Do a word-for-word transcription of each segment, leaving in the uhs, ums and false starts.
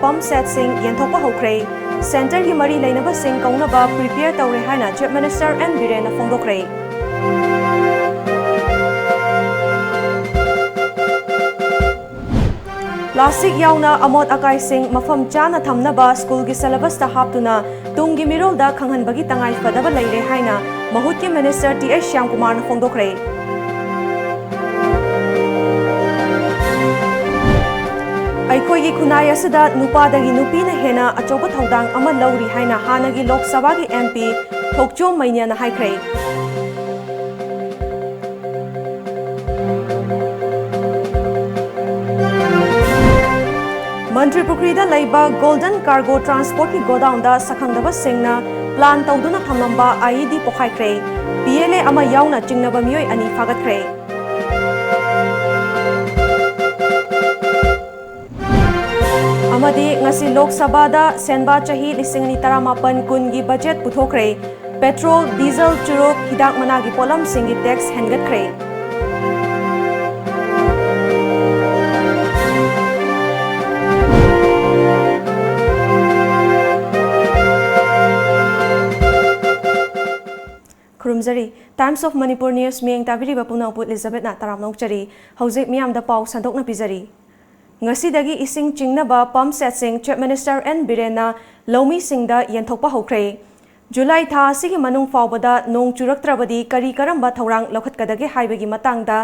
Pump ꯁꯦꯠꯁꯤꯡ ꯌꯦꯟꯊꯣꯛꯄ ꯍꯧꯈ꯭ꯔꯦ꯫ ꯁꯦꯟꯇꯔꯒꯤ ꯃꯔꯤ ꯂꯩꯅꯕꯁꯤꯡ ꯀꯧꯅꯕ ꯄ꯭ꯔꯤꯄꯦꯌꯔ ꯇꯧꯔꯦ ꯍꯥꯏꯅ ꯆꯤꯐ ꯃꯤꯅꯤꯁꯇꯔ ꯑꯦꯟ ꯕꯤꯔꯦꯟꯅ ꯐꯣꯡꯗꯣꯛꯈ꯭ꯔꯦ꯫ ꯄ꯭ꯂꯥꯁꯇꯤꯛ ꯌꯥꯎꯅ ꯑꯃꯣꯠ ꯑꯀꯥꯏꯁꯤꯡ ꯃꯐꯝ ꯆꯥꯅ ꯊꯝꯅꯕ ꯁ꯭ꯀꯨꯜꯒꯤ ꯁꯦꯂꯦꯕꯁꯇ ꯍꯥꯞꯇꯨꯅ ꯇꯨꯡꯒꯤ ꯃꯤꯔꯣꯜꯗ ꯈꯪꯍꯟꯕꯒꯤ ꯇꯉꯥꯏ ꯐꯗꯕ ꯂꯩꯔꯦ ꯍꯥꯏꯅ ꯃꯍꯨꯠꯀꯤ ꯃꯤꯅꯤꯁꯇꯔ ꯇꯤ ꯑꯦꯁ ꯁ꯭ꯌꯥꯝꯀꯨꯃꯥꯔꯅ ꯐꯣꯡꯗꯣꯛꯈ꯭ꯔꯦ꯫ ꯑꯩꯈꯣꯏꯒꯤ ꯈꯨꯟꯅꯥꯏ ꯑꯁꯤꯗ ꯅꯨꯄꯥꯗꯒꯤ ꯅꯨꯄꯤꯅ ꯍꯦꯟꯅ ꯑꯆꯧꯕ ꯊꯧꯗꯥꯡ ꯑꯃ ꯂꯧꯔꯤ ꯍꯥꯏꯅ ꯍꯥꯟꯅꯒꯤ ꯂꯣꯛ ꯁꯚꯥꯒꯤ ꯑꯦꯝ ꯄꯤ ꯊꯣꯛꯆꯣꯝ ꯃꯩꯅ꯭ꯌꯥꯅ ꯍꯥꯏꯈ꯭ꯔꯦ꯫ ꯃꯟꯇ꯭ꯔꯤ ꯄꯨꯈ꯭ꯔꯤꯗ ꯂꯩꯕ ꯒꯣꯜꯗꯟ ꯀꯥꯔꯒꯣ ꯇ꯭ꯔꯥꯟꯁꯄꯣꯔꯠꯀꯤ ꯒꯣꯗꯥꯎꯟꯗ ꯁꯛꯈꯪꯗꯕꯁꯤꯡꯅ ꯄ꯭ꯂꯥꯟ ꯇꯧꯗꯨꯅ ꯊꯝꯂꯝꯕ ꯑꯥꯏ E D ꯄꯣꯈꯥꯏꯈ꯭ꯔꯦ꯫ P L A ꯑꯃ ꯌꯥꯎꯅ ꯆꯤꯡꯅꯕ ꯃꯤꯑꯣꯏ ꯑꯅꯤ ꯐꯥꯒꯠꯈ꯭ꯔꯦ꯫ ꯑꯃꯗꯤ ꯉꯁꯤ ꯂꯣꯛ ꯁꯚꯥꯗ ꯁꯦꯟꯕꯥ ꯆꯍꯤ ꯂꯤꯁꯤꯡ ꯑꯅꯤ ꯇꯔꯥꯃꯥꯄꯟ ꯀꯨꯟꯒꯤ ꯕꯖꯦꯠ ꯄꯨꯊꯣꯛꯈ꯭ꯔꯦ꯫ ꯄꯦꯇ꯭ꯔꯣꯜ, ꯗꯤꯖꯜ, ꯆꯨꯔꯨꯞ, ꯍꯤꯗꯥꯛ ꯃꯅꯥꯒꯤ ꯄꯣꯠꯂꯝꯁꯤꯡꯒꯤ tax ꯍꯦꯟꯒꯠꯈ꯭ꯔꯦ꯫ ꯈꯨꯔꯨꯝꯖꯔꯤ꯫ Times of Manipur News ꯃꯤꯠꯌꯦꯡ ꯇꯥꯕꯤꯔꯤꯕ ꯄꯨꯝꯅꯃꯛꯄꯨ ꯏꯂꯤꯖꯥꯕꯦꯠꯅ ꯇꯔꯥꯝꯅ ꯑꯣꯛꯆꯔꯤ꯫ ꯍꯧꯖꯤꯛ ꯃꯤꯌꯥꯝꯗ ꯄꯥꯎ ꯁꯟꯗꯣꯛꯅ ꯄꯤꯖꯔꯤ꯫ ꯉꯁꯤꯗꯒꯤ ꯏꯁꯤꯡ ꯆꯤꯡꯅꯕ ꯄꯝꯞ ꯁꯦꯠꯁꯤꯡ ꯆꯤꯐ ꯃꯤꯅꯤꯁꯇꯔ ꯑꯦꯟ ꯕꯤꯔꯦꯟꯅ ꯂꯧꯃꯤꯁꯤꯡꯗ ꯌꯦꯟꯊꯣꯛꯄ ꯍꯧꯈ꯭ꯔꯦ꯫ ꯖꯨꯂꯥꯏ ꯊꯥ ꯑꯁꯤꯒꯤ ꯃꯅꯨꯡ ꯐꯥꯎꯕꯗ ꯅꯣꯡ ꯆꯨꯔꯛꯇ꯭ꯔꯕꯗꯤ ꯀꯔꯤ ꯀꯔꯝꯕ ꯊꯧꯔꯥꯡ ꯂꯧꯈꯠꯀꯗꯒꯦ ꯍꯥꯏꯕꯒꯤ ꯃꯇꯥꯡꯗ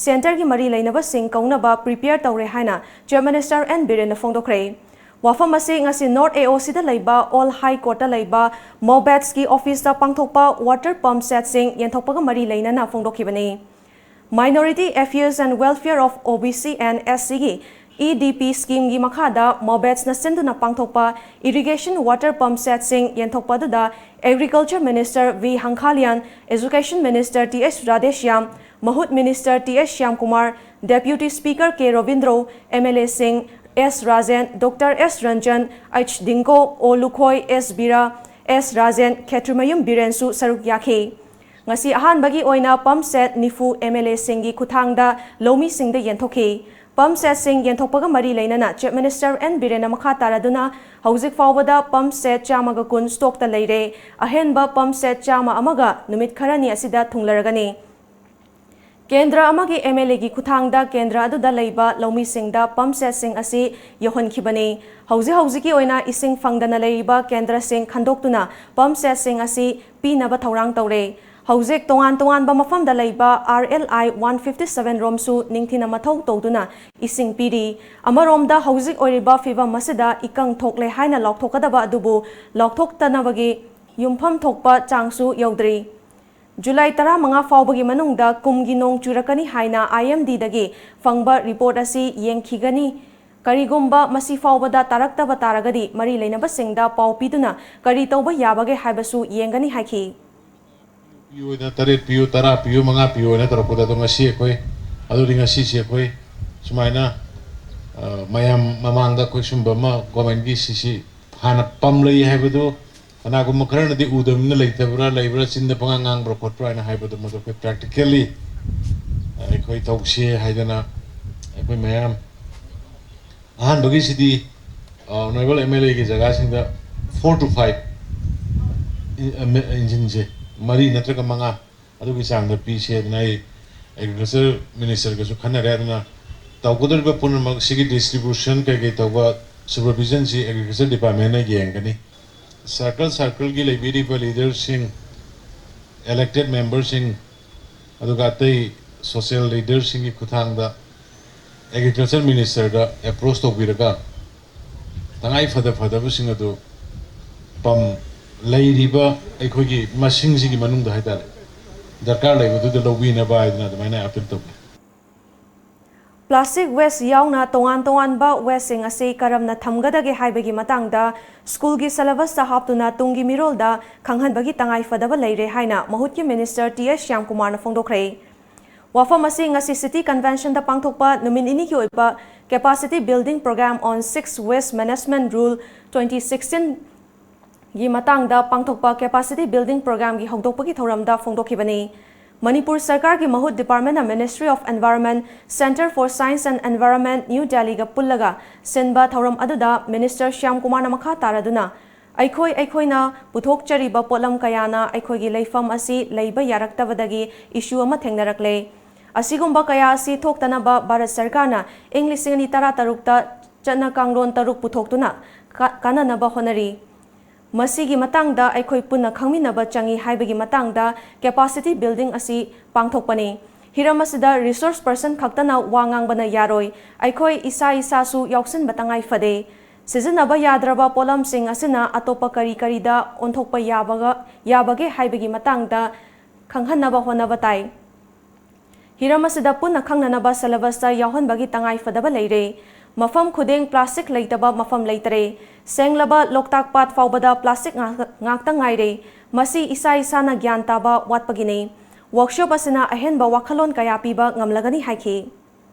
ꯁꯦꯟꯇꯔꯒꯤ ꯃꯔꯤ ꯂꯩꯅꯕꯁꯤꯡ ꯀꯧꯅꯕ ꯄ꯭ꯔꯤꯄꯦꯌꯔ ꯇꯧꯔꯦ ꯍꯥꯏꯅ ꯆꯤꯐ ꯃꯤꯅꯤꯁꯇꯔ ꯑꯦꯟ ꯕꯤꯔꯦꯟꯅ ꯐꯣꯡꯗꯣꯛꯈ꯭ꯔꯦ꯫ ꯋꯥꯐꯝ ꯑꯁꯤ ꯉꯁꯤ ꯅꯣꯔꯠ ꯑꯦ ꯑꯣ ꯁꯤꯗ ꯂꯩꯕ ꯑꯣꯜ ꯍꯥꯏ ꯀꯣꯔꯠꯇ ꯂꯩꯕ ꯃꯣꯕꯦꯠꯁꯀꯤ ꯑꯣꯐꯤꯁꯇ ꯄꯥꯡꯊꯣꯛꯄ ꯋꯥꯇꯔ ꯄꯝꯞ ꯁꯦꯠꯁꯤꯡ ꯌꯦꯟꯊꯣꯛꯄꯒ ꯃꯔꯤ ꯂꯩꯅꯅ ꯐꯣꯡꯗꯣꯛꯈꯤꯕꯅꯤ꯫ Minority Affairs and Welfare of O B C and S C ꯒꯤ E D P ꯁ꯭ꯀꯤꯝꯒꯤ ꯃꯈꯥꯗ ꯃꯣꯕꯦꯠꯁꯅ ꯁꯤꯟꯗꯨꯅ ꯄꯥꯡꯊꯣꯛꯄ ꯏꯔꯤꯒꯦꯁꯟ ꯋꯥꯇꯔ ꯄꯝꯞ ꯁꯦꯠꯁꯤꯡ ꯌꯦꯟꯊꯣꯛꯄ ꯑꯗꯨꯗ agriculture minister V Hangkhalian, education minister T S Radheshyam, ꯃꯍꯨꯠ minister T S Shyamkumar, deputy speaker K Robindro, M L ꯑꯦꯁꯤꯡ S Rajen, doctor S Ranjan, H Dingko, O Lukhoi, ꯑꯦꯁ ꯕꯤꯔꯥ, ꯑꯦꯁ ꯔꯥꯖꯦꯟ, ꯈꯦꯇ꯭ꯔꯤꯃꯌꯨꯝ ꯕꯤꯔꯦꯟꯁꯨ ꯁꯔꯨꯛ ꯌꯥꯈꯤ꯫ ꯉꯁꯤ ꯑꯍꯥꯟꯕꯒꯤ ꯑꯣꯏꯅ ꯄꯝꯞ ꯁꯦꯠ ꯅꯤꯐꯨ ꯑꯦꯝ ꯑꯦꯜ ꯑꯦꯁꯤꯡꯒꯤ ꯈꯨꯠꯊꯥꯡꯗ ꯂꯧꯃꯤꯁꯤꯡꯗ ꯌꯦꯟꯊꯣꯛꯈꯤ꯫ Pump setꯁꯤꯡ ꯌꯦꯟꯊꯣꯛꯄꯒ ꯃꯔꯤ ꯂꯩꯅꯅ Chief Minister N ꯕꯤꯔꯦꯟꯅ ꯃꯈꯥ ꯇꯥꯔꯗꯨꯅ, ꯍꯧꯖꯤꯛ ꯐꯥꯎꯕꯗ pump set ꯆꯥꯝꯃꯒ ꯀꯨꯟ stockꯇ ꯂꯩꯔꯦ꯫ ꯑꯍꯦꯟꯕ pump set ꯆꯥꯝꯃ ꯑꯃꯒ ꯅꯨꯃꯤꯠ ꯈꯔꯅꯤ ꯑꯁꯤꯗ ꯊꯨꯡꯂꯔꯒꯅꯤ꯫ ꯀꯦꯟꯗ꯭ꯔ ꯑꯃꯒꯤ MLAꯒꯤ ꯈꯨꯠꯊꯥꯡꯗ ꯀꯦꯟꯗ꯭ꯔ ꯑꯗꯨꯗ ꯂꯩꯕ ꯂꯧꯃꯤꯁꯤꯡꯗ pump setꯁꯤꯡ ꯑꯁꯤ ꯌꯧꯍꯟꯈꯤꯕꯅꯤ꯫ ꯍꯧꯖꯤꯛ ꯍꯧꯖꯤꯛꯀꯤ ꯑꯣꯏꯅ ꯏꯁꯤꯡ ꯐꯪꯗꯅ ꯂꯩꯔꯤꯕ ꯀꯦꯟꯗ꯭ꯔꯁꯤꯡ ꯈꯟꯗꯣꯛꯇꯨꯅ pump setꯁꯤꯡ ꯑꯁꯤ ꯄꯤꯅꯕ ꯊꯧꯔꯥꯡ ꯇꯧꯔꯦ꯫ ꯍꯧꯖꯤꯛ ꯇꯣꯉꯥꯟ ꯇꯣꯉꯥꯟꯕ ꯃꯐꯝꯗ ꯂꯩꯕ RLI one fifty seven ꯔꯣꯝꯁꯨ ꯅꯤꯡꯊꯤꯅ ꯃꯊꯧ ꯇꯧꯗꯨꯅ ꯏꯁꯤꯡ ꯄꯤꯔꯤ꯫ ꯑꯃꯔꯣꯝꯗ ꯍꯧꯖꯤꯛ ꯑꯣꯏꯔꯤꯕ ꯐꯤꯚꯝ ꯑꯁꯤꯗ ꯏꯀꯪ ꯊꯣꯛꯂꯦ ꯍꯥꯏꯅ ꯂꯥꯎꯊꯣꯛꯀꯗꯕ ꯑꯗꯨꯕꯨ ꯂꯥꯎꯊꯣꯛꯇꯅꯕꯒꯤ ꯌꯨꯝꯐꯝ ꯊꯣꯛꯄ ꯆꯥꯡꯁꯨ ꯌꯧꯗ꯭ꯔꯤ꯫ ꯖꯨꯂꯥꯏ ꯇꯔꯥꯃꯉꯥ ꯐꯥꯎꯕꯒꯤ ꯃꯅꯨꯡꯗ ꯀꯨꯝꯒꯤ ꯅꯣꯡ ꯆꯨꯔꯛꯀꯅꯤ ꯍꯥꯏꯅ IMDꯗꯒꯤ ꯐꯪꯕ report ꯑꯁꯤ ꯌꯦꯡꯈꯤꯒꯅꯤ꯫ ꯀꯔꯤꯒꯨꯝꯕ ꯃꯁꯤ ꯐꯥꯎꯕꯗ ꯇꯥꯔꯛꯇꯕ ꯇꯥꯔꯒꯗꯤ ꯃꯔꯤ ꯂꯩꯅꯕꯁꯤꯡꯗ ꯄꯥꯎ ꯄꯤꯗꯨꯅ ꯀꯔꯤ ꯇꯧꯕ ꯌꯥꯕꯒꯦ ꯍꯥꯏꯕꯁꯨ ꯌꯦꯡꯒꯅꯤ ꯍꯥꯏꯈꯤ꯫ ꯄꯤꯌꯨ ꯑꯣꯏꯅ ꯇꯔꯦꯠ ꯄꯤꯌꯨ, ꯇꯔꯥ ꯄꯤꯌꯨ, ꯃꯉꯥ ꯄꯤꯌꯨ ꯍꯥꯏꯅ ꯇꯧꯔꯛꯄꯗ ꯑꯗꯣ ꯉꯁꯤ ꯑꯩꯈꯣꯏ, ꯑꯗꯨꯗꯤ ꯉꯁꯤꯁꯦ ꯑꯩꯈꯣꯏ ꯁꯨꯃꯥꯏꯅ, ꯑ, ꯃꯌꯥꯝ ꯃꯃꯥꯡꯗ ꯑꯩꯈꯣꯏ ꯁꯨꯝꯕ ꯑꯃ governmentꯀꯤ ꯁꯤꯁꯤ ꯍꯥꯟꯅ pump ꯂꯩ ꯍꯥꯏꯕꯗꯨ ꯀꯅꯥꯒꯨꯝꯕ ꯈꯔꯅꯗꯤ ꯎꯗꯕꯅꯤꯅ ꯂꯩꯇꯕ꯭ꯔꯥ, ꯂꯩꯕ꯭ꯔꯥ, ꯆꯤꯟꯗ ꯄꯉꯥꯡ ꯉꯥꯡꯕ꯭ꯔꯥ ꯈꯣꯠꯄ꯭ꯔꯥ ꯍꯥꯏꯅ ꯍꯥꯏꯕꯗꯨ ꯃꯗꯨ ꯑꯩꯈꯣꯏ practically ꯑꯩꯈꯣꯏ ꯇꯧꯁꯤ ꯍꯥꯏꯗꯅ ꯑꯩꯈꯣꯏ ꯃꯌꯥꯝ ꯑꯍꯥꯟꯕꯒꯤꯁꯤꯗꯤ, ꯑ, Honourable MLAꯒꯤ ꯖꯒꯥꯁꯤꯡꯗ four to five ꯏꯟ-, ꯑ, ꯃꯦ-, engineꯁꯦ ꯃꯔꯤ ꯅꯠꯇ꯭ꯔꯒ ꯃꯉꯥ ꯑꯗꯨꯒꯤ ꯆꯥꯡꯗ ꯄꯤꯁꯦ ꯑꯗꯨꯅ ꯑꯩ Agriculture Ministerꯒꯁꯨ ꯈꯟꯅꯔꯦ꯫ ꯑꯗꯨꯅ ꯇꯧꯒꯗꯧꯔꯤꯕ ꯄꯨꯝꯅꯃꯛ ꯁꯤꯒꯤ distribution ꯀꯩꯀꯩ ꯇꯧꯕ supervisionꯁꯤ Agriculture Departmentꯅ ꯌꯦꯡꯒꯅꯤ꯫ Circle circleꯒꯤ ꯂꯩꯕꯤꯔꯤꯕ leaderꯁꯤꯡ, elected memberꯁꯤꯡ, ꯑꯗꯨꯒ ꯑꯇꯩ social leaderꯁꯤꯡꯒꯤ ꯈꯨꯠꯊꯥꯡꯗ Agriculture Ministerꯗ approach ꯇꯧꯕꯤꯔꯒ ꯇꯉꯥꯏ ꯐꯗ ꯐꯗꯕꯁꯤꯡ ꯑꯗꯨ pump ꯂꯩꯔꯤꯕ ꯑꯩꯈꯣꯏꯒꯤ ꯃꯁꯤꯡꯁꯤꯒꯤ ꯃꯅꯨꯡꯗ ꯍꯥꯏꯇꯥꯔꯦ, ꯗꯔꯀꯥꯔ ꯂꯩꯕꯗꯨꯗ ꯂꯧꯕꯤꯅꯕ ꯍꯥꯏꯗꯅ ꯑꯗꯨꯃꯥꯏꯅ appeal ꯇꯧꯕꯤ꯫ Plastic waste ꯌꯥꯎꯅ ꯇꯣꯉꯥꯟ ꯇꯣꯉꯥꯟꯕ wasteꯁꯤꯡ ꯑꯁꯤ ꯀꯔꯝꯅ ꯊꯝꯒꯗꯒꯦ ꯍꯥꯏꯕꯒꯤ ꯃꯇꯥꯡꯗ schoolꯒꯤ syllabusꯇ ꯍꯥꯞꯇꯨꯅ ꯇꯨꯡꯒꯤ ꯃꯤꯔꯣꯜꯗ ꯈꯪꯍꯟꯕꯒꯤ ꯇꯉꯥꯏ ꯐꯗꯕ ꯂꯩꯔꯦ ꯍꯥꯏꯅ ꯃꯍꯨꯠꯀꯤ Minister T S ꯁ꯭ꯌꯥꯝꯀꯨꯃꯥꯔꯅ ꯐꯣꯡꯗꯣꯛꯈ꯭ꯔꯦ꯫ ꯋꯥꯐꯝ ꯑꯁꯤ ꯉꯁꯤ City Conventionꯗ ꯄꯥꯡꯊꯣꯛꯄ ꯅꯨꯃꯤꯠ ꯅꯤꯅꯤꯒꯤ ꯑꯣꯏꯕ Capacity Building Programme on Six Waste Management Rule twenty sixteen ꯒꯤ ꯃꯇꯥꯡꯗ ꯄꯥꯡꯊꯣꯛꯄ Capacity Building Programmeꯒꯤ ꯍꯧꯗꯣꯛꯄꯒꯤ ꯊꯧꯔꯝꯗ ꯐꯣꯡꯗꯣꯛꯈꯤꯕꯅꯤ꯫ ꯃꯅꯤꯄꯨꯔ ꯁꯔꯀꯥꯔꯒꯤ ꯃꯍꯨꯠ ꯗꯤꯄꯥꯔꯠꯃꯦꯟꯅ Ministry of Environment, Centre for Science and Environment, New Delhi-ꯒ ꯄꯨꯜꯂꯒ ꯁꯤꯟꯕ ꯊꯧꯔꯝ ꯑꯗꯨꯗ ꯃꯤꯅꯤꯁꯇꯔ ꯁ꯭ꯌꯥꯝ ꯀꯨꯃꯥꯔꯅ ꯃꯈꯥ ꯇꯥꯔꯗꯨꯅ, "ꯑꯩꯈꯣꯏ ꯑꯩꯈꯣꯏꯅ ꯄꯨꯊꯣꯛꯆꯔꯤꯕ ꯄꯣꯠꯂꯝ ꯀꯌꯥꯅ ꯑꯩꯈꯣꯏꯒꯤ ꯂꯩꯐꯝ ꯑꯁꯤ ꯂꯩꯕ ꯌꯥꯔꯛꯇꯕꯗꯒꯤ ꯏꯁꯨ ꯑꯃ ꯊꯦꯡꯅꯔꯛꯂꯦ꯫ ꯑꯁꯤꯒꯨꯝꯕ ꯀꯌꯥ ꯑꯁꯤ ꯊꯣꯛꯇꯅꯕ ꯚꯥꯔꯠ ꯁꯔꯀꯥꯔꯅ ꯏꯪ ꯂꯤꯁꯤꯡ ꯑꯅꯤ ꯇꯔꯥ ꯇꯔꯨꯛꯇ ꯆꯠꯅ ꯀꯥꯡꯂꯣꯟ ꯇꯔꯨꯛ ꯄꯨꯊꯣꯛꯇꯨꯅ ꯀꯥ-, ꯀꯥꯟꯅꯅꯕ ꯍꯣꯠꯅꯔꯤ꯫ ꯃꯁꯤꯒꯤ ꯃꯇꯥꯡꯗ ꯑꯩꯈꯣꯏ ꯄꯨꯟꯅ ꯈꯪꯃꯤꯟꯅꯕ ꯆꯪꯏ" ꯍꯥꯏꯕꯒꯤ ꯃꯇꯥꯡꯗ capacity building ꯑꯁꯤ ꯄꯥꯡꯊꯣꯛꯄꯅꯤ꯫ ꯍꯤꯔꯝ ꯑꯁꯤꯗ resource person ꯈꯛꯇꯅ ꯋꯥ ꯉꯥꯡꯕꯅ ꯌꯥꯔꯣꯏ, ꯑꯩꯈꯣꯏ ꯏꯁꯥ ꯏꯁꯥꯁꯨ ꯌꯥꯎꯁꯤꯟꯕ ꯇꯉꯥꯏ ꯐꯗꯦ꯫ ꯁꯤꯖꯤꯟꯅꯕ ꯌꯥꯗ꯭ꯔꯕ ꯄꯣꯠꯂꯝꯁꯤꯡ ꯑꯁꯤꯅ ꯑꯇꯣꯞꯄ ꯀꯔꯤ ꯀꯔꯤꯗ ꯑꯣꯟꯊꯣꯛꯄ ꯌꯥꯕꯒ-, ꯌꯥꯕꯒꯦ ꯍꯥꯏꯕꯒꯤ ꯃꯇꯥꯡꯗ ꯈꯪꯍꯟꯅꯕ ꯍꯣꯠꯅꯕ ꯇꯥꯏ꯫ ꯍꯤꯔꯝ ꯑꯁꯤꯗ ꯄꯨꯟꯅ ꯈꯪꯅꯅꯕ syllabus-ꯇ ꯌꯥꯎꯍꯟꯕꯒꯤ ꯇꯉꯥꯏ ꯐꯗꯕ ꯂꯩꯔꯦ꯫ ꯃꯐꯝ ꯈꯨꯗꯤꯡ plastic ꯂꯩꯇꯕ ꯃꯐꯝ ꯂꯩꯇꯔꯦ꯫ ꯁꯦꯡꯂꯕ ꯂꯣꯛꯇꯥꯛ ꯄꯥꯠ ꯐꯥꯎꯕꯗ plastic ꯉꯥꯛ-, ꯉꯥꯛꯇ ꯉꯥꯏꯔꯦ꯫ ꯃꯁꯤ ꯏꯁꯥ ꯏꯁꯥꯅ ꯒ꯭ꯌꯥꯟ ꯇꯥꯕ ꯋꯥꯠꯄꯒꯤꯅꯤ꯫ Workshop ꯑꯁꯤꯅ ꯑꯍꯦꯟꯕ ꯋꯥꯈꯜꯂꯣꯟ ꯀꯌꯥ ꯄꯤꯕ ꯉꯝꯂꯒꯅꯤ ꯍꯥꯏꯈꯤ꯫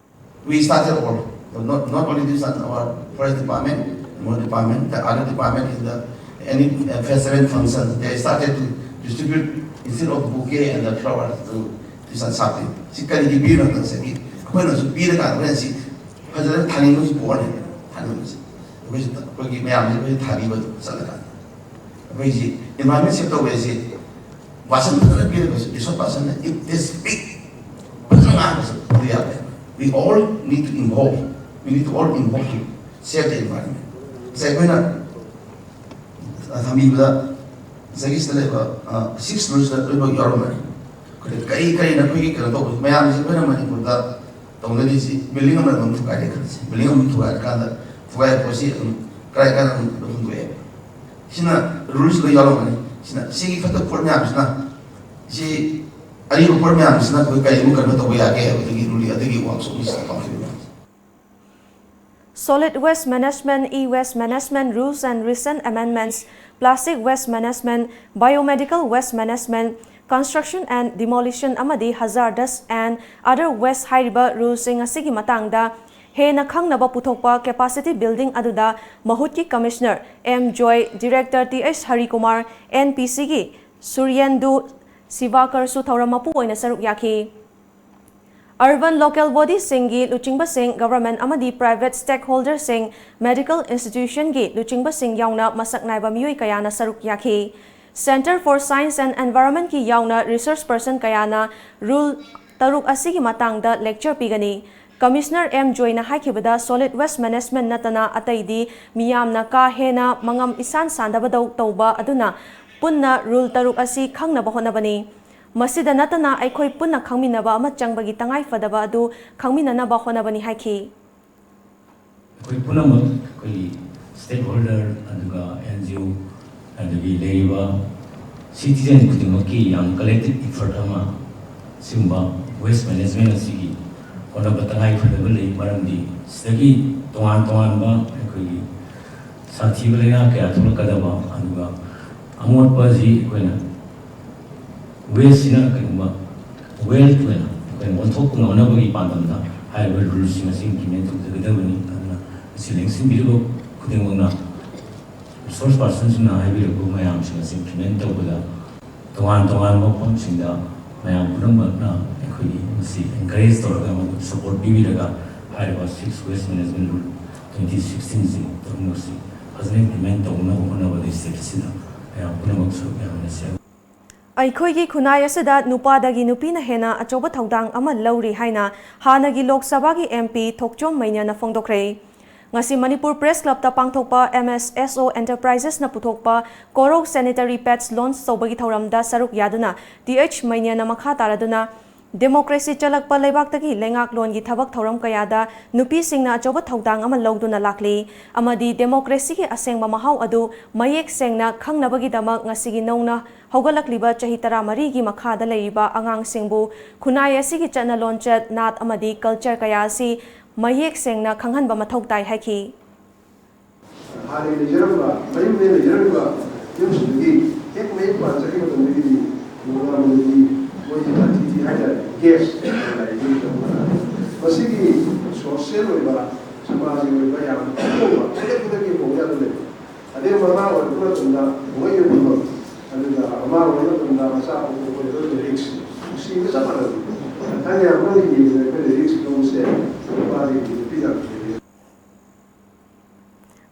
We started all, not, not only this, our forest department, more department, the other department in the, any, uh, festival function, they started to distribute, instead of bouquet and the flowers, to, to some something. ꯁꯤ ꯀꯔꯤꯒꯤ ꯄꯤꯔꯤꯅꯣ ꯉꯁꯥꯏꯒꯤ ꯑꯩꯈꯣꯏꯅꯁꯨ ꯄꯤꯔꯀꯥꯟꯗ ꯍꯣꯔꯦꯟ ꯁꯤ ꯐꯖꯅ ꯊꯥꯅꯤꯡꯕꯁꯨ ꯄꯣꯛꯑꯅꯤ꯫ ꯊꯥꯅꯤꯡꯕꯁꯦ ꯑꯩꯈꯣꯏꯁꯨ, ꯑꯩꯈꯣꯏꯒꯤ ꯃꯌꯥꯝꯁꯦ ꯑꯩꯈꯣꯏꯁꯨ ꯊꯥꯕꯤꯕ ꯆꯠꯂꯀꯥꯟꯗ ꯑꯩꯈꯣꯏꯁꯤ environment save ꯇꯧꯕ ꯍꯥꯏꯁꯤ ꯋꯥꯁꯟ ꯐꯖꯅ ꯄꯤꯔꯒꯁꯨ, resource person ꯅ if they speak, ꯐꯖꯅ ꯉꯥꯡꯕꯁꯨ ꯑꯗꯨ ꯌꯥꯗꯦ꯫ We all need to involve, we need to all involve to save the environment. ꯉꯁꯥꯏ ꯑꯩꯈꯣꯏꯅ ꯊꯝꯕꯤꯕꯗ ꯉꯁꯥꯏꯒꯤ ꯁꯤꯗ ꯂꯩꯕ, ꯑ, six rules ꯇ ꯂꯣꯏꯅꯃꯛ ꯌꯥꯎꯔꯝꯕꯅꯤ꯫ ꯑꯩꯈꯣꯏꯅ ꯀꯔꯤ ꯀꯔꯤꯅ ꯑꯩꯈꯣꯏꯒꯤ ꯀꯩꯅꯣ ꯇꯧꯕ ꯃꯌꯥꯝꯁꯤ ꯑꯩꯈꯣꯏꯅ ꯃꯅꯤꯄꯨꯔꯗ ꯇꯧꯅꯔꯤꯁꯤ, building ꯑꯃ ꯑꯗꯨꯝ ꯊꯨꯒꯥꯏꯔꯦ ꯈꯜꯂꯁꯤ, building ꯑꯃ ꯊꯨꯒꯥꯏꯔꯀꯥꯟꯗ ꯊꯨꯒꯥꯏꯕ ꯄꯣꯠꯁꯤ ꯑꯗꯨꯝ ꯀꯔꯥꯏ ꯀꯔꯥꯏ ꯑꯗꯨꯝ ꯍꯨꯟꯗꯣꯛꯑꯦ꯫ ꯁꯤꯅ rules ꯂꯣꯏ ꯌꯥꯎꯔꯝꯒꯅꯤ꯫ ꯁꯤꯅ ꯁꯤꯒꯤ ꯐꯠꯇꯕ ꯄꯣꯠ ꯃꯌꯥꯝꯁꯤꯅ, ꯁꯤ ꯑꯔꯤꯕ ꯄꯣꯠ ꯃꯌꯥꯝꯁꯤꯅ ꯑꯩꯈꯣꯏ ꯀꯔꯤꯒꯨꯝꯕ ꯀꯩꯅꯣ ꯇꯧꯕ ꯌꯥꯒꯦ ꯍꯥꯏꯕꯗꯨꯒꯤ ruling ꯑꯗꯨꯒꯤ workshop ꯅꯤ ꯁꯤꯗ ꯄꯥꯡꯊꯣꯛꯏ ꯃꯌꯥꯝꯁꯦ꯫ Solid waste management, e-waste management rules and recent amendments, plastic waste management, biomedical waste management, construction and demolition ꯑꯃꯗꯤ hazardous and other waste ꯍꯥꯏꯔꯤꯕ rules ꯁꯤꯡ ꯑꯁꯤꯒꯤ ꯃꯇꯥꯡꯗ ꯍꯦꯟꯅ ꯈꯪꯅꯕ ꯄꯨꯊꯣꯛꯄ capacity building ꯑꯗꯨꯗ ꯃꯍꯨꯠꯀꯤ Commissioner M Joy, Director T H Harikumar, N P ꯁꯤꯒꯤ ꯁꯨꯔꯌꯦꯟꯗꯨ, ꯁꯤꯚꯥꯀꯔꯁꯨ ꯊꯧꯔꯝ ꯃꯄꯨ ꯑꯣꯏꯅ ꯁꯔꯨꯛ ꯌꯥꯈꯤ꯫ Urban local bodyꯁꯤꯡꯒꯤ ꯂꯨꯆꯤꯡꯕꯁꯤꯡ, government ꯑꯃꯗꯤ private stakeholderꯁꯤꯡ, medical institutionꯒꯤ ꯂꯨꯆꯤꯡꯕꯁꯤꯡ ꯌꯥꯎꯅ ꯃꯁꯛ ꯅꯥꯏꯕ ꯃꯤꯑꯣꯏ ꯀꯌꯥꯅ ꯁꯔꯨꯛ ꯌꯥꯈꯤ꯫ Centre for Science and Environmentꯀꯤ ꯌꯥꯎꯅ research person ꯀꯌꯥꯅ rule ꯇꯔꯨꯛ ꯑꯁꯤꯒꯤ ꯃꯇꯥꯡꯗ lecture ꯄꯤꯒꯅꯤ꯫ Commissioner ꯑꯦꯝ ꯖꯣꯏꯅ ꯍꯥꯏꯈꯤꯕꯗ, solid waste management ꯅꯠꯇꯅ ꯑꯇꯩꯗꯤ ꯃꯤꯌꯥꯝꯅ ꯀꯥ ꯍꯦꯟꯅ ꯃꯉꯝ ꯏꯁꯥꯟ ꯁꯥꯟꯗꯕꯗꯧ ꯇꯧꯕ ꯑꯗꯨꯅ ꯄꯨꯟꯅ rule ꯇꯔꯨꯛ ꯑꯁꯤ ꯈꯪꯅꯕ ꯍꯣꯠꯅꯕꯅꯤ꯫ ꯃꯁꯤꯗ ꯅꯠꯇꯅ ꯑꯩꯈꯣꯏ ꯄꯨꯟꯅ ꯈꯪꯃꯤꯟꯅꯕ ꯑꯃ ꯆꯪꯕꯒꯤ ꯇꯉꯥꯏ ꯐꯗꯕ ꯑꯗꯨ ꯈꯪꯃꯤꯟꯅꯅꯕ ꯍꯣꯠꯅꯕꯅꯤ ꯍꯥꯏꯈꯤ꯫ ꯑꯩꯈꯣꯏ ꯄꯨꯝꯅꯃꯛ ꯑꯩꯈꯣꯏꯒꯤ stakeholder ꯑꯗꯨꯒ NGO ꯑꯗꯒꯤ ꯂꯩꯔꯤꯕ citizen ꯈꯨꯗꯤꯡꯃꯛꯀꯤ ꯌꯥꯝ collective effort ꯑꯃ ꯁꯤꯒꯨꯝꯕ waste management ꯑꯁꯤꯒꯤ ꯍꯣꯠꯅꯕ ꯇꯉꯥꯏ ꯐꯗꯕ ꯂꯩ꯫ ꯃꯔꯝꯗꯤ ꯁꯤꯗꯒꯤ ꯇꯣꯉꯥꯟ ꯇꯣꯉꯥꯟꯕ ꯑꯩꯈꯣꯏꯒꯤ ꯁꯥꯊꯤꯕ ꯂꯩꯅꯥ ꯀꯌꯥ ꯊꯣꯛꯂꯛꯀꯗꯕ ꯑꯗꯨꯒ ꯑꯃꯣꯠꯄ ꯑꯁꯤ ꯑꯩꯈꯣꯏꯅ wasteꯁꯤꯅ ꯀꯩꯒꯨꯝꯕ wealth ꯑꯣꯏꯅ ꯑꯩꯈꯣꯏꯅ ꯑꯣꯟꯊꯣꯛꯄ ꯉꯝꯅꯕꯒꯤ ꯄꯥꯟꯗꯝꯗ ꯍꯥꯏꯔꯤꯕ ruleꯁꯤꯡ ꯑꯁꯤ implement ꯇꯧꯖꯒꯗꯕꯅꯤ꯫ ꯑꯗꯨꯅ ꯃꯁꯤ ꯂꯦꯡꯁꯤꯟꯕꯤꯔꯤꯕ ꯈꯨꯗꯤꯡꯃꯛꯅ resource personꯁꯤꯡꯅ ꯍꯥꯏꯕꯤꯔꯛꯄ ꯃꯌꯥꯝꯁꯤꯡ ꯑꯁꯤ implement ꯇꯧꯕꯗ ꯇꯣꯉꯥꯟ ꯇꯣꯉꯥꯟꯕ ꯃꯐꯝꯁꯤꯡꯗ ꯃꯌꯥꯝ ꯄꯨꯝꯅꯃꯛꯅ ꯑꯩꯈꯣꯏꯒꯤ ꯃꯁꯤ encourage ꯇꯧꯔꯒ ꯑꯃꯗꯤ support ꯄꯤꯕꯤꯔꯒ ꯍꯥꯏꯔꯤꯕ six waste management rule twenty sixteenꯁꯤ ꯇꯔꯨꯛꯃꯛꯁꯤ ꯐꯖꯅ implement ꯇꯧꯅꯕ ꯍꯣꯠꯅꯕꯗ state ꯑꯁꯤꯗ ꯃꯌꯥꯝ ꯄꯨꯝꯅꯃꯛ ꯁꯔꯨꯛ ꯌꯥꯃꯤꯟꯅꯁꯤ꯫ ꯑꯩꯈꯣꯏꯒꯤ ꯈꯨꯟꯅꯥꯏ ꯑꯁꯤꯗ ꯅꯨꯄꯥꯗꯒꯤ ꯅꯨꯄꯤꯅ ꯍꯦꯟꯅ ꯑꯆꯧꯕ ꯊꯧꯗꯥꯡ ꯑꯃ ꯂꯧꯔꯤ ꯍꯥꯏꯅ ꯍꯥꯟꯅꯒꯤ ꯂꯣꯛ ꯁꯚꯥꯒꯤ MP ꯊꯣꯛꯆꯣꯝ ꯃꯩꯅ꯭ꯌꯥꯅ ꯐꯣꯡꯗꯣꯛꯈ꯭ꯔꯦ꯫ ꯉꯁꯤ ꯃꯅꯤꯄꯨꯔ Press Clubꯇ ꯄꯥꯡꯊꯣꯛꯄ MSSO Enterprisesꯅ ꯄꯨꯊꯣꯛꯄ ꯀꯣꯔꯧ sanitary pads launch ꯇꯧꯕꯒꯤ ꯊꯧꯔꯝꯗ ꯁꯔꯨꯛ ꯌꯥꯗꯨꯅ ꯇꯤ ꯑꯩꯆ ꯃꯩꯅ꯭ꯌꯥꯅ ꯃꯈꯥ ꯇꯥꯔꯗꯨꯅ democracy ꯆꯠꯂꯛꯄ ꯂꯩꯕꯥꯛꯇꯒꯤ ꯂꯩꯉꯥꯛꯂꯣꯟꯒꯤ ꯊꯕꯛ ꯊꯧꯔꯝ ꯀꯌꯥꯗ ꯅꯨꯄꯤꯁꯤꯡꯅ ꯑꯆꯧꯕ ꯊꯧꯗꯥꯡ ꯑꯃ ꯂꯧꯗꯨꯅ ꯂꯥꯛꯂꯤ ꯑꯃꯗꯤ democracyꯒꯤ ꯑꯁꯦꯡꯕ ꯃꯍꯥꯎ ꯑꯗꯨ ꯃꯌꯦꯛ ꯁꯦꯡꯅ ꯈꯪꯅꯕꯒꯤꯗꯃꯛ ꯉꯁꯤꯒꯤ ꯅꯧꯅ ꯍꯧꯒꯠꯂꯛꯂꯤꯕ ꯆꯍꯤ ꯇꯔꯥꯃꯔꯤꯒꯤ ꯃꯈꯥꯗ ꯂꯩꯔꯤꯕ ꯑꯉꯥꯡꯁꯤꯡꯕꯨ ꯈꯨꯟꯅꯥꯏ ꯑꯁꯤꯒꯤ ꯆꯠꯅ ꯂꯣꯟꯆꯠ, ꯅꯥꯠ ꯑꯃꯗꯤ culture ꯀꯌꯥ ꯑꯁꯤ ꯃꯌꯦꯛ ꯁꯦꯡꯅ ꯈꯪꯍꯟꯕ ꯃꯊꯧ ꯇꯥꯏ ꯍꯥꯏꯈꯤ꯫ ꯍꯥꯟꯅꯒꯤ ꯂꯩꯖꯔꯝꯕ ꯃꯌꯨꯝꯗ ꯂꯩꯖꯔꯝꯃꯤꯕ ꯌꯨꯝꯁꯤꯡꯗꯨꯒꯤ ꯍꯦꯛ ꯃꯌꯨꯝ ꯄꯥꯟꯖꯈꯤꯕ ꯃꯇꯝꯗꯒꯤꯗꯤ ꯅꯣꯡꯉꯥꯟꯕꯗꯒꯤ ꯃꯣꯏꯒꯤ ꯑꯇꯤꯊꯤ ꯍꯥꯏꯇꯥꯔꯦ, guest ꯍꯥꯏꯇꯥꯔꯦ, ꯃꯁꯤꯒꯤ social ꯑꯣꯏꯕ, ꯁꯃꯥꯖꯒꯤ ꯑꯣꯏꯕ ꯌꯥꯝ ꯑꯍꯣꯡꯕ ꯈꯨꯗꯛ ꯈꯨꯗꯛꯀꯤ ꯍꯣꯡꯕ ꯌꯥꯝꯅ ꯂꯩ꯫ ꯑꯗꯩ ꯃꯃꯥ ꯑꯣꯏꯔꯛꯄ ꯃꯇꯝꯗ ꯃꯣꯏꯒꯤ ꯑꯣꯏꯕ ꯑꯗꯨꯒ ꯃꯥ ꯑꯣꯏꯕ ꯃꯇꯝꯗ ꯃꯆꯥ ꯄꯣꯛꯄ ꯑꯩꯈꯣꯏ ꯂꯣꯏꯅ ꯔꯤꯛꯁ ꯁꯤꯕ ꯆꯞ ꯃꯥꯟꯅꯕꯅꯤ꯫ ꯊꯥꯏꯅ ꯌꯥꯝ ꯀꯟꯅ ꯌꯦꯡꯕꯗ ꯑꯩꯈꯣꯏꯅ ꯔꯤꯛꯁ ꯂꯧꯕꯁꯦ ꯅꯨꯄꯥꯗꯒꯤꯗꯤ ꯅꯨꯄꯤꯅ ꯍꯦꯜꯂꯤ꯫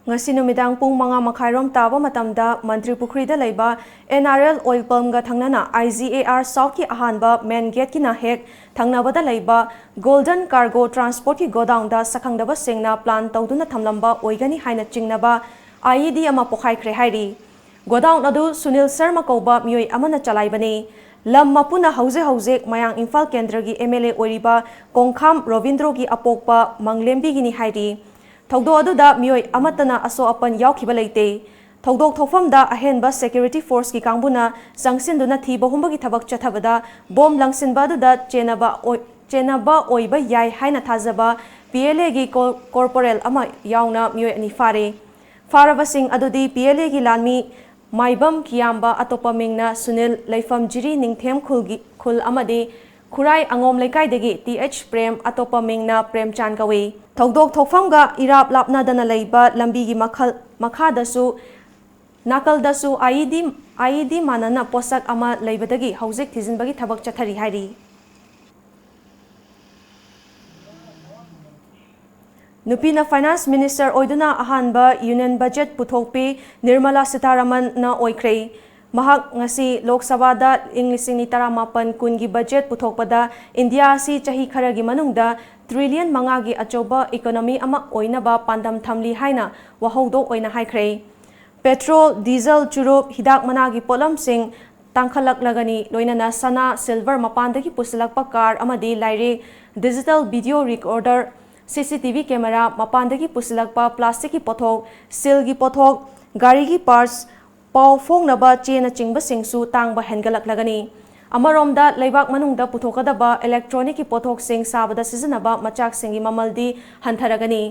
ꯉꯁꯤ ꯅꯨꯃꯤꯗꯥꯡ ꯄꯨꯡ ꯃꯉꯥ ꯃꯈꯥꯏꯔꯣꯝ ꯇꯥꯕ ꯃꯇꯝꯗ ꯃꯟꯇ꯭ꯔꯤ ꯄꯨꯈ꯭ꯔꯤꯗ ꯂꯩꯕ ꯑꯦꯟ ꯑꯥꯔ ꯑꯦꯜ ꯑꯣꯏꯜ ꯄꯝꯒ ꯊꯪꯅꯅ ꯑꯥꯏ ꯖꯤ ꯑꯦ ꯑꯥꯔ ꯁꯥꯎꯠꯀꯤ ꯑꯍꯥꯟꯕ ꯃꯦꯟ ꯒꯦꯠꯀꯤ ꯅꯥꯍꯦꯛ ꯊꯪꯅꯕꯗ ꯂꯩꯕ ꯒꯣꯜꯗꯟ ꯀꯥꯔꯒꯣ ꯇ꯭ꯔꯥꯟꯁꯄꯣꯔꯠꯀꯤ ꯒꯣꯗꯥꯎꯟꯗ ꯁꯛꯈꯪꯗꯕꯁꯤꯡꯅ ꯄ꯭ꯂꯥꯟ ꯇꯧꯗꯨꯅ ꯊꯝꯂꯝꯕ ꯑꯣꯏꯒꯅꯤ ꯍꯥꯏꯅ ꯆꯤꯡꯅꯕ ꯑꯥꯏ ꯏ ꯗꯤ ꯑꯃ ꯄꯣꯈꯥꯏꯈ꯭ꯔꯦ ꯍꯥꯏꯔꯤ꯫ ꯒꯣꯗꯥꯎꯟ ꯑꯗꯨ ꯁꯨꯅꯤꯜ ꯁꯔꯃ ꯀꯧꯕ ꯃꯤꯑꯣꯏ ꯑꯃꯅ ꯆꯂꯥꯏꯕꯅꯤ꯫ ꯂꯝ ꯃꯄꯨꯅ ꯍꯧꯖꯤꯛ ꯍꯧꯖꯤꯛ ꯃꯌꯥꯡ ꯏꯝꯐꯥꯜ ꯀꯦꯟꯗ꯭ꯔꯒꯤ ꯑꯦꯝ ꯑꯦꯜ ꯑꯦ ꯑꯣꯏꯔꯤꯕ ꯀꯣꯡꯈꯥꯝ ꯔꯣꯕꯤꯟꯗ꯭ꯔꯣꯒꯤ ꯑꯄꯣꯛꯄ ꯃꯪꯂꯦꯝꯕꯤꯒꯤꯅꯤ ꯍꯥꯏꯔꯤ꯫ ꯊꯧꯗꯣꯛ ꯑꯗꯨꯗ ꯃꯤꯑꯣꯏ ꯑꯃꯠꯇꯅ ꯑꯁꯣꯛ ꯑꯄꯟ ꯌꯥꯎꯈꯤꯕ ꯂꯩꯇꯦ꯫ ꯊꯧꯗꯣꯛ ꯊꯣꯛꯐꯝꯗ ꯑꯍꯦꯟꯕ ꯁꯦꯀ꯭ꯌꯨꯔꯤꯇꯤ ꯐꯣꯔꯁꯀꯤ ꯀꯥꯡꯕꯨꯅ ꯆꯪꯁꯤꯟꯗꯨꯅ ꯊꯤꯕ ꯍꯨꯝꯕꯒꯤ ꯊꯕꯛ ꯆꯠꯊꯕꯗ ꯕꯣꯝ ꯂꯪꯁꯤꯟꯕ ꯑꯗꯨꯗ ꯆꯦꯟꯅꯕ ꯑꯣꯏ-, ꯆꯦꯟꯅꯕ ꯑꯣꯏꯕ ꯌꯥꯏ ꯍꯥꯏꯅ ꯊꯥꯖꯕ ꯄꯤ ꯑꯦꯜ ꯑꯦꯒꯤ ꯀꯣ-, ꯀꯣꯔꯄꯣꯔꯦꯜ ꯑꯃ ꯌꯥꯎꯅ ꯃꯤꯑꯣꯏ ꯑꯅꯤ ꯐꯥꯔꯦ꯫ ꯐꯥꯔꯕꯁꯤꯡ ꯑꯗꯨꯗꯤ ꯄꯤ ꯑꯦꯜ ꯑꯦꯒꯤ ꯂꯥꯟꯃꯤ ꯃꯥꯏꯕꯝ ꯀꯤꯌꯥꯝꯕ, ꯑꯇꯣꯞꯄ ꯃꯤꯡꯅ ꯁꯨꯅꯤꯜ, ꯂꯩꯐꯝ ꯖꯤꯔꯤ ꯅꯤꯡꯊꯦꯝ ꯈꯨꯜꯒꯤ, ꯈꯨꯜ ꯑꯃꯗꯤ ꯈꯨꯔꯥꯏ ꯑꯉꯣꯝ ꯂꯩꯀꯥꯏꯗꯒꯤ ꯇꯤ ꯑꯩꯆ ꯄ꯭ꯔꯦꯝ, ꯑꯇꯣꯞꯄ ꯃꯤꯡꯅ ꯄ꯭ꯔꯦꯝꯆꯥꯟ ꯀꯧꯏ꯫ ꯊꯧꯗꯣꯛ ꯊꯣꯛꯐꯝꯒ ꯏꯔꯥꯞ ꯂꯥꯞꯅꯗꯅ ꯂꯩꯕ ꯂꯝꯕꯤꯒꯤ ꯃꯈꯜ, ꯃꯈꯥꯗꯁꯨ, ꯅꯥꯀꯜꯗꯁꯨ ꯑꯥꯏ ꯏ ꯗꯤ, ꯑꯥꯏ ꯏ ꯗꯤ ꯃꯥꯟꯅꯅ ꯄꯣꯠꯁꯛ ꯑꯃ ꯂꯩꯕꯗꯒꯤ ꯍꯧꯖꯤꯛ ꯊꯤꯖꯤꯟꯕꯒꯤ ꯊꯕꯛ ꯆꯠꯊꯔꯤ ꯍꯥꯏꯔꯤ꯫ ꯅꯨꯄꯤꯅ ꯐꯥꯏꯅꯥꯟꯁ ꯃꯤꯅꯤꯁꯇꯔ ꯑꯣꯏꯗꯨꯅ ꯑꯍꯥꯟꯕ ꯌꯨꯅꯤꯌꯟ ꯕꯖꯦꯠ ꯄꯨꯊꯣꯛꯄꯤ ꯅꯤꯔꯃꯂꯥ ꯁꯤꯇꯥꯔꯥꯃꯟꯅ ꯑꯣꯏꯈ꯭ꯔꯦ꯫ ꯃꯍꯥꯛ ꯉꯁꯤ ꯂꯣꯛ ꯁꯚꯥꯗ ꯏꯪ ꯂꯤꯁꯤꯡ ꯑꯅꯤ ꯇꯔꯥꯃꯥꯄꯟ ꯀꯨꯟꯒꯤ ꯕꯖꯦꯠ ꯄꯨꯊꯣꯛꯄꯗ ꯏꯟꯗꯤꯌꯥ ꯑꯁꯤ ꯆꯍꯤ ꯈꯔꯒꯤ ꯃꯅꯨꯡꯗ ꯇ꯭ꯔꯤꯂꯤꯌꯟ ꯃꯉꯥꯒꯤ ꯑꯆꯧꯕ ꯏꯀꯣꯅꯣꯃꯤ ꯑꯃ ꯑꯣꯏꯅꯕ ꯄꯥꯟꯗꯝ ꯊꯝꯂꯤ ꯍꯥꯏꯅ ꯋꯥꯍꯧꯗꯣꯛ ꯑꯣꯏꯅ ꯍꯥꯏꯈ꯭ꯔꯦ꯫ ꯄꯦꯇ꯭ꯔꯣꯜ, ꯗꯤꯖꯜ, ꯆꯨꯔꯨꯞ, ꯍꯤꯗꯥꯛ ꯃꯅꯥꯒꯤ ꯄꯣꯠꯂꯝꯁꯤꯡ ꯇꯥꯡꯈꯠꯂꯛꯂꯒꯅꯤ, ꯂꯣꯏꯅꯅ ꯁꯅꯥ, ꯁꯤꯜꯚꯔ, ꯃꯄꯥꯟꯗꯒꯤ ꯄꯨꯁꯤꯜꯂꯛꯄ ꯀꯥꯔ ꯑꯃꯗꯤ ꯂꯥꯏꯔꯤꯛ, ꯗꯤꯖꯤꯇꯦꯜ ꯚꯤꯗꯤꯑꯣ ꯔꯤꯀꯣꯔꯗꯔ, ꯁꯤ ꯁꯤ ꯇꯤ ꯚꯤ ꯀꯦꯃꯦꯔꯥ, ꯃꯄꯥꯟꯗꯒꯤ ꯄꯨꯁꯤꯜꯂꯛꯄ ꯄ꯭ꯂꯥꯁꯇꯤꯛꯀꯤ ꯄꯣꯠꯊꯣꯛ, ꯁꯤꯜꯒꯤ ꯄꯣꯠꯊꯣꯛ, ꯒꯥꯔꯤꯒꯤ ꯄꯥꯔꯠꯁ, ꯄꯥꯎ ꯐꯣꯡꯅꯕ ꯆꯦꯅꯆꯤꯡꯕꯁꯤꯡꯁꯨ ꯇꯥꯡꯕ ꯍꯦꯟꯒꯠꯂꯛꯂꯒꯅꯤ꯫ ꯑꯃꯔꯣꯝꯗ, ꯂꯩꯕꯥꯛ ꯃꯅꯨꯡꯗ ꯄꯨꯊꯣꯛꯀꯗꯕ ꯏꯂꯦꯛꯇ꯭ꯔꯣꯅꯤꯛꯀꯤ ꯄꯣꯠꯊꯣꯛꯁꯤꯡ ꯁꯥꯕꯗ ꯁꯤꯖꯤꯟꯅꯕ ꯃꯆꯥꯛꯁꯤꯡꯒꯤ ꯃꯃꯜꯗꯤ ꯍꯟꯊꯔꯒꯅꯤ꯫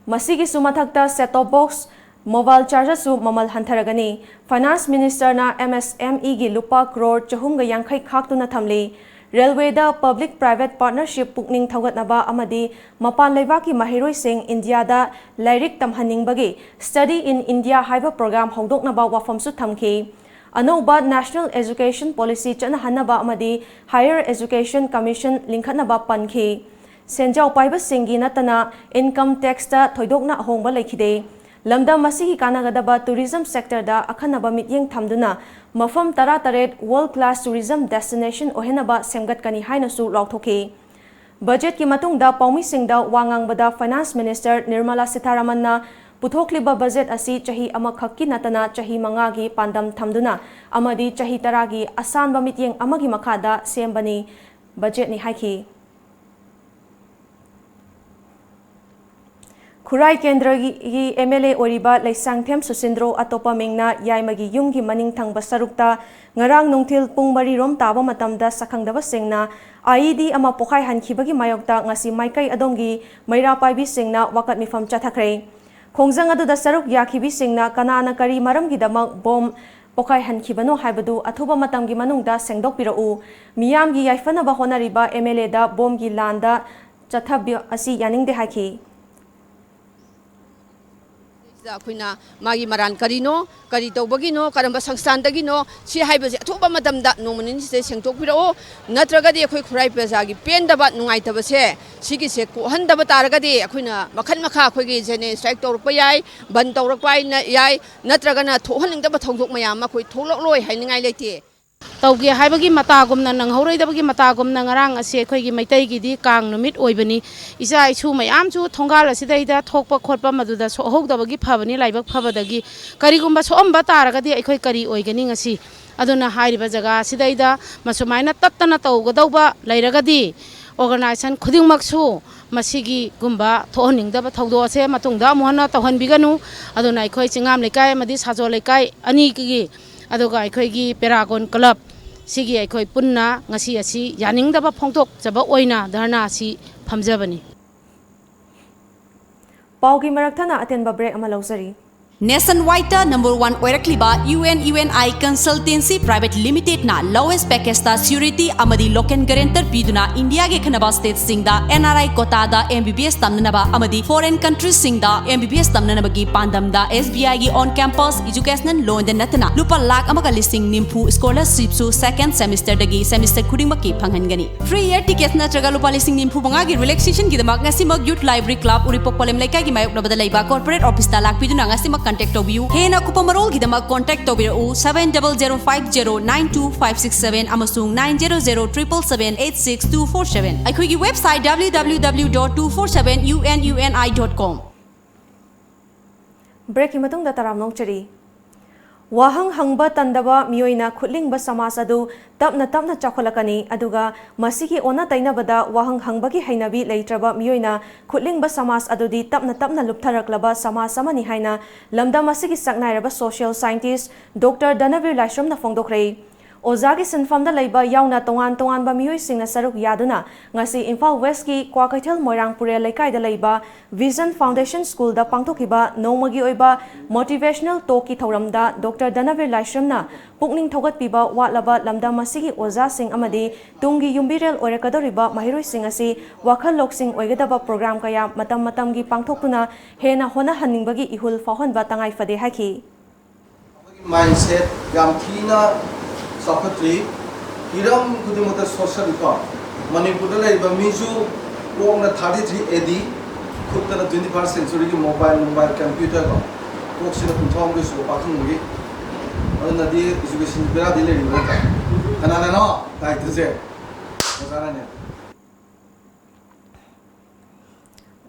ꯃꯁꯤꯒꯤꯁꯨ ꯃꯊꯛꯇ, ꯁꯦꯠ ꯇꯣꯞ ꯕꯣꯛꯁ, ꯃꯣꯕꯥꯏꯜ ꯆꯥꯔꯖꯔꯁꯨ ꯃꯃꯜ ꯍꯟꯊꯔꯒꯅꯤ꯫ ꯐꯥꯏꯅꯥꯟꯁ ꯃꯤꯅꯤꯁꯇꯔꯅ ꯑꯦꯝ ꯑꯦꯁ ꯑꯦꯝ ꯏꯒꯤ ꯂꯨꯄꯥ ꯀ꯭ꯔꯣꯔ ꯆꯍꯨꯝꯒ ꯌꯥꯡꯈꯩ ꯈꯥꯛꯇꯨꯅ ꯊꯝꯂꯤ꯫ ꯔꯦꯜꯋꯦꯗ ꯄꯕ꯭ꯂꯤꯛ ꯄ꯭ꯔꯥꯏꯚꯦꯠ ꯄꯥꯔꯠꯅꯔꯁꯤꯞ ꯄꯨꯛꯅꯤꯡ ꯊꯧꯒꯠꯅꯕ ꯑꯃꯗꯤ ꯃꯄꯥꯟ ꯂꯩꯕꯥꯛꯀꯤ ꯃꯍꯩꯔꯣꯏꯁꯤꯡ ꯏꯟꯗꯤꯌꯥꯗ ꯂꯥꯏꯔꯤꯛ ꯇꯝꯍꯟꯅꯤꯡꯕꯒꯤ Study in India ꯍꯥꯏꯕ ꯄ꯭ꯔꯣꯒ꯭ꯔꯥꯝ ꯍꯧꯗꯣꯛꯅꯕ ꯋꯥꯐꯝꯁꯨ ꯊꯝꯈꯤ꯫ ꯑꯅꯧꯕ National Education Policy ꯆꯠꯅꯍꯟꯅꯕ ꯑꯃꯗꯤ Higher Education Commission ꯂꯤꯡꯈꯠꯅꯕ ꯄꯟꯈꯤ꯫ ꯁꯦꯟꯖꯥꯎ ꯄꯥꯏꯕꯁꯤꯡꯒꯤ ꯅꯠꯇꯅ income taxꯇ ꯊꯣꯏꯗꯣꯛꯅ ꯑꯍꯣꯡꯕ ꯂꯩꯈꯤꯗꯦ꯫ ꯂꯝꯗꯝ ꯑꯁꯤꯒꯤ ꯀꯥꯟꯅꯒꯗꯕ tourism sectorꯗ ꯑꯈꯟꯅꯕ ꯃꯤꯠꯌꯦꯡ ꯊꯝꯗꯨꯅ ꯃꯐꯝ ꯇꯔꯥꯇꯔꯦꯠ world class tourism destination ꯑꯣꯏꯍꯟꯅꯕ ꯁꯦꯝꯒꯠꯀꯅꯤ ꯍꯥꯏꯅꯁꯨ ꯂꯥꯎꯊꯣꯛꯈꯤ꯫ ꯕꯖꯦꯠꯀꯤ ꯃꯇꯨꯡꯗ ꯄꯥꯎꯃꯤꯁꯤꯡꯗ ꯋꯥ ꯉꯥꯡꯕꯗ Finance Minister Nirmala Sitharamanꯅ ꯄꯨꯊꯣꯛꯂꯤꯕ ꯕꯖꯦꯠ ꯑꯁꯤ ꯆꯍꯤ ꯑꯃꯈꯛꯀꯤ ꯅꯠꯇꯅ ꯆꯍꯤ ꯃꯉꯥꯒꯤ ꯄꯥꯟꯗꯝ ꯊꯝꯗꯨꯅ ꯑꯃꯗꯤ ꯆꯍꯤ ꯇꯔꯥꯒꯤ ꯑꯁꯥꯟꯕ ꯃꯤꯠꯌꯦꯡ ꯑꯃꯒꯤ ꯃꯈꯥꯗ ꯁꯦꯝꯕꯅꯤ, ꯕꯖꯦꯠꯅꯤ ꯍꯥꯏꯈꯤ꯫ ꯈꯨꯔꯥꯏ ꯀꯦꯟꯗ꯭ꯔꯒꯤ MLA ꯑꯣꯏꯔꯤꯕ ꯂꯩꯁꯥꯡꯊꯦꯝ ꯁꯨꯁꯤꯟꯗ꯭ꯔꯣ ꯑꯇꯣꯞꯄ ꯃꯤꯡꯅ ꯌꯥꯏꯃꯒꯤ ꯌꯨꯝꯒꯤ ꯃꯅꯤꯡ ꯊꯪꯕ ꯁꯔꯨꯛꯇ ꯉꯔꯥꯡ ꯅꯨꯡꯊꯤꯜ ꯄꯨꯡ ꯃꯔꯤ ꯔꯣꯝ ꯇꯥꯕ ꯃꯇꯝꯗ ꯁꯛꯈꯪꯗꯕꯁꯤꯡꯅ IED ꯑꯃ ꯄꯣꯈꯥꯏꯍꯟꯈꯤꯕꯒꯤ ꯃꯥꯌꯣꯛꯇ ꯉꯁꯤ ꯃꯥꯏꯀꯩ ꯑꯗꯣꯝꯒꯤ ꯃꯩꯔꯥ ꯄꯥꯏꯕꯤꯁꯤꯡꯅ ꯋꯥꯀꯠ ꯃꯤꯐꯝ ꯆꯠꯊꯈ꯭ꯔꯦ꯫ ꯈꯣꯡꯖꯪ ꯑꯗꯨꯗ ꯁꯔꯨꯛ ꯌꯥꯈꯤꯕꯤꯁꯤꯡꯅ ꯀꯅꯥꯅ ꯀꯔꯤ ꯃꯔꯝꯒꯤꯗꯃꯛ ꯕꯣꯝ ꯄꯣꯈꯥꯏꯍꯟꯈꯤꯕꯅꯣ ꯍꯥꯏꯕꯗꯨ ꯑꯊꯨꯕ ꯃꯇꯝꯒꯤ ꯃꯅꯨꯡꯗ ꯁꯦꯡꯗꯣꯛꯄꯤꯔꯛꯎ꯫ ꯃꯤꯌꯥꯝꯒꯤ ꯌꯥꯏꯐꯅꯕ ꯍꯣꯠꯅꯔꯤꯕ MLAꯗ ꯕꯣꯝꯒꯤ ꯂꯥꯟꯗ ꯆꯠꯊꯕ ꯑꯁꯤ ꯌꯥꯅꯤꯡꯗꯦ ꯍꯥꯏꯈꯤ꯫ ꯁꯤꯗ ꯑꯩꯈꯣꯏꯅ ꯃꯥꯒꯤ ꯃꯔꯥꯟ ꯀꯔꯤꯅꯣ, ꯀꯔꯤ ꯇꯧꯕꯒꯤꯅꯣ, ꯀꯔꯝꯕ ꯁꯪꯁꯊꯥꯟꯗꯒꯤꯅꯣ, ꯁꯤ ꯍꯥꯏꯕꯁꯦ ꯑꯊꯨꯕ ꯃꯇꯝꯗ ꯅꯣꯡꯃ ꯅꯤꯅꯤꯁꯤꯗ ꯁꯦꯡꯗꯣꯛꯄꯤꯔꯛꯑꯣ꯫ ꯅꯠꯇ꯭ꯔꯒꯗꯤ ꯑꯩꯈꯣꯏ ꯈꯨꯔꯥꯏ ꯄ꯭ꯔꯖꯥꯒꯤ ꯄꯦꯟꯗꯕ, ꯅꯨꯡꯉꯥꯏꯇꯕꯁꯦ, ꯁꯤꯒꯤꯁꯦ ꯀꯣꯛꯍꯟꯗꯕ ꯇꯥꯔꯒꯗꯤ ꯑꯩꯈꯣꯏꯅ ꯃꯈꯜ ꯃꯈꯥ ꯑꯩꯈꯣꯏꯒꯤ general strike ꯇꯧꯔꯛꯄ ꯌꯥꯏ, ꯕꯟ ꯇꯧꯔꯛꯄ ꯍꯥꯏꯅ ꯌꯥꯏ, ꯅꯠꯇ꯭ꯔꯒꯅ ꯊꯣꯛꯍꯟꯅꯤꯡꯗꯕ ꯊꯧꯗꯣꯛ ꯃꯌꯥꯝ ꯑꯃ ꯑꯩꯈꯣꯏ ꯊꯣꯛꯂꯛꯂꯣꯏ ꯍꯥꯏꯅꯤꯡꯉꯥꯏ ꯂꯩꯇꯦ꯫ ꯇꯧꯒꯦ ꯍꯥꯏꯕꯒꯤ ꯃꯇꯥꯒꯨꯝꯅ, ꯅꯪꯍꯧꯔꯣꯏꯗꯕꯒꯤ ꯃꯇꯥꯒꯨꯝꯅ ꯉꯔꯥꯡ ꯑꯁꯤ ꯑꯩꯈꯣꯏꯒꯤ ꯃꯩꯇꯩꯒꯤꯗꯤ ꯀꯥꯡ ꯅꯨꯃꯤꯠ ꯑꯣꯏꯕꯅꯤ꯫ ꯏꯆꯥ ꯏꯁꯨ ꯃꯌꯥꯝꯁꯨ ꯊꯣꯡꯒꯥꯜ ꯑꯁꯤꯗꯩꯗ ꯊꯣꯛꯄ ꯈꯣꯠꯄ ꯃꯗꯨꯗ ꯁꯣꯛꯍꯧꯗꯕꯒꯤ ꯐꯕꯅꯤ, ꯂꯥꯏꯕꯛ ꯐꯕꯗꯒꯤ꯫ ꯀꯔꯤꯒꯨꯝꯕ ꯁꯣꯛꯑꯝꯕ ꯇꯥꯔꯒꯗꯤ ꯑꯩꯈꯣꯏ ꯀꯔꯤ ꯑꯣꯏꯒꯅꯤ ꯉꯁꯤ? ꯑꯗꯨꯅ ꯍꯥꯏꯔꯤꯕ ꯖꯒꯥ ꯑꯁꯤꯗꯩꯗ ꯃꯁꯨꯃꯥꯏꯅ ꯇꯠꯇꯅ ꯇꯧꯒꯗꯧꯕ ꯂꯩꯔꯒꯗꯤ organization ꯈꯨꯗꯤꯡꯃꯛꯁꯨ ꯃꯁꯤꯒꯤꯒꯨꯝꯕ ꯊꯣꯛꯍꯟꯅꯤꯡꯗꯕ ꯊꯧꯗꯣꯛ ꯑꯁꯦ ꯃꯇꯨꯡꯗ ꯑꯃꯨꯛ ꯍꯟꯅ ꯇꯧꯍꯟꯕꯤꯒꯅꯨ꯫ ꯑꯗꯨꯅ ꯑꯩꯈꯣꯏ ꯆꯤꯡꯉꯥꯝ ꯂꯩꯀꯥꯏ ꯑꯃꯗꯤ ꯁꯥꯖꯣꯜ ꯂꯩꯀꯥꯏ ꯑꯅꯤꯒꯤ, ꯑꯗꯨꯒ ꯑꯩꯈꯣꯏꯒꯤ ꯄꯦꯔꯥꯒꯣꯟ ꯀ꯭ꯂꯕ ꯁꯤꯒꯤ ꯑꯩꯈꯣꯏ ꯄꯨꯟꯅ ꯉꯁꯤ ꯑꯁꯤ ꯌꯥꯅꯤꯡꯗꯕ ꯐꯣꯡꯗꯣꯛꯆꯕ ꯑꯣꯏꯅ ꯙꯔꯅꯥ ꯑꯁꯤ ꯐꯝꯖꯕꯅꯤ꯫ ꯄꯥꯎꯒꯤ ꯃꯔꯛ ꯊꯠꯅ ꯑꯇꯦꯟꯕ break ꯑꯃ ꯂꯧꯖꯔꯤ꯫ Nationwide number one ꯑꯣꯏꯔꯛꯂꯤꯕ U N U N I Consultancy Private Limited ꯅ lowest package ꯇ surety ꯑꯃꯗꯤ local guarantor ꯄꯤꯗꯨꯅ ꯏꯟꯗꯤꯌꯥꯒꯤ ꯈꯟꯅꯕ state ꯁꯤꯡꯗ N R I quota the M B B S ꯇꯝꯅꯅꯕ ꯑꯃꯗꯤ foreign country ꯁꯤꯡꯗ M B B S ꯇꯝꯅꯅꯕꯒꯤ ꯄꯥꯟꯗꯝꯗ S B I ꯒꯤ on campus educational loan ꯗ ꯅꯠꯇꯅ ꯂꯨꯄꯥ ꯂꯥꯈ ꯑꯃꯒ ꯂꯤꯁꯤꯡ ꯅꯤꯐꯨ scholarship ꯁꯨ second semester ꯗꯒꯤ semester ꯈꯨꯗꯤꯡꯃꯛꯀꯤ ꯐꯪꯍꯟꯒꯅꯤ꯫ Free air ticket ꯅꯠꯇ꯭ꯔꯒ ꯂꯨꯄꯥ ꯂꯤꯁꯤꯡ ꯅꯤꯐꯨ ꯃꯉꯥꯒꯤ relaxation ꯒꯤꯗꯃꯛ ꯉꯁꯤꯃꯛ Youth Library Club ꯎꯔꯤꯄꯣꯛ ꯄꯣꯂꯦꯝ ꯂꯩꯀꯥꯏꯒꯤ ꯃꯥꯌꯣꯛꯅꯕꯗ ꯂꯩꯕ corporate office ꯇ ꯂꯥꯛꯄꯤꯗꯨꯅ ꯉꯁꯤꯃꯛ contact ꯇꯧꯕꯤꯌꯨ꯫ ꯍꯦꯟꯅ ꯑꯀꯨꯞꯄ ꯃꯔꯣꯜꯒꯤꯗꯃꯛ contact ꯇꯧꯕꯤꯔꯛꯎ seven double zero five zero nine two five six seven ꯑꯃꯁꯨꯡ nine zero zero triple seven eight six two four seven꯫ ꯑꯩꯈꯣꯏꯒꯤ website W W W dot two four seven U N U N I dot com꯫ Break ꯀꯤ ꯃꯇꯨꯡꯗ ꯇꯔꯥꯝꯅ ꯑꯣꯛꯆꯔꯤ꯫ ꯋꯥꯍꯪ ꯍꯪꯕ ꯇꯟꯗꯕ ꯃꯤꯑꯣꯏꯅ ꯈꯨꯠꯂꯤꯡꯕ ꯁꯃꯥꯖ ꯑꯗꯨ ꯇꯞꯅ ꯇꯞꯅ ꯆꯥꯎꯈꯠꯂꯛꯀꯅꯤ, ꯑꯗꯨꯒ ꯃꯁꯤꯒꯤ ꯑꯣꯟꯅ ꯇꯩꯅꯕꯗ ꯋꯥꯍꯪ ꯍꯪꯕꯒꯤ ꯍꯩꯅꯕꯤ ꯂꯩꯇ꯭ꯔꯕ ꯃꯤꯑꯣꯏꯅ ꯈꯨꯠꯂꯤꯡꯕ ꯁꯃꯥꯖ ꯑꯗꯨꯗꯤ ꯇꯞꯅ ꯇꯞꯅ ꯂꯨꯞꯊꯔꯛꯂꯕ ꯁꯃꯥꯖ ꯑꯃꯅꯤ ꯍꯥꯏꯅ ꯂꯝꯗꯝ ꯑꯁꯤꯒꯤ ꯁꯛꯅꯥꯏꯔꯕ social scientist Doctor ꯙꯅꯕꯤꯔ ꯂꯥꯏꯁ꯭ꯔꯝꯅ ꯐꯣꯡꯗꯣꯛꯈ꯭ꯔꯦ꯫ ꯑꯣꯖꯥꯒꯤ ꯁꯤꯟꯐꯝꯗ ꯂꯩꯕ ꯌꯥꯎꯅ ꯇꯣꯉꯥꯟ ꯇꯣꯉꯥꯟꯕ ꯃꯤꯑꯣꯏꯁꯤꯡꯅ ꯁꯔꯨꯛ ꯌꯥꯗꯨꯅ ꯉꯁꯤ ꯏꯝꯐꯥꯜ ꯋꯦꯁ꯭ꯠꯀꯤ ꯀ꯭ꯋꯥꯀꯩꯊꯦꯜ ꯃꯣꯏꯔꯥꯡ ꯄꯨꯔꯦꯜ ꯂꯩꯀꯥꯏꯗ ꯂꯩꯕ Vision Foundation School ꯗ ꯄꯥꯡꯊꯣꯛꯈꯤꯕ ꯅꯣꯡꯃꯒꯤ ꯑꯣꯏꯕ motivational talk ꯀꯤ ꯊꯧꯔꯝꯗ Doctor ꯙꯅꯕꯤꯔ ꯂꯥꯏꯁ꯭ꯔꯝꯅ ꯄꯨꯛꯅꯤꯡ ꯊꯧꯒꯠꯄꯤꯕ ꯋꯥꯠꯂꯕ ꯂꯝꯗꯝ ꯑꯁꯤꯒꯤ ꯑꯣꯖꯥꯁꯤꯡ ꯑꯃꯗꯤ ꯇꯨꯡꯒꯤ ꯌꯨꯝꯕꯤꯔꯦꯜ ꯑꯣꯏꯔꯛꯀꯗꯧꯔꯤꯕ ꯃꯍꯩꯔꯣꯏꯁꯤꯡ ꯑꯁꯤ ꯋꯥꯈꯜ ꯂꯧꯁꯤꯡ ꯑꯣꯏꯒꯗꯕ program ꯀꯌꯥ ꯃꯇꯝ ꯃꯇꯝꯒꯤ ꯄꯥꯡꯊꯣꯛꯇꯨꯅ ꯍꯦꯟꯅ ꯍꯣꯠꯅꯍꯟꯅꯤꯡꯕꯒꯤ ꯏꯍꯨꯜ ꯐꯥꯎꯍꯟꯕ ꯇꯉꯥꯏ ꯐꯗꯦ ꯍꯥꯏꯈꯤ꯫ Mindset ꯌꯥꯝ ꯊꯤꯅ ꯆꯥꯎꯈꯠꯇ꯭ꯔꯤ꯫ ꯍꯤꯔꯝ ꯈꯨꯗꯤꯡꯃꯛꯇ ꯁꯣꯛꯆꯜꯂꯤꯀꯣ꯫ ꯃꯅꯤꯄꯨꯔꯗ ꯂꯩꯔꯤꯕ ꯃꯤꯁꯨ ꯀꯣꯛꯅ thirty three A D, ꯈꯨꯠꯇꯅ twenty first century ꯒꯤ mobile, mobile, computer ꯀꯣ꯫ ꯀꯣꯛꯁꯤꯅ ꯀꯨꯟꯊ꯭ꯔꯥ ꯍꯨꯝꯗꯣꯏ ꯁꯨꯕ ꯄꯥꯈꯪꯕꯒꯤ꯫ ꯑꯗꯨꯅꯗꯤ education ꯕꯦꯔꯥꯗꯤ ꯂꯩꯔꯤꯕ ꯅꯠꯇ꯭ꯔꯥ? ꯀꯅꯥꯅꯅꯣ ꯇꯥꯏꯗꯨꯁꯦ? ꯑꯣꯖꯥꯅꯅꯦ꯫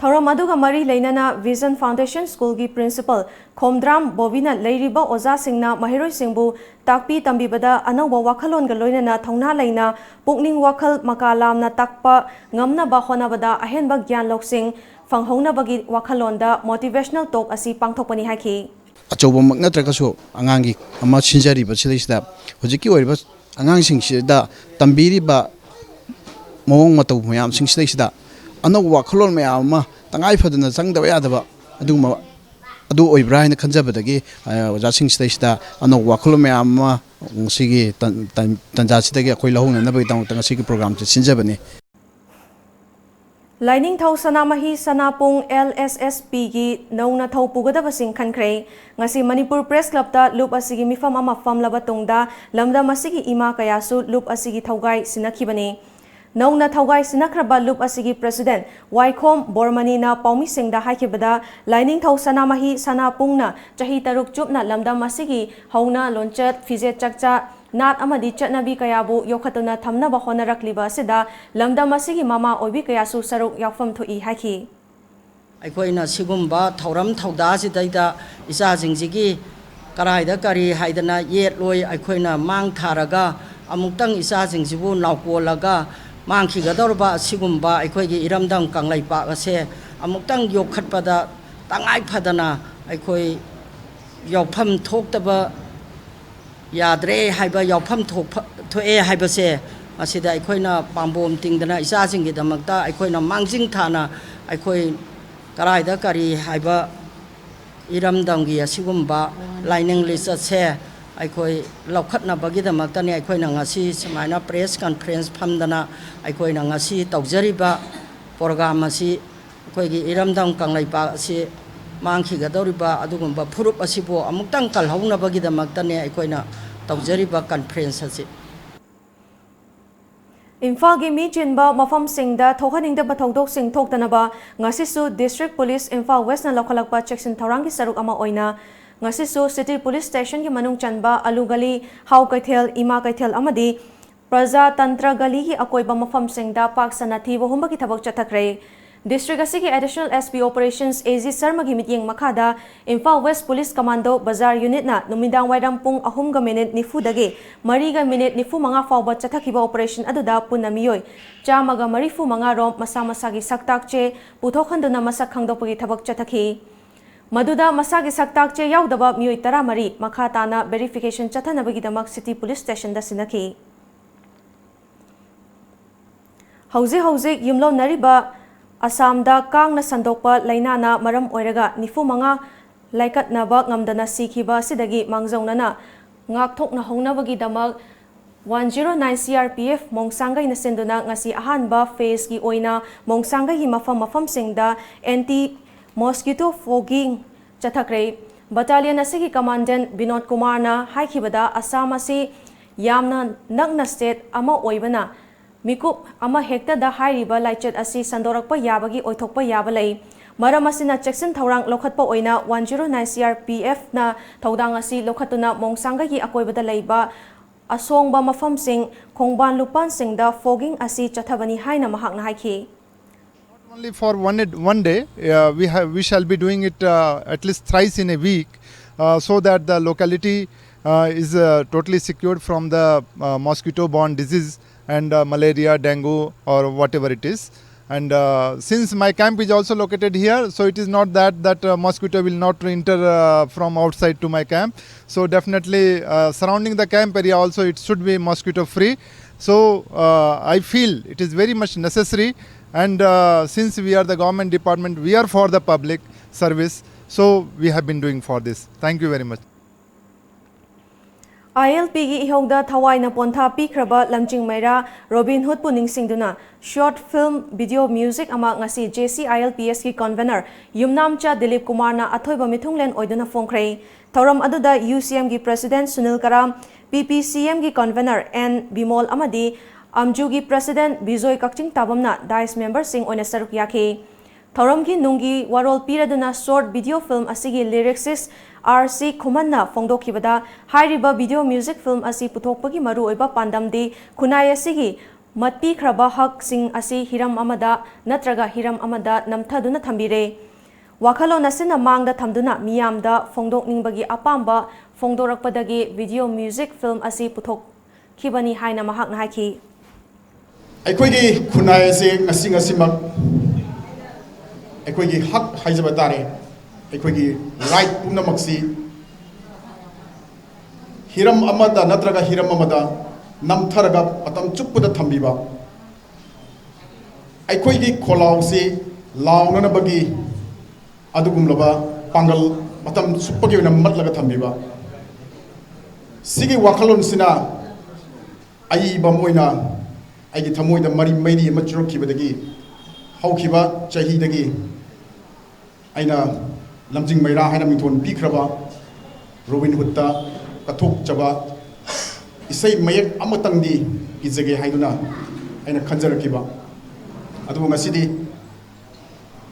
ꯊꯧꯔꯝ ꯑꯗꯨꯒ ꯃꯔꯤ ꯂꯩꯅꯅ Vision Foundation School ꯒꯤ principal ꯈꯣꯝꯗ꯭ꯔꯥꯝ ꯕꯣꯕꯤꯅ ꯂꯩꯔꯤꯕ ꯑꯣꯖꯥꯁꯤꯡꯅ ꯃꯍꯩꯔꯣꯏꯁꯤꯡꯕꯨ ꯇꯥꯛꯄꯤ ꯇꯝꯕꯤꯕꯗ ꯑꯅꯧꯕ ꯋꯥꯈꯜꯂꯣꯟꯒ ꯂꯣꯏꯅꯅ ꯊꯧꯅꯥ ꯂꯩꯅ ꯄꯨꯛꯅꯤꯡ ꯋꯥꯈꯜ ꯃꯀꯥ ꯂꯥꯝꯅ ꯇꯥꯛꯄ ꯉꯝꯅꯕ ꯍꯣꯠꯅꯕꯗ ꯑꯍꯦꯟꯕ ꯒ꯭ꯌꯥꯟ ꯂꯧꯁꯤꯡ ꯐꯪꯍꯧꯅꯕꯒꯤ ꯋꯥꯈꯜꯂꯣꯟꯗ motivational talk ꯑꯁꯤ ꯄꯥꯡꯊꯣꯛꯄꯅꯤ ꯍꯥꯏꯈꯤ꯫ ꯑꯆꯧꯕꯃꯛ ꯅꯠꯇ꯭ꯔꯒꯁꯨ ꯑꯉꯥꯡꯒꯤ ꯑꯃ ꯁꯤꯟꯖꯔꯤꯕꯁꯤꯗꯩꯁꯤꯗ ꯍꯧꯖꯤꯛꯀꯤ ꯑꯣꯏꯔꯤꯕ ꯑꯉꯥꯡꯁꯤꯡꯁꯤꯗ ꯇꯝꯕꯤꯔꯤꯕ ꯃꯑꯣꯡ ꯃꯇꯧ ꯃꯌꯥꯝꯁꯤꯡꯁꯤꯗꯩꯁꯤꯗ ꯑꯅꯧꯕ ꯋꯥꯈꯜꯂꯣꯟ ꯃꯌꯥꯝ ꯑꯃ ꯇꯉꯥꯏ ꯐꯗꯅ ꯆꯪꯗꯕ ꯌꯥꯗꯕ ꯑꯗꯨꯒꯨꯝꯕ ꯑꯗꯨ ꯑꯣꯏꯕ꯭ꯔꯥ ꯍꯥꯏꯅ ꯈꯟꯖꯕꯗꯒꯤ, ꯑ, ꯑꯣꯖꯥꯁꯤꯡ ꯁꯤꯗꯩꯁꯤꯗ ꯑꯅꯧꯕ ꯋꯥꯈꯜꯂꯣꯟ ꯃꯌꯥꯝ ꯑꯃ ꯉꯁꯤꯒꯤ ꯇꯟ-, ꯇꯟ-, ꯇꯟꯖꯥꯁꯤꯗꯒꯤ ꯑꯩꯈꯣꯏ ꯂꯧꯍꯧꯅꯅꯕꯒꯤꯗꯃꯛꯇ ꯉꯁꯤꯒꯤ ꯄ꯭ꯔꯣꯒ꯭ꯔꯥꯝꯁꯦ ꯁꯤꯟꯖꯕꯅꯤ꯫ ꯂꯥꯏꯅꯤꯡꯊꯧ ꯁꯅꯥꯃꯍꯤ ꯁꯅꯥꯄꯨꯡ L S S P ꯒꯤ ꯅꯧꯅ ꯊꯧ ꯄꯨꯒꯗꯕꯁꯤꯡ ꯈꯟꯈ꯭ꯔꯦ꯫ ꯉꯁꯤ ꯃꯅꯤꯄꯨꯔ ꯄ꯭ꯔꯦꯁ ꯀ꯭ꯂꯕꯇ ꯂꯨꯞ ꯑꯁꯤꯒꯤ ꯃꯤꯐꯝ ꯑꯃ ꯐꯝꯂꯕ ꯇꯨꯡꯗ ꯂꯝꯗꯝ ꯑꯁꯤꯒꯤ ꯏꯃꯥ ꯀꯌꯥꯁꯨ ꯂꯨꯞ ꯑꯁꯤꯒꯤ ꯊꯧꯒꯥꯏ ꯁꯤꯟꯅꯈꯤꯕꯅꯤ꯫ ꯅꯧꯅ ꯊꯧꯒꯥꯏ ꯁꯤꯟꯅꯈ꯭ꯔꯕ ꯂꯨꯞ ꯑꯁꯤꯒꯤ ꯄ꯭ꯔꯦꯁꯤꯗꯦꯟꯠ ꯋꯥꯏꯈꯣꯝ ꯕꯣꯔꯃꯅꯤꯅ ꯄꯥꯎꯃꯤꯁꯤꯡꯗ ꯍꯥꯏꯈꯤꯕꯗ, ꯂꯥꯏꯅꯤꯡꯊꯧ ꯁꯅꯥꯃꯍꯤ ꯁꯅꯥꯄꯨꯡꯅ ꯆꯍꯤ ꯇꯔꯨꯛ ꯆꯨꯞꯅ ꯂꯝꯗꯝ ꯑꯁꯤꯒꯤ ꯍꯧꯅ ꯂꯣꯟꯆꯠ, ꯐꯤꯖꯦꯠ ꯆꯛꯆꯥ, ꯅꯥꯠ ꯑꯃꯗꯤ ꯆꯠꯅꯕꯤ ꯀꯌꯥꯕꯨ ꯌꯣꯛꯈꯠꯇꯨꯅ ꯊꯝꯅꯕ ꯍꯣꯠꯅꯔꯛꯂꯤꯕ ꯑꯁꯤꯗ ꯂꯝꯗꯝ ꯑꯁꯤꯒꯤ ꯃꯃꯥ ꯑꯣꯏꯕꯤ ꯀꯌꯥꯁꯨ ꯁꯔꯨꯛ ꯌꯥꯎꯐꯝ ꯊꯣꯛꯏ ꯍꯥꯏꯈꯤ꯫ ꯑꯩꯈꯣꯏꯅ ꯁꯤꯒꯨꯝꯕ ꯊꯧꯔꯝ ꯊꯧꯗꯥꯁꯤꯗꯩꯗ ꯏꯆꯥꯁꯤꯡꯁꯤꯒꯤ ꯀꯔꯥꯏꯗ ꯀꯔꯤ ꯍꯥꯏꯗꯅ ꯌꯦꯠꯂꯣꯏ, ꯑꯩꯈꯣꯏꯅ ꯃꯥꯡ ꯊꯥꯔꯒ ꯑꯃꯨꯛꯇꯪ ꯏꯆꯥꯁꯤꯡꯁꯤꯕꯨ ꯅꯥꯎꯀꯣꯜꯂꯒ ꯃꯥꯡꯈꯤꯒꯗꯧꯔꯕ ꯑꯁꯤꯒꯨꯝꯕ ꯑꯩꯈꯣꯏꯒꯤ ꯏꯔꯝꯗꯝ ꯀꯪꯂꯩꯄꯥꯛ ꯑꯁꯦ ꯑꯃꯨꯛꯇꯪ ꯌꯣꯛꯈꯠꯄꯗ ꯇꯉꯥꯏ ꯐꯗꯅ ꯑꯩꯈꯣꯏ ꯌꯥꯎꯐꯝ ꯊꯣꯛꯇꯕ ꯌꯥꯗ꯭ꯔꯦ ꯍꯥꯏꯕ, ꯌꯥꯎꯐꯝ ꯊꯣꯛꯐ-, ꯊꯣꯛꯑꯦ ꯍꯥꯏꯕꯁꯦ ꯃꯁꯤꯗ ꯑꯩꯈꯣꯏꯅ ꯄꯥꯝꯕꯣꯝ ꯇꯤꯡꯗꯅ ꯏꯆꯥꯁꯤꯡꯒꯤꯗꯃꯛꯇ ꯑꯩꯈꯣꯏꯅ ꯃꯥꯡꯖꯤꯟ ꯊꯥꯅ ꯑꯩꯈꯣꯏ ꯀꯔꯥꯏꯗ ꯀꯔꯤ ꯍꯥꯏꯕ ꯏꯔꯝꯗꯝꯒꯤ ꯑꯁꯤꯒꯨꯝꯕ ꯂꯥꯏꯅꯤꯡ ꯂꯤꯆꯠꯁꯦ ꯑꯩꯈꯣꯏ ꯂꯧꯈꯠꯅꯕꯒꯤꯗꯃꯛꯇꯅꯤ ꯑꯩꯈꯣꯏꯅ ꯉꯁꯤ ꯁꯨꯃꯥꯏꯅ ꯄ꯭ꯔꯦꯁ ꯀꯟꯐ꯭ꯔꯦꯟꯁ ꯐꯝꯗꯅ ꯑꯩꯈꯣꯏꯅ ꯉꯁꯤ ꯇꯧꯖꯔꯤꯕ ꯄ꯭ꯔꯣꯒ꯭ꯔꯥꯝ ꯑꯁꯤ꯫ ꯑꯩꯈꯣꯏꯒꯤ ꯏꯔꯝꯗꯝ ꯀꯪꯂꯩꯄꯥꯛ ꯑꯁꯤ ꯃꯥꯡꯈꯤꯒꯗꯧꯔꯤꯕ ꯑꯗꯨꯒꯨꯝꯕ ꯐꯨꯔꯨꯞ ꯑꯁꯤꯕꯨ ꯑꯃꯨꯛꯇꯪ ꯀꯜꯍꯧꯅꯕꯒꯤꯗꯃꯛꯇꯅꯦ ꯑꯩꯈꯣꯏꯅ ꯇꯧꯖꯔꯤꯕ ꯀꯟꯐ꯭ꯔꯦꯟꯁ ꯑꯁꯤ꯫ ꯏꯝꯐꯥꯜꯒꯤ ꯃꯤ ꯆꯤꯟꯕ ꯃꯐꯝꯁꯤꯡꯗ ꯊꯣꯛꯍꯟꯅꯤꯡꯗꯕ ꯊꯧꯗꯣꯛꯁꯤꯡ ꯊꯣꯛꯇꯅꯕ ꯉꯁꯤꯁꯨ ꯗꯤꯁꯇ꯭ꯔꯤꯛ ꯄꯨꯂꯤꯁ ꯏꯝꯐꯥꯜ ꯋꯦꯁꯅ ꯂꯧꯈꯠꯂꯛꯄ ꯆꯦꯛꯁꯤꯟ ꯊꯧꯔꯥꯡꯒꯤ ꯁꯔꯨꯛ ꯑꯃ ꯑꯣꯏꯅ ꯉꯁꯤꯁꯨ ꯁꯤꯇꯤ ꯄꯨꯂꯤꯁ ꯁ꯭ꯇꯦꯁꯟꯒꯤ ꯃꯅꯨꯡ ꯆꯟꯕ ꯑꯂꯨ ꯒꯂꯤ, ꯍꯥꯎ ꯀꯩꯊꯦꯜ, ꯏꯃꯥ ꯀꯩꯊꯦꯜ ꯑꯃꯗꯤ ꯄ꯭ꯔꯖꯥ ꯇꯟꯇ꯭ꯔ ꯒꯂꯤꯒꯤ ꯑꯀꯣꯏꯕ ꯃꯐꯝꯁꯤꯡꯗ ꯄꯥꯛ ꯁꯟꯅ ꯊꯤꯕ ꯍꯨꯝꯕꯒꯤ ꯊꯕꯛ ꯆꯠꯊꯈ꯭ꯔꯦ꯫ ꯗꯤꯁꯇ꯭ꯔꯤꯛ ꯑꯁꯤꯒꯤ additional S P ꯑꯣꯄꯔꯦꯁꯟꯁ A G ꯁꯔꯃꯒꯤ ꯃꯤꯠꯌꯦꯡ ꯃꯈꯥꯗ ꯏꯝꯐꯥꯜ ꯋꯦꯁ ꯄꯨꯂꯤꯁ ꯀꯃꯥꯟꯗꯣ ꯕꯖꯥꯔ ꯌꯨꯅꯤꯠꯅ ꯅꯨꯃꯤꯗꯥꯡ ꯋꯥꯏꯔꯝ ꯄꯨꯡ ꯑꯍꯨꯝꯒ ꯃꯤꯅꯤꯠ ꯅꯤꯐꯨꯗꯒꯤ ꯃꯔꯤꯒ ꯃꯤꯅꯤꯠ ꯅꯤꯐꯨ ꯃꯉꯥ ꯐꯥꯎꯕ ꯆꯠꯊꯈꯤꯕ ꯑꯣꯄꯔꯦꯁꯟ ꯑꯗꯨꯗ ꯄꯨꯟꯅ ꯃꯤꯑꯣꯏ ꯆꯥꯝꯃꯒ ꯃꯔꯤꯐꯨ ꯃꯉꯥ ꯔꯣꯝ ꯃꯁꯥ ꯃꯁꯥꯒꯤ ꯁꯛꯇꯥꯛ ꯆꯦ ꯄꯨꯊꯣꯛꯍꯟꯗꯨꯅ ꯃꯁꯛ ꯈꯪꯗꯣꯛꯄꯒꯤ ꯊꯕꯛ ꯆꯠꯊꯈꯤ꯫ ꯃꯗꯨꯗ ꯃꯁꯥꯒꯤ ꯁꯛꯇꯥꯛ ꯆꯦ ꯌꯥꯎꯗꯕ ꯃꯤꯑꯣꯏ ꯇꯔꯥꯃꯔꯤ ꯃꯈꯥ ꯇꯥꯅ ꯚꯦꯔꯤꯐꯤꯀꯦꯁꯟ ꯆꯠꯊꯅꯕꯒꯤꯗꯃꯛ ꯁꯤꯇꯤ ꯄꯨꯂꯤꯁ ꯁ꯭ꯇꯦꯁꯟꯗ ꯁꯤꯟꯅꯈꯤ꯫ ꯍꯧꯖꯤꯛ ꯍꯧꯖꯤꯛ ꯌꯨꯝꯂꯣꯟꯅꯔꯤꯕ ꯑꯁꯥꯝꯗ ꯀꯥꯡꯅ ꯁꯟꯗꯣꯛꯄ ꯂꯥꯏꯅꯥꯅ ꯃꯔꯝ ꯑꯣꯏꯔꯒ ꯅꯤꯐꯨ ꯃꯉꯥ ꯂꯥꯏꯀꯠꯅꯕ ꯉꯝꯗꯅ ꯁꯤꯈꯤꯕ ꯑꯁꯤꯗꯒꯤ ꯃꯥꯡꯖꯧꯅꯅ ꯉꯥꯛꯊꯣꯛꯅꯍꯧꯅꯕꯒꯤꯗꯃꯛ one zero nine C R P F ꯃꯣꯡꯁꯥꯡꯒꯩꯅ ꯁꯤꯟꯗꯨꯅ ꯉꯁꯤ ꯑꯍꯥꯟꯕ phaseꯀꯤ ꯑꯣꯏꯅ ꯃꯣꯡꯁꯥꯡꯒꯩꯒꯤ ꯃꯐꯝ ꯃꯐꯝꯁꯤꯡꯗ anti mosquito fogging ꯆꯠꯊꯈ꯭ꯔꯦ꯫ Battalion ꯑꯁꯤꯒꯤ Commandant ꯕꯤꯅꯣꯗ ꯀꯨꯃꯥꯔꯅ ꯍꯥꯏꯈꯤꯕꯗ, ꯑꯁꯥꯝ ꯑꯁꯤ ꯌꯥꯝꯅ ꯅꯛꯅ state ꯑꯃ ꯑꯣꯏꯕꯅ, ꯃꯤꯀꯨꯞ ꯑꯃ ꯍꯦꯛꯇꯗ ꯍꯥꯏꯔꯤꯕ ꯂꯥꯏꯆꯠ ꯑꯁꯤ ꯁꯟꯗꯣꯔꯛꯄ ꯌꯥꯕꯒꯤ ꯑꯣꯏꯊꯣꯛꯄ ꯌꯥꯕ ꯂꯩ꯫ ꯃꯔꯝ ꯑꯁꯤꯅ, ꯆꯦꯛꯁꯤꯟ ꯊꯧꯔꯥꯡ ꯂꯧꯈꯠꯄ ꯑꯣꯏꯅ one zero nine C R P Fꯅ ꯊꯧꯗꯥꯡ ꯑꯁꯤ ꯂꯧꯈꯠꯇꯨꯅ ꯃꯣꯡꯁꯥꯡꯒꯩꯒꯤ ꯑꯀꯣꯏꯕꯗ ꯂꯩꯕ ꯑꯁꯣꯡꯕ ꯃꯐꯝꯁꯤꯡ, ꯈꯣꯡꯕꯥꯟ ꯂꯨꯄꯥꯟꯁꯤꯡꯗ fogging ꯑꯁꯤ ꯆꯠꯊꯕꯅꯤ ꯍꯥꯏꯅ ꯃꯍꯥꯛꯅ ꯍꯥꯏꯈꯤ꯫ Not only for one, one day, uh, we, have, we shall be doing it uh, at least thrice in a week, uh, so that the locality uh, is uh, totally secured from the uh, mosquito-borne disease and uh, malaria, dengue, or whatever it is. And uh, since my camp is also located here, so it is not that that uh, mosquito will not enter uh, from outside to my camp. So definitely, uh, surrounding the camp area also, it should be mosquito-free. So uh, I feel it is very much necessary, and uh, since we are the government department, we are for the public service. So we have been doing for this. Thank you very much. ILPꯒꯤ ꯏꯍꯧꯗ ꯊꯋꯥꯏꯅ ꯄꯣꯟꯊꯥ ꯄꯤꯈ꯭ꯔꯕ ꯂꯝꯖꯤꯡ ꯃꯩꯔꯥ robin ꯍꯨꯗꯄꯨ ꯅꯤꯡꯁꯤꯡꯗꯨꯅ short film, video, music ꯑꯃ ꯉꯁꯤ JCILPSꯀꯤ convener ꯌꯨꯝꯅꯥꯝꯆꯥ Dilip ꯀꯨꯃꯥꯔꯅ ꯑꯊꯣꯏꯕ ꯃꯤꯊꯨꯡꯂꯦꯟ ꯑꯣꯏꯗꯨꯅ ꯐꯣꯡꯈ꯭ꯔꯦ꯫ ꯊꯧꯔꯝ ꯑꯗꯨꯗ UCMꯒꯤ President Sunil ꯀꯔꯥꯝ, PPCMꯒꯤ convener N Bimol ꯑꯃꯗꯤ AMJUꯒꯤ President Bijoy ꯀꯛꯆꯤꯡ ꯇꯥꯕꯝꯅ dais memberꯁꯤꯡ ꯑꯣꯏꯅ ꯁꯔꯨꯛ ꯌꯥꯈꯤ꯫ ꯊꯧꯔꯝꯒꯤ ꯅꯨꯡꯒꯤ ꯋꯥꯔꯣꯜ ꯄꯤꯔꯗꯨꯅ short video film ꯑꯁꯤꯒꯤ lyricist R C ꯈꯨꯃꯟꯅ ꯐꯣꯡꯗꯣꯛꯈꯤꯕꯗ, ꯍꯥꯏꯔꯤꯕ video music film ꯑꯁꯤ ꯄꯨꯊꯣꯛꯄꯒꯤ ꯃꯔꯨꯑꯣꯏꯕ ꯄꯥꯟꯗꯝꯗꯤ ꯈꯨꯟꯅꯥꯏ ꯑꯁꯤꯒꯤ ꯃꯠꯄꯤꯈ꯭ꯔꯕ ꯍꯛꯁꯤꯡ ꯑꯁꯤ ꯍꯤꯔꯝ ꯑꯃꯗ ꯅꯠꯇ꯭ꯔꯒ ꯍꯤꯔꯝ ꯑꯃꯗ ꯅꯝꯊꯗꯨꯅ ꯊꯝꯕꯤꯔꯦ꯫ ꯋꯥꯈꯜꯂꯣꯟ ꯑꯁꯤꯅ ꯃꯥꯡꯗ ꯊꯝꯗꯨꯅ ꯃꯤꯌꯥꯝꯗ ꯐꯣꯡꯗꯣꯛꯅꯤꯡꯕꯒꯤ ꯑꯄꯥꯝꯕ ꯐꯣꯡꯗꯣꯔꯛꯄꯗꯒꯤ video music film ꯑꯁꯤ ꯄꯨꯊꯣꯛ ꯈꯤꯕꯅꯤ ꯍꯥꯏꯅ ꯃꯍꯥꯛꯅ ꯍꯥꯏꯈꯤ꯫ ꯑꯩꯈꯣꯏꯒꯤ ꯈꯨꯟꯅꯥꯏ ꯑꯁꯤ ꯉꯁꯤ ꯉꯁꯤꯃꯛ ꯑꯩꯈꯣꯏꯒꯤ ꯍꯛ ꯍꯥꯏꯖꯕ ꯇꯥꯔꯦ, ꯑꯩꯈꯣꯏꯒꯤ right ꯄꯨꯝꯅꯃꯛꯁꯤ ꯍꯤꯔꯝ ꯑꯃꯗ ꯅꯠꯇ꯭ꯔꯒ ꯍꯤꯔꯝ ꯑꯃꯗ ꯅꯝꯊꯔꯒ ꯃꯇꯝ ꯆꯨꯞꯄꯗ ꯊꯝꯕꯤꯕ, ꯑꯩꯈꯣꯏꯒꯤ ꯈꯣꯜꯂꯥꯎꯁꯤ ꯂꯥꯎꯅꯅꯕꯒꯤ ꯑꯗꯨꯒꯨꯝꯂꯕ ꯄꯥꯡꯒꯜ ꯃꯇꯝ ꯆꯨꯞꯄꯒꯤ ꯑꯣꯏꯅ ꯃꯠꯂꯒ ꯊꯝꯕꯤꯕ꯫ ꯁꯤꯒꯤ ꯋꯥꯈꯜꯂꯣꯟꯁꯤꯅ ꯑꯏꯕ ꯑꯃ ꯑꯣꯏꯅ ꯑꯩꯒꯤ ꯊꯃꯣꯏꯗ ꯃꯔꯤ ꯃꯩꯔꯤ ꯑꯃ ꯆꯨꯔꯛꯈꯤꯕꯗꯒꯤ ꯍꯧꯈꯤꯕ ꯆꯍꯤꯗꯒꯤ ꯑꯩꯅ ꯂꯝꯖꯤꯡ ꯃꯩꯔꯥ ꯍꯥꯏꯅ ꯃꯤꯡꯊꯣꯟ ꯄꯤꯈ꯭ꯔꯕ ꯔꯣꯕꯤꯟ ꯍꯨꯗꯇ ꯀꯠꯊꯣꯛꯆꯕ ꯏꯁꯩ ꯃꯌꯦꯛ ꯑꯃꯇꯪꯗꯤ ꯏꯖꯒꯦ ꯍꯥꯏꯗꯨꯅ ꯑꯩꯅ ꯈꯟꯖꯔꯛꯈꯤꯕ꯫ ꯑꯗꯨꯕꯨ ꯉꯁꯤꯗꯤ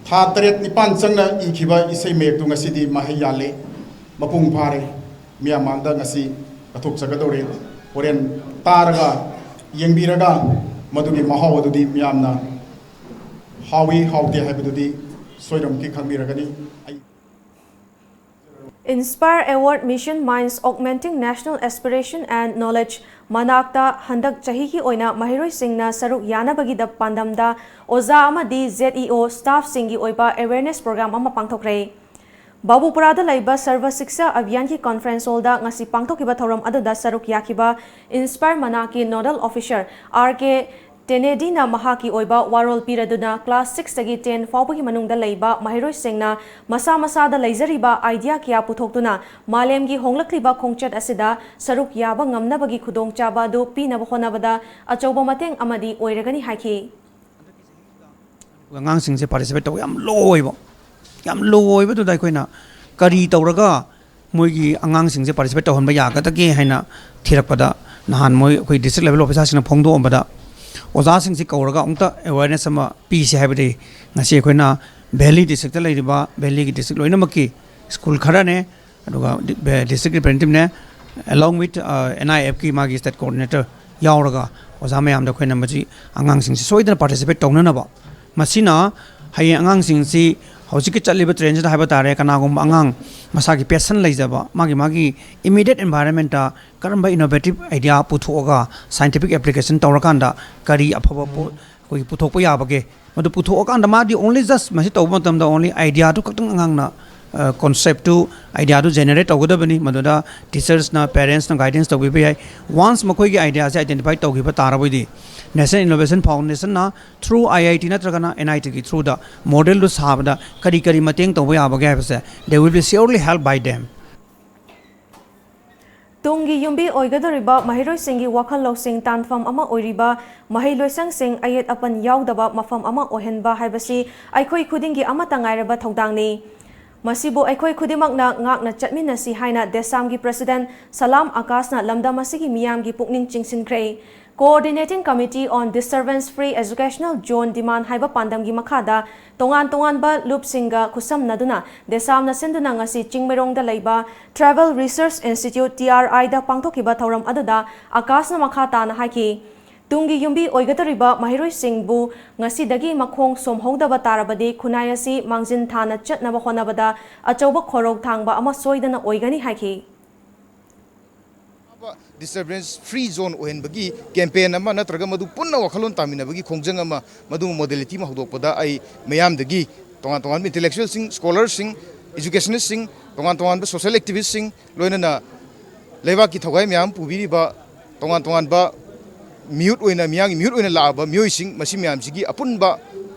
ꯊꯥ ꯇꯔꯦꯠ ꯅꯤꯄꯥꯟ ꯆꯪꯅ ꯏꯈꯤꯕ ꯏꯁꯩ ꯃꯌꯦꯛꯇꯨ ꯉꯁꯤꯗꯤ ꯃꯍꯩ ꯌꯥꯜꯂꯦ, ꯃꯄꯨꯡ ꯐꯥꯔꯦ꯫ ꯃꯤꯌꯥꯝ ꯃꯥꯡꯗ ꯉꯁꯤ ꯀꯠꯊꯣꯛꯆꯒꯗꯧꯔꯦ꯫ ꯍꯣꯔꯦꯟ ꯇꯥꯔꯒ, ꯌꯦꯡꯕꯤꯔꯒ ꯃꯗꯨꯒꯤ ꯃꯍꯥꯎ ꯑꯗꯨꯗꯤ ꯃꯤꯌꯥꯝꯅ ꯍꯥꯎꯏ ꯍꯥꯎꯇꯦ ꯍꯥꯏꯕꯗꯨꯗꯤ ꯁꯣꯏꯗꯅꯃꯛꯀꯤ ꯈꯪꯕꯤꯔꯒꯅꯤ꯫ ꯑꯩ Inspire Award Mission Minds Augmenting National Aspiration and Knowledge ꯃꯅꯥꯛꯇ ꯍꯟꯗꯛ ꯆꯍꯤꯒꯤ ꯑꯣꯏꯅ ꯃꯍꯩꯔꯣꯏꯁꯤꯡꯅ ꯁꯔꯨꯛ ꯌꯥꯅꯕꯒꯤꯗ ꯄꯥꯟꯗꯝꯗ ꯑꯣꯖꯥ ꯑꯃꯗꯤ Z E O staffꯁꯤꯡꯒꯤ ꯑꯣꯏꯕ awareness program ꯑꯃ ꯄꯥꯡꯊꯣꯛꯈ꯭ꯔꯦ꯫ ꯕꯥꯕꯨꯄꯨꯔꯥꯗ ꯂꯩꯕ ꯁꯔꯚ ꯁꯤꯛꯁꯥ ꯑꯚꯤꯌꯥꯟꯒꯤ conference hallꯗ ꯉꯁꯤ ꯄꯥꯡꯊꯣꯛꯈꯤꯕ ꯊꯧꯔꯝ ꯑꯗꯨꯗ ꯁꯔꯨꯛ ꯌꯥꯈꯤꯕ Inspire ꯃꯅꯥꯛꯀꯤ nodal officer R K ꯇꯦꯅꯦꯗꯤꯅ ꯃꯍꯥꯛꯀꯤ ꯑꯣꯏꯕ ꯋꯥꯔꯣꯜ ꯄꯤꯔꯗꯨꯅ class sixꯇꯒꯤ ten ꯐꯥꯎꯕꯒꯤ ꯃꯅꯨꯡꯗ ꯂꯩꯕ ꯃꯍꯩꯔꯣꯏꯁꯤꯡꯅ ꯃꯁꯥ ꯃꯁꯥꯗ ꯂꯩꯖꯔꯤꯕ idea ꯀꯌꯥ ꯄꯨꯊꯣꯛꯇꯨꯅ ꯃꯥꯂꯦꯝꯒꯤ ꯍꯣꯡꯂꯛꯂꯤꯕ ꯈꯣꯡꯆꯠ ꯑꯁꯤꯗ ꯁꯔꯨꯛ ꯌꯥꯕ ꯉꯝꯅꯕꯒꯤ ꯈꯨꯗꯣꯡꯆꯥꯕ ꯑꯗꯨ ꯄꯤꯅꯕ ꯍꯣꯠꯅꯕꯗ ꯑꯆꯧꯕ ꯃꯇꯦꯡ ꯑꯃꯗꯤ ꯑꯣꯏꯔꯒꯅꯤ ꯍꯥꯏꯈꯤ꯫ ꯑꯉꯥꯡꯁꯤꯡꯁꯦ participate ꯇꯧꯕ ꯌꯥꯝ low ꯑꯣꯏꯕ, ꯌꯥꯝ low ꯑꯣꯏꯕꯗꯨꯗ ꯑꯩꯈꯣꯏꯅ ꯀꯔꯤ ꯇꯧꯔꯒ ꯃꯣꯏꯒꯤ ꯑꯉꯥꯡꯁꯤꯡꯁꯦ participate ꯇꯧꯍꯟꯕ ꯌꯥꯒꯗꯒꯦ ꯍꯥꯏꯅ ꯊꯤꯔꯛꯄꯗ, ꯅꯍꯥꯟ ꯃꯣꯏ ꯑꯩꯈꯣꯏ district level officerꯁꯤꯡꯅ ꯐꯣꯡꯗꯣꯛꯑꯝꯕꯗ, ꯑꯣꯖꯥꯁꯤꯡꯁꯤ ꯀꯧꯔꯒ ꯑꯃꯨꯛꯇ awareness ꯑꯃ ꯄꯤꯁꯤ ꯍꯥꯏꯕꯗꯤ, ꯉꯁꯤ ꯑꯩꯈꯣꯏꯅ valley districtꯇ ꯂꯩꯔꯤꯕ valleyꯒꯤ district ꯂꯣꯏꯅꯃꯛꯀꯤ school ꯈꯔꯅꯦ, ꯑꯗꯨꯒ district representativeꯅꯦ, along with NIFꯀꯤ ꯃꯥꯒꯤ state coordinator ꯌꯥꯎꯔꯒ ꯑꯣꯖꯥ ꯃꯌꯥꯝꯗ ꯑꯩꯈꯣꯏꯅ ꯃꯁꯤ ꯑꯉꯥꯡꯁꯤꯡꯁꯤ ꯁꯣꯏꯗꯅ participate ꯇꯧꯅꯅꯕ, ꯃꯁꯤꯅ ꯍꯌꯦꯡ ꯑꯉꯥꯡꯁꯤꯡꯁꯤ ꯍꯧꯖꯤꯛꯀꯤ ꯆꯠꯂꯤꯕ trendꯁꯤꯗ ꯍꯥꯏꯕ ꯇꯥꯔꯦ, ꯀꯅꯥꯒꯨꯝꯕ ꯑꯉꯥꯡ ꯃꯁꯥꯒꯤ passion ꯂꯩꯖꯕ, ꯃꯥꯒꯤ ꯃꯥꯒꯤ immediate environmentꯇ ꯀꯔꯝꯕ innovative idea ꯄꯨꯊꯣꯛꯑꯒ scientific application ꯇꯧꯔꯀꯥꯟꯗ ꯀꯔꯤ ꯑꯐꯕ ꯄꯣꯠ ꯑꯩꯈꯣꯏꯒꯤ ꯄꯨꯊꯣꯛꯄ ꯌꯥꯕꯒꯦ, ꯃꯗꯨ ꯄꯨꯊꯣꯛꯑꯀꯥꯟꯗ ꯃꯥꯗꯤ only just ꯃꯁꯤ ꯇꯧꯕ ꯃꯇꯝꯗ only ideaꯗꯨ ꯈꯛꯇꯪ ꯑꯉꯥꯡꯅ ꯀꯣꯟꯁꯦꯞꯇꯨ, ꯑꯥꯏꯗꯤꯌꯥꯗꯨ ꯖꯦꯅꯦꯔꯦꯠ ꯇꯧꯒꯗꯕꯅꯤ꯫ ꯃꯗꯨꯗ ꯇꯤꯆꯔꯁꯅ, ꯄꯦꯔꯦꯟꯁꯅ ꯒꯥꯏꯗꯦꯟꯁ ꯇꯧꯕꯤꯕ ꯌꯥꯏ꯫ ꯋꯥꯟꯁ ꯃꯈꯣꯏꯒꯤ ꯑꯥꯏꯗꯤꯌꯥꯁꯦ ꯑꯥꯏꯗꯦꯟꯇꯤꯐꯥꯏ ꯇꯧꯈꯤꯕ ꯇꯥꯔꯕꯗꯤ, ꯅꯦꯁꯅꯦꯜ ꯏꯅꯣꯚꯦꯁꯟ ꯐꯥꯎꯟꯗꯦꯁꯟꯅ ꯊ꯭ꯔꯨ ꯑꯥꯏ ꯑꯥꯏ ꯇꯤ ꯅꯠꯇ꯭ꯔꯒꯅ ꯑꯦꯟ ꯑꯥꯏ ꯇꯤꯒꯤ ꯊ꯭ꯔꯨꯗ ꯃꯣꯗꯦꯜꯗꯨ ꯁꯥꯕꯗ ꯀꯔꯤ ꯀꯔꯤ ꯃꯇꯦꯡ ꯇꯧꯕ ꯌꯥꯕꯒꯦ ꯍꯥꯏꯕꯁꯦ, they will be surely helped by them. ꯇꯨꯡꯒꯤ ꯌꯨꯝꯕꯤ ꯑꯣꯏꯒꯗꯧꯔꯤꯕ ꯃꯍꯩꯔꯣꯏꯁꯤꯡꯒꯤ ꯋꯥꯈꯜ ꯂꯧꯁꯤꯡ ꯇꯥꯟꯐꯝ ꯑꯃ ꯑꯣꯏꯔꯤꯕ ꯃꯍꯩꯂꯣꯏꯁꯪꯁꯤꯡ ꯑꯌꯦꯠ ꯑꯄꯟ ꯌꯥꯎꯗꯕ ꯃꯐꯝ ꯑꯃ ꯑꯣꯏꯍꯟꯕ ꯍꯥꯏꯕꯁꯤ ꯑꯩꯈꯣꯏ ꯈꯨꯗꯤꯡꯒꯤ ꯑꯃꯠꯇ ꯉꯥꯏꯔꯕ ꯊꯧꯗꯥꯡꯅꯤ꯫ ꯃꯁꯤꯕꯨ ꯑꯩꯈꯣꯏ ꯈꯨꯗꯤꯡꯃꯛꯅ ꯉꯥꯛꯅ ꯆꯠꯃꯤꯟꯅꯁꯤ ꯍꯥꯏꯅ ꯗꯦꯁꯥꯝꯒꯤ ꯄ꯭ꯔꯁꯤꯗꯦꯟꯠ ꯁꯂꯥꯝ ꯑꯀꯥꯁꯅ ꯂꯝꯗꯝ ꯑꯁꯤꯒꯤ ꯃꯤꯌꯥꯝꯒꯤ ꯄꯨꯛꯅꯤꯡ ꯆꯤꯡꯁꯤꯟꯈ꯭ꯔꯦ꯫ Coordinating Committee on Disturbance Free Educational Zone Demand ꯍꯥꯏꯕ ꯄꯥꯟꯗꯝꯒꯤ ꯃꯈꯥꯗ ꯇꯣꯉꯥꯟ ꯇꯣꯉꯥꯟꯕ ꯂꯨꯞꯁꯤꯡꯒ ꯈꯨꯠꯁꯝꯅꯗꯨꯅ ꯗꯦꯁꯥꯝꯅ ꯁꯤꯟꯗꯨꯅ ꯉꯁꯤ ꯆꯤꯡꯃꯩꯔꯣꯡꯗ ꯂꯩꯕ Tribal Research Institute, T R ꯑꯥꯏꯗ ꯄꯥꯡꯊꯣꯛꯈꯤꯕ ꯊꯧꯔꯝ ꯑꯗꯨꯗ ꯑꯀꯥꯁꯅ ꯃꯈꯥ ꯇꯥꯅ ꯍꯥꯏꯈꯤ, ꯇꯨꯡꯒꯤ ꯌꯨꯝꯕꯤ ꯑꯣꯏꯒꯗꯧꯔꯤꯕ ꯃꯍꯩꯔꯣꯏꯁꯤꯡꯕꯨ ꯉꯁꯤꯗꯒꯤ ꯃꯈꯣꯡ ꯁꯣꯝꯍꯧꯗꯕ ꯇꯥꯔꯕꯗꯤ ꯈꯨꯟꯅꯥꯏ ꯑꯁꯤ ꯃꯥꯡꯖꯤꯟ ꯊꯥꯅ ꯆꯠꯅꯕ ꯍꯣꯠꯅꯕꯗ ꯑꯆꯧꯕ ꯈꯣꯔꯧ ꯊꯥꯡꯕ ꯑꯃ ꯁꯣꯏꯗꯅ ꯑꯣꯏꯒꯅꯤ ꯍꯥꯏꯈꯤ꯫ ꯗꯤꯁꯇꯔꯕꯦꯟꯁ ꯐ꯭ꯔꯤ ꯖꯣꯟ ꯑꯣꯏꯍꯟꯕꯒꯤ ꯀꯦꯝꯄꯦꯟ ꯑꯃ ꯅꯠꯇ꯭ꯔꯒ ꯃꯗꯨ ꯄꯨꯟꯅ ꯋꯥꯈꯜꯂꯣꯟ ꯇꯥꯃꯤꯟꯅꯕꯒꯤ ꯈꯣꯡꯖꯪ ꯑꯃ, ꯃꯗꯨ ꯃꯣꯗꯦꯂꯤꯇꯤ ꯑꯃ ꯍꯧꯗꯣꯛꯄꯗ ꯑꯩ ꯃꯤꯌꯥꯝꯗꯒꯤ ꯇꯣꯉꯥꯟ ꯇꯣꯉꯥꯟꯕ ꯏꯟꯇꯦꯂꯦꯛꯆꯨꯋꯦꯜꯁꯤꯡ, ꯁ꯭ꯀꯣꯂꯔꯁꯤꯡ, ꯏꯖꯨꯀꯦꯁꯅꯤꯁꯁꯤꯡ, ꯇꯣꯉꯥꯟ ꯇꯣꯉꯥꯟꯕ ꯁꯣꯁꯤꯌꯦꯜ ꯑꯦꯛꯇꯤꯚꯤꯁꯁꯤꯡ, ꯂꯣꯏꯅꯅ ꯂꯩꯕꯥꯛꯀꯤ ꯊꯧꯒꯥꯏ ꯃꯌꯥꯝ ꯄꯨꯕꯤꯔꯤꯕ ꯇꯣꯉꯥꯟ ꯇꯣꯉꯥꯟꯕ ꯃꯤꯍꯨꯠ ꯑꯣꯏꯅ, ꯃꯤꯌꯥꯝꯒꯤ ꯃꯤꯍꯨꯠ ꯑꯣꯏꯅ ꯂꯥꯛꯑꯕ ꯃꯤꯑꯣꯏꯁꯤꯡ, ꯃꯁꯤ ꯃꯌꯥꯝꯁꯤꯒꯤ ꯑꯄꯨꯟꯕ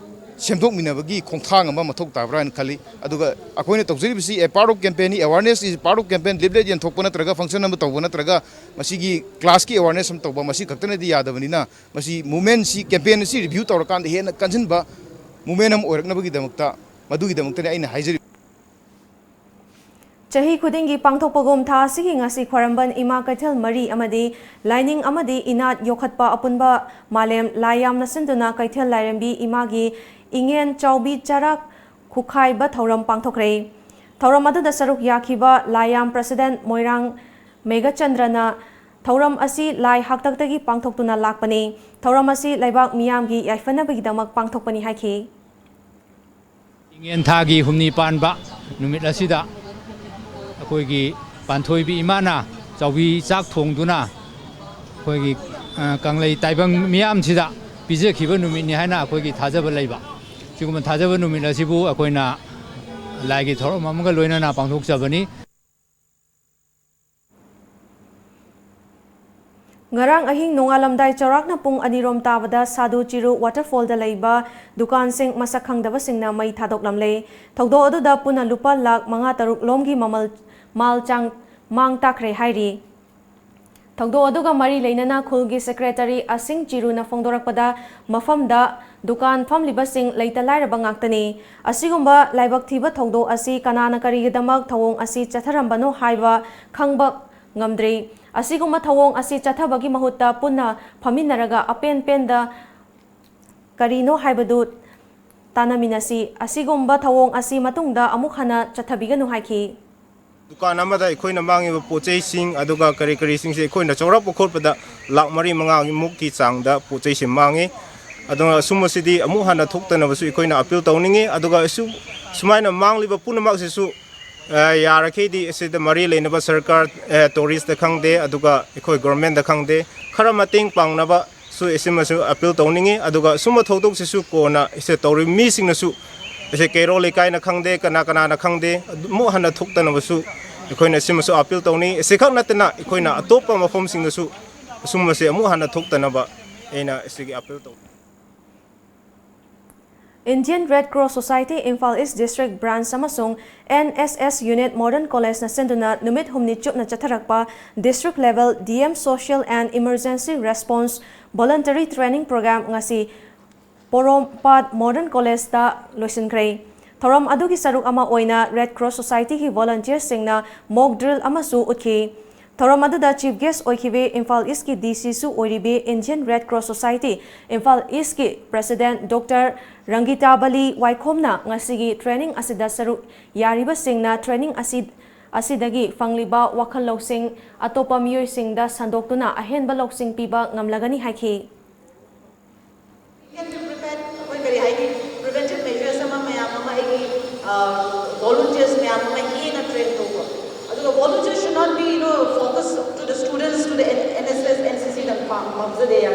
ꯁꯦꯝꯗꯣꯛꯃꯤꯟꯅꯕꯒꯤ ꯈꯣꯡꯊꯥꯡ ꯑꯃ ꯃꯊꯧ ꯇꯥꯕ꯭ꯔꯥ ꯍꯥꯏꯅ ꯈꯜꯂꯤ꯫ ꯑꯗꯨꯒ ꯑꯩꯈꯣꯏꯅ ꯇꯧꯖꯔꯤꯕꯁꯤ a part of campaign ꯅꯤ, awareness is part of campaign, ꯂꯤꯐꯂꯦꯠ ꯌꯦꯟꯊꯣꯛꯄ ꯅꯠꯇ꯭ꯔꯒ ꯐꯪꯁꯟ ꯑꯃ ꯇꯧꯕ ꯅꯠꯇ꯭ꯔꯒ ꯃꯁꯤꯒꯤ ꯀ꯭ꯂꯥꯁꯀꯤ ꯑꯦꯋꯥꯔꯅꯦꯁ ꯑꯃ ꯇꯧꯕ, ꯃꯁꯤ ꯈꯛꯇꯅꯗꯤ ꯌꯥꯗꯕꯅꯤꯅ, ꯃꯁꯤ ꯃꯨꯚꯃꯦꯟꯁꯤ, ꯀꯦꯝꯄꯦꯟ ꯑꯁꯤ ꯔꯤꯚ꯭ꯌꯨ ꯇꯧꯔꯀꯥꯟꯗ ꯍꯦꯟꯅ ꯀꯟꯁꯤꯟꯕ ꯃꯨꯚꯃꯦꯟ ꯑꯃ ꯑꯣꯏꯔꯛꯅꯕꯒꯤꯗꯃꯛꯇ, ꯃꯗꯨꯒꯤꯗꯃꯛꯇꯅꯤ ꯑꯩꯅ ꯍꯥꯏꯖꯔꯤꯕ꯫ ꯆꯍꯤ ꯈꯨꯗꯤꯡꯒꯤ ꯄꯥꯡꯊꯣꯛꯄꯒꯨꯝ ꯊꯥ ꯑꯁꯤꯒꯤ ꯉꯁꯤ ꯈ꯭ꯋꯥꯏꯔꯝꯕꯟ ꯏꯃꯥ ꯀꯩꯊꯦꯜ ꯃꯔꯤ ꯑꯃꯗꯤ ꯂꯥꯏꯅꯤꯡ ꯑꯃꯗꯤ ꯏꯅꯥꯠ ꯌꯣꯛꯈꯠꯄ ꯑꯄꯨꯟꯕ ꯃꯥꯂꯦꯝ ꯂꯥꯏ ꯌꯥꯝꯅ ꯁꯤꯟꯗꯨꯅ ꯀꯩꯊꯦꯜ ꯂꯥꯏꯔꯦꯝꯕꯤ ꯏꯃꯥꯒꯤ ꯏꯉꯦꯟ ꯆꯥꯎꯕꯤ ꯆꯔꯥꯛ ꯈꯨꯈꯥꯏꯕ ꯊꯧꯔꯝ ꯄꯥꯡꯊꯣꯛꯈ꯭ꯔꯦ꯫ ꯊꯧꯔꯝ ꯑꯗꯨꯗ ꯁꯔꯨꯛ ꯌꯥꯈꯤꯕ ꯂꯥꯏꯌꯥꯝ ꯄ꯭ꯔꯁꯤꯗꯦꯟꯠ ꯃꯣꯏꯔꯥꯡ ꯃꯦꯘꯆꯟꯗ꯭ꯔꯅ ꯊꯧꯔꯝ ꯑꯁꯤ ꯂꯥꯏ ꯍꯥꯛꯇꯛꯇꯒꯤ ꯄꯥꯡꯊꯣꯛꯇꯨꯅ ꯂꯥꯛꯄꯅꯤ꯫ ꯊꯧꯔꯝ ꯑꯁꯤ ꯂꯩꯕꯥꯛ ꯃꯤꯌꯥꯝꯒꯤ ꯌꯥꯏꯐꯅꯕꯒꯤꯗꯃꯛ ꯄꯥꯡꯊꯣꯛꯄꯅꯤ ꯍꯥꯏꯈꯤ꯫ ꯏꯉꯦꯟ ꯊꯥꯒꯤ ꯍꯨꯝꯅꯤ ꯄꯥꯟꯕ ꯅꯨꯃꯤꯠ ꯑꯁꯤꯗ ꯑꯩꯈꯣꯏꯒꯤ ꯄꯥꯟꯊꯣꯏꯕꯤ ꯏꯃꯥꯅ ꯆꯥꯎꯕꯤ ꯆꯥꯛ ꯊꯣꯡꯗꯨꯅ ꯑꯩꯈꯣꯏꯒꯤ ꯀꯪꯂꯩ ꯇꯥꯏꯕꯪ ꯃꯤꯌꯥꯝꯁꯤꯗ ꯄꯤꯖꯈꯤꯕ ꯅꯨꯃꯤꯠꯅꯤ ꯍꯥꯏꯅ ꯑꯩꯈꯣꯏꯒꯤ ꯊꯥꯖꯕ ꯂꯩꯕ꯫ ꯁꯤꯒꯨꯝꯕ ꯊꯥꯖꯕ ꯅꯨꯃꯤꯠ ꯑꯁꯤꯕꯨ ꯑꯩꯈꯣꯏꯅ ꯂꯥꯏꯒꯤ ꯊꯧꯔꯝ ꯑꯃꯒ ꯂꯣꯏꯅꯅ ꯄꯥꯡꯊꯣꯛꯆꯕꯅꯤ꯫ ꯉꯔꯥꯡ ꯑꯍꯤꯡ ꯅꯣꯡꯉꯥꯜꯂꯝꯗꯥꯏ ꯆꯥꯎꯔꯥꯛꯅ ꯄꯨꯡ ꯑꯅꯤꯔꯣꯝ ꯇꯥꯕꯗ ꯁꯥꯗꯨ ꯆꯤꯔꯨ ꯋꯥꯇꯔꯐꯣꯜꯗ ꯂꯩꯕ ꯗꯨꯀꯥꯟꯁꯤꯡ ꯃꯁꯛ ꯈꯪꯗꯕꯁꯤꯡꯅ ꯃꯩ ꯊꯥꯗꯣꯛꯂꯝꯂꯦ꯫ ꯊꯧꯗꯣꯛ ꯑꯗꯨꯗ ꯄꯨꯟꯅ ꯂꯨꯄꯥ ꯂꯥꯈ ꯃꯉꯥ ꯇꯔꯨꯛ ꯂꯣꯝꯒꯤ ꯃꯃꯜ ꯃꯥꯜ ꯆꯥꯡ ꯃꯥꯡ ꯇꯥꯛꯈ꯭ꯔꯦ ꯍꯥꯏꯔꯤ꯫ ꯊꯧꯗꯣꯛ ꯑꯗꯨꯒ ꯃꯔꯤ ꯂꯩꯅꯅ ꯈꯨꯜꯒꯤ ꯁꯦꯀ꯭ꯔꯦꯇꯔꯤ ꯑꯁꯤꯡ ꯆꯤꯔꯨꯅ ꯐꯣꯡꯗꯣꯔꯛꯄꯗ, ꯃꯐꯝꯗ ꯗꯨꯀꯥꯟ ꯐꯝꯂꯤꯕꯁꯤꯡ ꯂꯩꯇ ꯂꯥꯏꯔꯕ ꯉꯥꯛꯇꯅꯤ꯫ ꯑꯁꯤꯒꯨꯝꯕ ꯂꯥꯏꯕꯛ ꯊꯤꯕ ꯊꯧꯗꯣꯛ ꯑꯁꯤ ꯀꯅꯥꯅ ꯀꯔꯤꯒꯤꯗꯃꯛ ꯊꯧꯑꯣꯡ ꯑꯁꯤ ꯆꯠꯊꯔꯝꯕꯅꯣ ꯍꯥꯏꯕ ꯈꯪꯕ ꯉꯝꯗ꯭ꯔꯤ꯫ ꯑꯁꯤꯒꯨꯝꯕ ꯊꯧꯑꯣꯡ ꯑꯁꯤ ꯆꯠꯊꯕꯒꯤ ꯃꯍꯨꯠꯇ ꯄꯨꯟꯅ ꯐꯝꯃꯤꯟꯅꯔꯒ ꯑꯄꯦꯟ ꯄꯦꯟꯗ ꯀꯔꯤꯅꯣ ꯍꯥꯏꯕꯗꯨ ꯇꯥꯟꯅꯃꯤꯟꯅꯁꯤ꯫ ꯑꯁꯤꯒꯨꯝꯕ ꯊꯧꯑꯣꯡ ꯑꯁꯤ ꯃꯇꯨꯡꯗ ꯑꯃꯨꯛ ꯍꯟꯅ ꯆꯠꯊꯕꯤꯒꯅꯨ ꯍꯥꯏꯈꯤ꯫ ꯗꯨꯀꯥꯟ ꯑꯃꯗ ꯑꯩꯈꯣꯏꯅ ꯃꯥꯡꯉꯤꯕ ꯄꯣꯠ ꯆꯩꯁꯤꯡ, ꯑꯗꯨꯒ ꯀꯔꯤ ꯀꯔꯤꯁꯤꯡꯁꯦ ꯑꯩꯈꯣꯏꯅ ꯆꯥꯎꯔꯥꯛꯄ ꯈꯣꯠꯄꯗ ꯂꯥꯈ ꯃꯔꯤ ꯃꯉꯥꯃꯨꯛꯀꯤ ꯆꯥꯡꯗ ꯄꯣꯠ ꯆꯩꯁꯦ ꯃꯥꯡꯉꯤ꯫ ꯑꯗꯨꯅ ꯁꯨꯝꯕꯁꯤꯗꯤ ꯑꯃꯨꯛ ꯍꯟꯅ ꯊꯣꯛꯇꯅꯕꯁꯨ ꯑꯩꯈꯣꯏꯅ ꯑꯄꯤꯜ ꯇꯧꯅꯤꯡꯉꯤ꯫ ꯑꯗꯨꯒ ꯑꯁꯨ-, ꯁꯨꯃꯥꯏꯅ ꯃꯥꯡꯂꯤꯕ ꯄꯨꯝꯅꯃꯛꯁꯤꯁꯨ, ꯑ, ꯌꯥꯔꯤꯈꯩꯗꯤ ꯑꯁꯤꯗ ꯃꯔꯤ ꯂꯩꯅꯕ ꯁꯔꯀꯥꯔ, ꯑ, ꯇꯨꯔꯤꯁꯇ ꯈꯪꯗꯦ, ꯑꯗꯨꯒ ꯑꯩꯈꯣꯏ ꯒꯣꯔꯃꯦꯟꯗ ꯈꯪꯗꯦ, ꯈꯔ ꯃꯇꯦꯡ ꯄꯥꯡꯅꯕ ꯁꯨ ꯑꯁꯤꯃꯁꯨ ꯑꯄꯤꯜ ꯇꯧꯅꯤꯡꯉꯤ꯫ ꯑꯗꯨꯒ ꯁꯨꯝꯕ ꯊꯧꯗꯣꯛꯁꯤꯁꯨ ꯀꯣꯟꯅ ꯑꯁꯤ ꯇꯧꯔꯤꯕ ꯃꯤꯁꯤꯡꯅꯁꯨ, ꯑꯁꯤ ꯀꯩꯔꯣꯜ ꯂꯩꯀꯥꯏꯅ ꯈꯪꯗꯦ, ꯀꯅꯥ ꯀꯅꯥꯅ ꯈꯪꯗꯦ, ꯑꯃꯨꯛ ꯍꯟꯅ ꯊꯣꯛꯇꯅꯕꯁꯨ ꯑꯩꯈꯣꯏꯅ ꯁꯤꯃꯁꯨ ꯑꯄꯤꯜ ꯇꯧꯅꯤꯡꯉꯤ꯫ ꯑꯁꯤꯈꯛ ꯅꯠꯇꯅ ꯑꯩꯈꯣꯏꯅ ꯑꯇꯣꯞꯄ ꯃꯐꯝꯁꯤꯡꯗꯁꯨ ꯑꯁꯨꯝꯕꯁꯦ ꯑꯃꯨꯛ ꯍꯟꯅ ꯊꯣꯛꯇꯅꯕ ꯑꯩꯅ ꯑꯁꯤꯒꯤ ꯑꯄꯤꯜ ꯇꯧꯅꯤꯡꯉꯤ꯫ Indian Red Cross Society Imphal East District Branch ꯑꯃꯁꯨꯡ N S S Unit Modern College ꯅ ꯁꯤꯟꯗꯨꯅ ꯅꯨꯃꯤꯠ ꯍꯨꯝꯅꯤ ꯆꯨꯞꯅ ꯆꯠꯊꯔꯛꯄ District Level D M Social and Emergency Response Voluntary Training Program ꯉꯁꯤ ꯄꯣꯔꯣꯝꯄꯥꯠ Modern College ꯇ ꯂꯣꯏꯁꯤꯟꯈ꯭ꯔꯦ꯫ ꯊꯧꯔꯝ ꯑꯗꯨꯒꯤ ꯁꯔꯨꯛ ꯑꯃ ꯑꯣꯏꯅ Red Cross Society ꯒꯤ volunteer ꯁꯤꯡꯅ mock drill ꯑꯃꯁꯨ ꯎꯠꯈꯤ꯫ ꯊꯧꯔꯝ ꯑꯗꯨꯗ Chief Guest ꯑꯣꯏꯈꯤꯕꯤ ꯏꯝꯐꯥꯜ East ꯀꯤ D C ꯁꯨ ꯑꯣꯏꯔꯤꯕꯤ Indian Red Cross Society Imphal East ꯀꯤ President Doctor ꯔꯪꯒꯤꯇꯥꯕꯂꯤ ꯋꯥꯏꯈꯣꯝꯅ ꯉꯁꯤꯒꯤ training ꯑꯁꯤꯗ ꯁꯔꯨꯛ ꯌꯥꯔꯤꯕꯁꯤꯡꯅ training ꯑꯁꯤ, ꯑꯁꯤꯗꯒꯤ ꯐꯪꯂꯤꯕ ꯋꯥꯈꯜ ꯂꯧꯁꯤꯡ ꯑꯇꯣꯞꯄ ꯃꯤꯑꯣꯏꯁꯤꯡꯗ ꯁꯟꯗꯣꯛꯇꯨꯅ ꯑꯍꯦꯟꯕ ꯂꯧꯁꯤꯡ ꯄꯤꯕ ꯉꯝꯂꯒꯅꯤ ꯍꯥꯏꯈꯤ꯫ ꯑꯩꯈꯣꯏ ꯀꯔꯤ ꯍꯥꯏꯅꯤ, preventive measures ꯑꯃ ꯃꯌꯥꯝ ꯑꯃ ꯑꯩꯒꯤ volunteers ꯃꯌꯥꯝ ꯑꯃ ꯍꯦꯟꯅ train ꯇꯧꯕ꯫ ꯑꯗꯨꯒ volunteers should not be, you know, focus to the students, to the N S S, N C C ꯗꯪ ꯄꯥꯝꯖꯗꯦ ꯌꯥꯝ꯫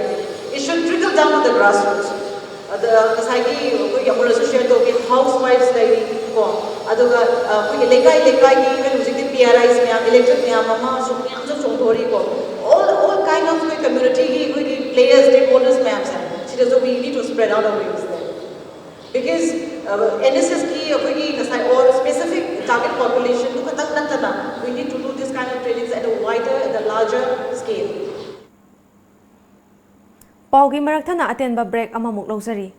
It should trickle down to the grassroots. ꯑꯗ ꯉꯁꯥꯏꯒꯤ ꯑꯩꯈꯣꯏꯒꯤ ꯑꯃꯨꯔꯁꯨ share ꯇꯧꯈꯤ, house wives ꯂꯩꯔꯤ ꯀꯣ, ꯑꯗꯨꯒ ꯑ, ꯑꯩꯈꯣꯏꯒꯤ ꯂꯩꯀꯥꯏ ꯂꯩꯀꯥꯏꯒꯤ even ꯍꯧꯖꯤꯛꯇꯤ P R Is ꯃꯌꯥꯝ, elected ꯃꯌꯥꯝ ꯑꯃꯁꯨ ꯃꯌꯥꯝꯁꯨ ꯆꯣꯡꯊꯣꯔꯛꯏꯀꯣ꯫ All all kind of ꯑꯩꯈꯣꯏ communityꯒꯤ ꯑꯩꯈꯣꯏꯒꯤ players, stakeholders ꯃꯌꯥꯝꯁꯦ ꯁꯤꯗꯁꯨ we need to spread out our wings there. Because uh, N S S ꯀꯤ ꯑꯩꯈꯣꯏꯒꯤ ꯉꯁꯥꯏ or specific target populationꯗꯨ ꯈꯛꯇꯪ ꯅꯠꯇꯅ we need to do this kind of trainings at a wider, at a larger scale. ꯄꯥꯎꯒꯤ ꯃꯔꯛ ꯊꯠꯅ ꯑꯇꯦꯟꯕ break ꯑꯃꯃꯨꯛ ꯂꯧꯖꯔꯤ꯫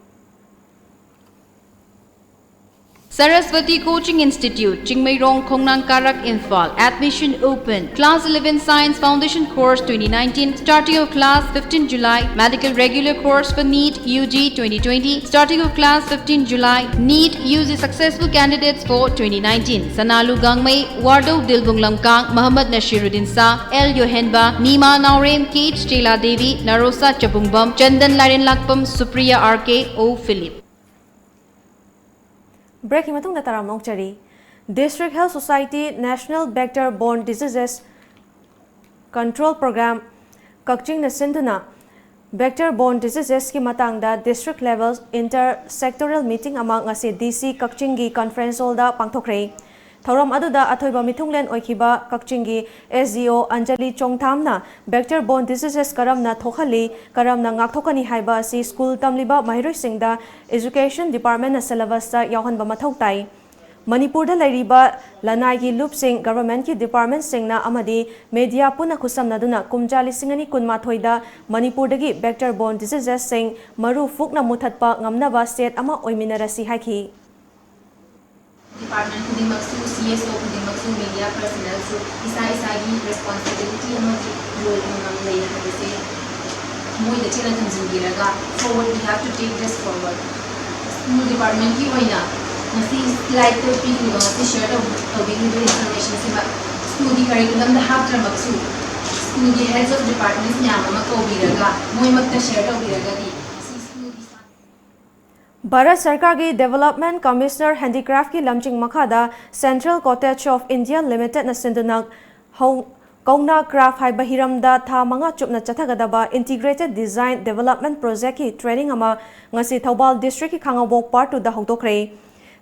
Saraswati Coaching Institute, Chingmeirong, Khongnang Karak, Imphal. Admission open. Class eleven Science Foundation Course twenty nineteen, starting of class fifteen July. Medical regular course for NEET U G twenty twenty, starting of class fifteen July. NEET U G successful candidates for twenty nineteen. Sanalu Gangmei, Wardo Dilbung Lamkang, Muhammad Nashiruddin Shah, L Yohenba, Nima Naorem, Kate Stella Devi, Narosa Chabungbam, Chandan Lairenlakpam, Supriya R K, O Philip. Breakꯀꯤ ꯃꯇꯨꯡꯗ ꯇꯔꯥꯝꯅ ꯑꯣꯛꯆꯔꯤ꯫ District Health Society National Vector Borne Diseases Control Program ꯀꯛꯆꯤꯡꯅ ꯁꯤꯟꯗꯨꯅ vector borne diseasesꯀꯤ ꯃꯇꯥꯡꯗ district level inter sectoral meeting ꯑꯃ ꯉꯁꯤ D C ꯀꯛꯆꯤꯡꯒꯤ conference hallꯗ ꯄꯥꯡꯊꯣꯛꯈ꯭ꯔꯦ꯫ ꯊꯧꯔꯝ ꯑꯗꯨꯗ ꯑꯊꯣꯏꯕ ꯃꯤꯊꯨꯡꯂꯦꯟ ꯑꯣꯏꯈꯤꯕ ꯀꯛꯆꯤꯡꯒꯤ S D O Anjali ꯆꯣꯡꯊꯥꯝꯅ vector borne diseases ꯀꯔꯝꯅ ꯊꯣꯛꯍꯜꯂꯤ, ꯀꯔꯝꯅ ꯉꯥꯛꯊꯣꯛꯀꯅꯤ ꯍꯥꯏꯕ ꯑꯁꯤ school ꯇꯝꯂꯤꯕ ꯃꯍꯩꯔꯣꯏꯁꯤꯡꯗ education departmentꯅ syllabusꯇ ꯌꯥꯎꯍꯟꯕ ꯃꯊꯧ ꯇꯥꯏ꯫ ꯃꯅꯤꯄꯨꯔꯗ ꯂꯩꯔꯤꯕ ꯂꯅꯥꯏꯒꯤ ꯂꯨꯞꯁꯤꯡ, governmentꯀꯤ departmentꯁꯤꯡꯅ ꯑꯃꯗꯤ media ꯄꯨꯟꯅ ꯈꯨꯠꯁꯝꯅꯗꯨꯅ ꯀꯨꯝꯖꯥ ꯂꯤꯁꯤꯡ ꯑꯅꯤ ꯀꯨꯟꯃꯥꯊꯣꯏꯗ ꯃꯅꯤꯄꯨꯔꯗꯒꯤ vector borne diseasesꯁꯤꯡ ꯃꯔꯨ ꯐꯨꯛꯅ ꯃꯨꯊꯠꯄ ꯉꯝꯅꯕ ꯁꯦꯠ ꯑꯃ ꯑꯣꯏꯃꯤꯟꯅꯔꯁꯤ ꯍꯥꯏꯈꯤ꯫ Department ꯈꯨꯗꯤꯡꯃꯛꯁꯨ, C S O ꯈꯨꯗꯤꯡꯃꯛꯁꯨ, media personnelꯁꯨ ꯏꯁꯥ ꯏꯁꯥꯒꯤ responsibility ꯑꯃꯗꯤ role ꯑꯃꯃꯝ ꯂꯩ ꯍꯥꯏꯕꯁꯦ ꯊꯃꯣꯏꯗ ꯆꯦꯠꯅ ꯊꯝꯖꯤꯟꯕꯤꯔꯒ forward we have to take this forward꯫ School departmentꯀꯤ ꯑꯣꯏꯅ ꯉꯁꯤ slideꯇ ꯄꯤꯔꯤꯕ, ꯉꯁꯤ share ꯇꯧ- ꯇꯧꯕꯤꯔꯤꯕ informationꯁꯤꯃ schoolꯒꯤ curriculumꯗ ꯍꯥꯞꯇ꯭ꯔꯃꯛꯁꯨ schoolꯒꯤ heads of departments ꯃꯌꯥꯝ ꯑꯃ ꯀꯧꯕꯤꯔꯒ ꯃꯣꯏꯃꯛꯇ share ꯇꯧꯕꯤꯔꯒꯗꯤ ꯉꯁꯤ schoolꯒꯤ ꯚꯥꯔꯠ ꯁꯔꯀꯥꯔꯒꯤ Development Commissioner Handicraftꯀꯤ ꯂꯝꯖꯤꯡ ꯃꯈꯥꯗ Central Cottage of India Limitedꯅ ꯁꯤꯟꯗꯨꯅ ꯍꯧ- ꯀꯧꯅꯥ craft ꯍꯥꯏꯕ ꯍꯤꯔꯝꯗ ꯊꯥ ꯃꯉꯥ ꯆꯨꯞꯅ ꯆꯠꯊꯒꯗꯕ Integrated Design Development Projectꯀꯤ training ꯑꯃ ꯉꯁꯤ ꯊꯧꯕꯥꯜ districtꯀꯤ ꯈꯥꯉꯕꯣꯛ Part twoꯗ ꯍꯧꯗꯣꯛꯈ꯭ꯔꯦ꯫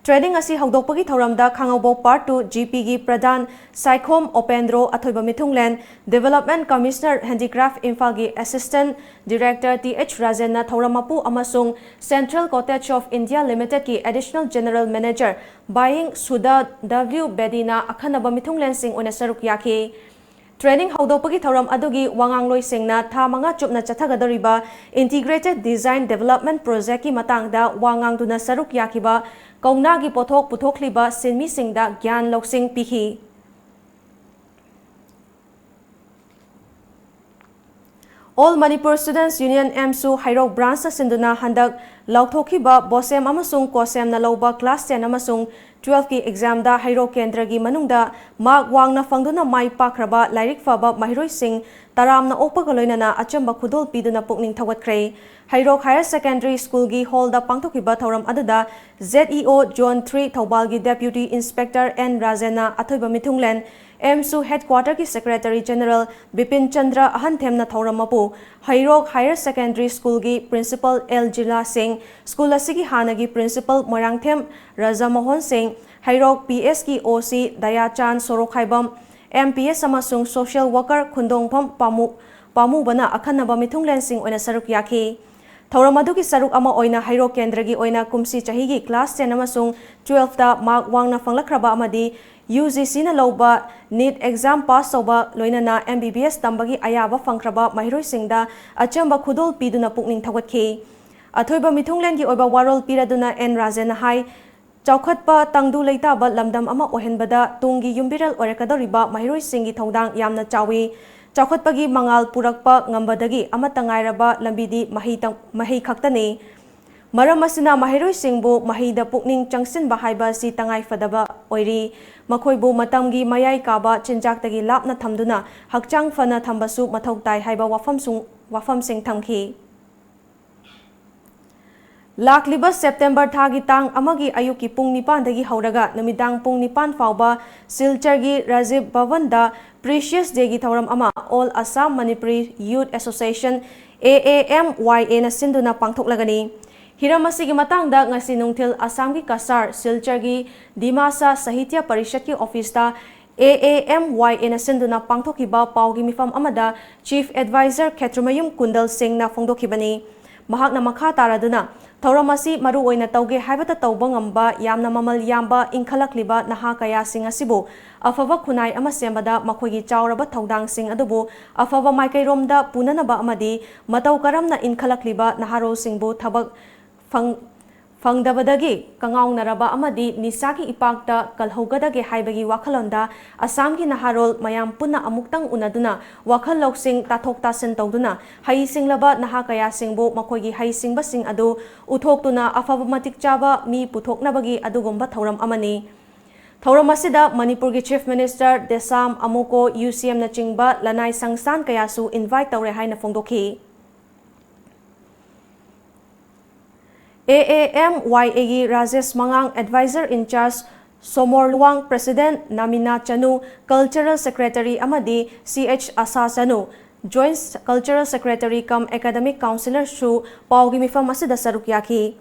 Training ꯑꯁꯤ ꯍꯧꯗꯣꯛꯄꯒꯤ ꯊꯧꯔꯝꯗ ꯈꯥꯉꯕꯣꯛ Part two GPꯒꯤ ꯄ꯭ꯔꯙꯥꯟ ꯁꯥꯏꯈꯣꯝ ꯑꯣꯄꯦꯟꯗ꯭ꯔꯣ ꯑꯊꯣꯏꯕ ꯃꯤꯊꯨꯡꯂꯦꯟ, Development Commissioner Handicraft ꯏꯝꯐꯥꯜꯒꯤ Assistant Director Th ꯔꯥꯖꯦꯟꯅ ꯊꯧꯔꯝ ꯃꯄꯨ ꯑꯃꯁꯨꯡ Central Cottage of India Limitedꯀꯤ Additional General Manager ꯕꯥꯌꯤꯡ ꯁꯨꯗꯥ W ꯕꯦꯗꯤꯅ ꯑꯈꯟꯅꯕ ꯃꯤꯊꯨꯡꯂꯦꯟꯁꯤꯡ ꯑꯣꯏꯅ ꯁꯔꯨꯛ ꯌꯥꯈꯤ꯫ Training ꯍꯧꯗꯣꯛꯄꯒꯤ ꯊꯧꯔꯝ ꯑꯗꯨꯒꯤ ꯋꯥꯉꯥꯡꯂꯣꯏꯁꯤꯡꯅ ꯊꯥ ꯃꯉꯥ ꯆꯨꯞꯅ ꯆꯠꯊꯒꯗꯧꯔꯤꯕ Integrated Design Development Projectꯀꯤ ꯃꯇꯥꯡꯗ ꯋꯥ ꯉꯥꯡꯗꯨꯅ ꯁꯔꯨꯛ ꯌꯥꯈꯤꯕ ꯀꯧꯅꯥꯒꯤ ꯄꯣꯠꯊꯣꯛ ꯄꯨꯊꯣꯛꯂꯤꯕ ꯁꯤꯟꯃꯤꯁꯤꯡꯗ ꯒ꯭ꯌꯥꯟ ꯂꯧꯁꯤꯡ ꯄꯤꯈꯤ꯫ All Manipur Students Union ꯑꯦꯝꯁꯨ ꯍꯩꯔꯣꯛ branchꯅ ꯁꯤꯟꯗꯨꯅ ꯍꯟꯗꯛ ꯂꯥꯎꯊꯣꯛꯈꯤꯕ ꯕꯣꯁꯦꯝ ꯑꯃꯁꯨꯡ ꯀꯣꯁꯦꯝꯅ ꯂꯧꯕ class ten ꯑꯃꯁꯨꯡ twelveꯀꯤ examꯗ ꯍꯩꯔꯣꯛ ꯀꯦꯟꯗ꯭ꯔꯒꯤ ꯃꯅꯨꯡꯗ mark ꯋꯥꯡꯅ ꯐꯪꯗꯨꯅ ꯃꯥꯏ ꯄꯥꯛꯈ꯭ꯔꯕ ꯂꯥꯏꯔꯤꯛ ꯐꯕ ꯃꯍꯩꯔꯣꯏꯁꯤꯡ ꯇꯔꯥꯝꯅ ꯑꯣꯛꯄꯒ ꯂꯣꯏꯅꯅ ꯑꯆꯝꯕ ꯈꯨꯗꯣꯜ ꯄꯤꯗꯨꯅ ꯄꯨꯛꯅꯤꯡ ꯊꯧꯒꯠꯈ꯭ꯔꯦ꯫ ꯍꯩꯔꯣꯛ Higher Secondary Schoolꯒꯤ hallꯗ ꯄꯥꯡꯊꯣꯛꯈꯤꯕ ꯊꯧꯔꯝ ꯑꯗꯨꯗ ZEO Zone three ꯊꯧꯕꯥꯜꯒꯤ Deputy Inspector N ꯔꯥꯖꯦꯟꯅ ꯑꯊꯣꯏꯕ ꯃꯤꯊꯨꯡꯂꯦꯟ, ꯑꯦꯝꯁꯨ headquarterꯒꯤ Secretary General ꯕꯤꯄꯤꯟ ꯆꯟꯗ꯭ꯔ ꯑꯍꯟꯊꯦꯝꯅ ꯊꯧꯔꯝ ꯃꯄꯨ, ꯍꯩꯔꯣꯛ Higher Secondary Schoolꯒꯤ Principal L ꯖꯤꯂꯥ ꯁꯤꯡ, school ꯑꯁꯤꯒꯤ ꯍꯥꯟꯅꯒꯤ Principal ꯃꯣꯏꯔꯥꯡꯊꯦꯝ ꯔꯖꯥꯃꯣꯍꯟ ꯁꯤꯡ, ꯍꯩꯔꯣꯛ PSꯀꯤ OC ꯗꯌꯥꯆꯥꯟ ꯁꯣꯔꯣꯛꯈꯥꯏꯕꯝ, MPS ꯑꯃꯁꯨꯡ social worker ꯈꯨꯟꯗꯣꯡꯐꯝ ꯄꯥꯃꯨ-, ꯄꯥꯃꯨꯕꯅ ꯑꯈꯟꯅꯕ ꯃꯤꯊꯨꯡꯂꯦꯟꯁꯤꯡ ꯑꯣꯏꯅ ꯁꯔꯨꯛ ꯌꯥꯈꯤ꯫ ꯊꯧꯔꯝ ꯑꯗꯨꯒꯤ ꯁꯔꯨꯛ ꯑꯃ ꯑꯣꯏꯅ ꯍꯩꯔꯣꯛ ꯀꯦꯟꯗ꯭ꯔꯒꯤ ꯑꯣꯏꯅ ꯀꯨꯝꯁꯤ ꯆꯍꯤꯒꯤ class ten ꯑꯃꯁꯨꯡ twelveꯇ mark ꯋꯥꯡꯅ ꯐꯪꯂꯛꯈ꯭ꯔꯕ ꯑꯃꯗꯤ UGCꯅ ꯂꯧꯕ NEET exam pass ꯇꯧꯕ ꯂꯣꯏꯅꯅ MBBS ꯇꯝꯕꯒꯤ ꯑꯌꯥꯕ ꯐꯪꯈ꯭ꯔꯕ ꯃꯍꯩꯔꯣꯏꯁꯤꯡꯗ ꯑꯆꯝꯕ ꯈꯨꯗꯣꯜ ꯄꯤꯗꯨꯅ ꯄꯨꯛꯅꯤꯡ ꯊꯧꯒꯠꯈꯤ꯫ ꯑꯊꯣꯏꯕ ꯃꯤꯊꯨꯡꯂꯦꯟꯒꯤ ꯑꯣꯏꯕ ꯋꯥꯔꯣꯜ ꯄꯤꯔꯗꯨꯅ N ꯔꯥꯖꯦꯟꯅ ꯍꯥꯏ, ꯆꯥꯎꯈꯠꯄ ꯇꯪꯗꯨ ꯂꯩꯇꯥꯕ ꯂꯝꯗꯝ ꯑꯃ ꯑꯣꯏꯍꯟꯕꯗ ꯇꯨꯡꯒꯤ ꯌꯨꯝꯕꯤꯔꯦꯜ ꯑꯣꯏꯔꯛꯀꯗꯧꯔꯤꯕ ꯃꯍꯩꯔꯣꯏꯁꯤꯡꯒꯤ ꯊꯧꯗꯥꯡ ꯌꯥꯝꯅ ꯆꯥꯎꯏ꯫ ꯆꯥꯎꯈꯠꯄꯒꯤ ꯃꯉꯥꯜ ꯄꯨꯔꯛꯄ ꯉꯝꯕꯗꯒꯤ ꯑꯃꯠꯇ ꯉꯥꯏꯔꯕ ꯂꯝꯕꯤꯗꯤ ꯃꯍꯩ ꯇꯝ-, ꯃꯍꯩ ꯈꯛꯇꯅꯤ꯫ ꯃꯔꯝ ꯑꯁꯤꯅ ꯃꯍꯩꯔꯣꯏꯁꯤꯡꯕꯨ ꯃꯍꯩꯗ ꯄꯨꯛꯅꯤꯡ ꯆꯪꯁꯤꯟꯕ ꯍꯥꯏꯕ ꯑꯁꯤ ꯇꯉꯥꯏꯐꯗꯕ ꯑꯣꯏꯔꯤ꯫ ꯃꯈꯣꯏꯕꯨ ꯃꯇꯝꯒꯤ ꯃꯌꯥꯏ ꯀꯥꯕ ꯆꯤꯟꯖꯥꯛꯇꯒꯤ ꯂꯥꯞꯅ ꯊꯝꯗꯨꯅ ꯍꯛꯆꯥꯡ ꯐꯅ ꯊꯝꯕꯁꯨ ꯃꯊꯧ ꯇꯥꯏ ꯍꯥꯏꯕ ꯋꯥꯐꯝꯁꯨ-, ꯋꯥꯐꯝꯁꯤꯡ ꯊꯝꯈꯤ꯫ ꯂꯥꯛꯂꯤꯕ September ꯊꯥꯒꯤ ꯇꯥꯡ ꯑꯃꯒꯤ ꯑꯌꯨꯛꯀꯤ ꯄꯨꯡ ꯅꯤꯄꯥꯟꯗꯒꯤ ꯍꯧꯔꯒ ꯅꯨꯃꯤꯗꯥꯡ ꯄꯨꯡ ꯅꯤꯄꯥꯟ ꯐꯥꯎꯕ ꯁꯤꯜꯆꯔꯒꯤ ꯔꯥꯖꯤꯕ ꯚꯕꯟꯗ Precious Dayꯒꯤ ꯊꯧꯔꯝ ꯑꯃ All Assam Manipuri Youth Association, AAMYAꯅ ꯁꯤꯟꯗꯨꯅ ꯄꯥꯡꯊꯣꯛꯂꯒꯅꯤ꯫ ꯍꯤꯔꯝ ꯑꯁꯤꯒꯤ ꯃꯇꯥꯡꯗ ꯉꯁꯤ ꯅꯨꯡꯊꯤꯜ ꯑꯁꯥꯝꯒꯤ ꯀꯁꯥꯔ ꯁꯤꯜꯆꯔꯒꯤ ꯗꯤꯃꯥꯁꯥ ꯁꯥꯍꯤꯇ꯭ꯌ ꯄꯔꯤꯁꯠꯀꯤ ꯑꯣꯐꯤꯁꯇ AAMYAꯅ ꯁꯤꯟꯗꯨꯅ ꯄꯥꯡꯊꯣꯛꯈꯤꯕ ꯄꯥꯎꯒꯤ ꯃꯤꯐꯝ ꯑꯃꯗ Chief Advisor ꯈꯦꯇ꯭ꯔꯤꯃꯌꯨꯝ ꯀꯨꯟꯗꯜ ꯁꯤꯡꯅ ꯐꯣꯡꯗꯣꯛꯈꯤꯕꯅꯤ꯫ ꯃꯍꯥꯛꯅ ꯃꯈꯥ ꯇꯥꯔꯗꯨꯅ, ꯊꯧꯔꯝ ꯑꯁꯤ ꯃꯔꯨ ꯑꯣꯏꯅ ꯇꯧꯒꯦ ꯍꯥꯏꯕꯇ ꯇꯧꯕ ꯉꯝꯕ ꯌꯥꯝꯅ ꯃꯃꯜ ꯌꯥꯝꯕ ꯏꯟꯈꯠꯂꯛꯂꯤꯕ ꯅꯍꯥ ꯀꯌꯥꯁꯤꯡ ꯑꯁꯤꯕꯨ ꯑꯐꯕ ꯈꯨꯟꯅꯥꯏ ꯑꯃ ꯁꯦꯝꯕꯗ ꯃꯈꯣꯏꯒꯤ ꯆꯥꯎꯔꯕ ꯊꯧꯗꯥꯡꯁꯤꯡ ꯑꯗꯨꯕꯨ ꯑꯐꯕ ꯃꯥꯏꯀꯩꯔꯣꯝꯗ ꯄꯨꯅꯅꯕ ꯑꯃꯗꯤ ꯃꯇꯧ ꯀꯔꯝꯅ ꯏꯟꯈꯠꯂꯛꯂꯤꯕ ꯅꯍꯥꯔꯣꯜꯁꯤꯡꯕꯨ ꯊꯕꯛ ꯐꯪ-, ꯐꯪꯗꯕꯗꯒꯤ ꯀꯉꯥꯎꯅꯔꯕ ꯑꯃꯗꯤ ꯅꯤꯁꯥꯒꯤ ꯏꯄꯥꯛꯇ ꯀꯜꯍꯧꯒꯗꯒꯦ ꯍꯥꯏꯕꯒꯤ ꯋꯥꯈꯜꯂꯣꯟꯗ ꯑꯁꯥꯝꯒꯤ ꯅꯍꯥꯔꯣꯜ ꯃꯌꯥꯝ ꯄꯨꯟꯅ ꯑꯃꯨꯛꯇꯪ ꯎꯅꯗꯨꯅ ꯋꯥꯈꯜ ꯂꯧꯁꯤꯡ ꯇꯥꯊꯣꯛ ꯇꯥꯁꯤꯟ ꯇꯧꯗꯨꯅ ꯍꯩꯁꯤꯡꯂꯕ ꯅꯍꯥ ꯀꯌꯥꯁꯤꯡꯕꯨ ꯃꯈꯣꯏꯒꯤ ꯍꯩꯁꯤꯡꯕꯁꯤꯡ ꯑꯗꯨ ꯎꯠꯊꯣꯛꯇꯨꯅ ꯑꯐꯕ ꯃꯇꯤꯛ ꯆꯥꯕ ꯃꯤ ꯄꯨꯊꯣꯛꯅꯕꯒꯤ ꯑꯗꯨꯒꯨꯝꯕ ꯊꯧꯔꯝ ꯑꯃꯅꯤ꯫ ꯊꯧꯔꯝ ꯑꯁꯤꯗ ꯃꯅꯤꯄꯨꯔꯒꯤ Chief Minister ꯗꯦꯁꯥꯝ ꯑꯃꯨꯀꯣ, UCMꯅꯆꯤꯡꯕ ꯂꯅꯥꯏ ꯁꯪꯁꯊꯥꯟ ꯀꯌꯥꯁꯨ invite ꯇꯧꯔꯦ ꯍꯥꯏꯅ ꯐꯣꯡꯗꯣꯛꯈꯤ꯫ AAMYAꯒꯤ Rajesh ꯃꯉꯥꯡ, Advisor in Charge ꯁꯣꯃꯣꯔ Luwang, President ꯅꯥꯃꯤꯅꯥ Chanu, Cultural Secretary ꯑꯃꯗꯤ CH ꯑꯁꯥ ꯆꯅꯨ, Joint Cultural Secretary cum Academic Councillorꯁꯨ ꯄꯥꯎꯒꯤ ꯃꯤꯐꯝ ꯑꯁꯤꯗ ꯁꯔꯨꯛ ꯌꯥꯈꯤ꯫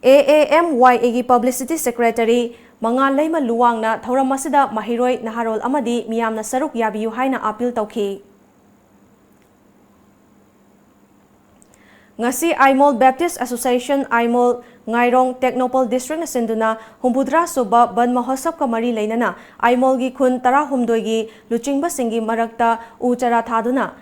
AAMYAꯒꯤ Publicity Secretary ꯃꯉꯥꯜ ꯂꯩꯃ ꯂꯨꯋꯥꯡꯅ ꯊꯧꯔꯝ ꯑꯁꯤꯗ ꯃꯍꯩꯔꯣꯏ, ꯅꯍꯥꯔꯣꯜ ꯑꯃꯗꯤ ꯃꯤꯌꯥꯝꯅ ꯁꯔꯨꯛ ꯌꯥꯕꯤꯌꯨ ꯍꯥꯏꯅ appeal ꯇꯧꯈꯤ꯫ ꯉꯁꯤ ꯑꯥꯏꯃꯣꯜ Baptist Association ꯑꯥꯏꯃꯣꯜ ꯉꯥꯏꯔꯣꯡ ꯇꯦꯡꯅꯧꯄꯜ Districtꯅ ꯁꯤꯟꯗꯨꯅ ꯍꯨꯝꯐꯨꯇꯔꯥ ꯁꯨꯕ ꯕꯟ ꯃꯍꯣꯠꯁꯕꯀ ꯃꯔꯤ ꯂꯩꯅꯅ ꯑꯥꯏꯃꯣꯜꯒꯤ ꯈꯨꯟ ꯇꯔꯥꯍꯨꯝꯗꯣꯏꯒꯤ ꯂꯨꯆꯤꯡꯕꯁꯤꯡꯒꯤ ꯃꯔꯛꯇ ꯎ ꯆꯥꯔꯥ ꯊꯥꯗꯨꯅ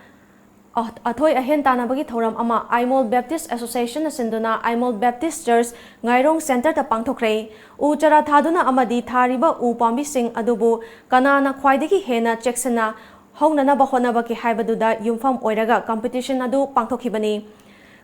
ꯑ-, ꯑꯊꯣꯏ ꯑꯍꯦꯟ ꯇꯥꯟꯅꯕꯒꯤ ꯊꯧꯔꯝ ꯑꯃ ꯑꯥꯏꯃꯣꯜ Baptist Associationꯅ ꯁꯤꯟꯗꯨꯅ ꯑꯥꯏꯃꯣꯜ Baptist Church ꯉꯥꯏꯔꯣꯡ Centreꯗ ꯄꯥꯡꯊꯣꯛꯈ꯭ꯔꯦ꯫ ꯎ ꯆꯥꯔꯥ ꯊꯥꯗꯨꯅ ꯑꯃꯗꯤ ꯊꯥꯔꯤꯕ ꯎ ꯄꯥꯝꯕꯤꯁꯤꯡ ꯑꯗꯨꯕꯨ ꯀꯅꯥꯅ ꯈ꯭ꯋꯥꯏꯗꯒꯤ ꯍꯦꯟꯅ ꯆꯦꯛꯁꯤꯟꯅ ꯍꯧꯅꯅꯕ ꯍꯣꯠꯅꯕꯒꯦ ꯍꯥꯏꯕꯗꯨꯗ ꯌꯨꯝꯐꯝ ꯑꯣꯏꯔꯒ competition ꯑꯗꯨ ꯄꯥꯡꯊꯣꯛꯈꯤꯕꯅꯤ꯫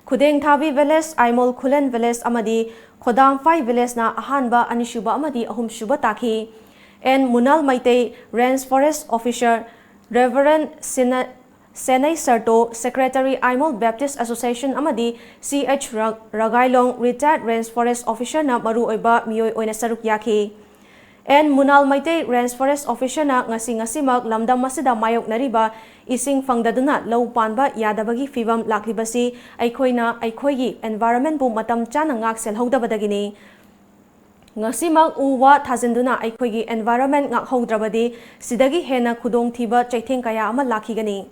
ꯈꯨꯗꯦꯡꯊꯥꯕꯤ Village, ꯑꯥꯏꯃꯣꯜ ꯈꯨꯂꯦꯟ Village ꯑꯃꯗꯤ ꯈꯣꯗꯥꯝꯐꯥꯏ Villageꯅ ꯑꯍꯥꯟꯕ, ꯑꯅꯤꯁꯨꯕ ꯑꯃꯗꯤ ꯑꯍꯨꯝꯁꯨꯕ ꯇꯥꯈꯤ꯫ N Munal Meitei, Range Forest Officer, Reverend ꯁꯤꯅ-, ꯁꯦꯅꯩ ꯁꯔꯇꯣ, Secretary ꯑꯥꯏꯃꯣꯜ Baptist Association ꯑꯃꯗꯤ CH ꯔ-, ꯔꯒꯥꯏꯂꯣꯡ, Retired Range Forest Officerꯅ ꯃꯔꯨꯑꯣꯏꯕ ꯃꯤꯑꯣꯏ ꯑꯣꯏꯅ ꯁꯔꯨꯛ ꯌꯥꯈꯤ꯫ And Munal Meitei, Range Forest Officerꯅ ꯉꯁꯤ ꯉꯁꯤꯃꯛ ꯂꯝꯗꯝ ꯑꯁꯤꯗ ꯃꯥꯌꯣꯛꯅꯔꯤꯕ ꯏꯁꯤꯡ ꯐꯪꯗꯗꯨꯅ ꯂꯧ ꯄꯥꯟꯕ ꯌꯥꯗꯕꯒꯤ ꯐꯤꯚꯝ ꯂꯥꯛꯂꯤꯕꯁꯤ ꯑꯩꯈꯣꯏꯅ ꯑꯩꯈꯣꯏꯒꯤ environmentꯄꯨ ꯃꯇꯝ ꯆꯥꯅ ꯉꯥꯛ ꯁꯦꯜꯍꯧꯗꯕꯗꯒꯤꯅꯤ꯫ ꯉꯁꯤꯃꯛ ꯎ ꯋꯥ ꯊꯥꯖꯤꯟꯗꯨꯅ ꯑꯩꯈꯣꯏꯒꯤ environment ꯉꯥꯛꯍꯧꯗ꯭ꯔꯕꯗꯤ ꯁꯤꯗꯒꯤ ꯍꯦꯟꯅ ꯈꯨꯗꯣꯡꯊꯤꯕ ꯆꯩꯊꯦꯡ ꯀꯌꯥ ꯑꯃ ꯂꯥꯛꯈꯤꯒꯅꯤ꯫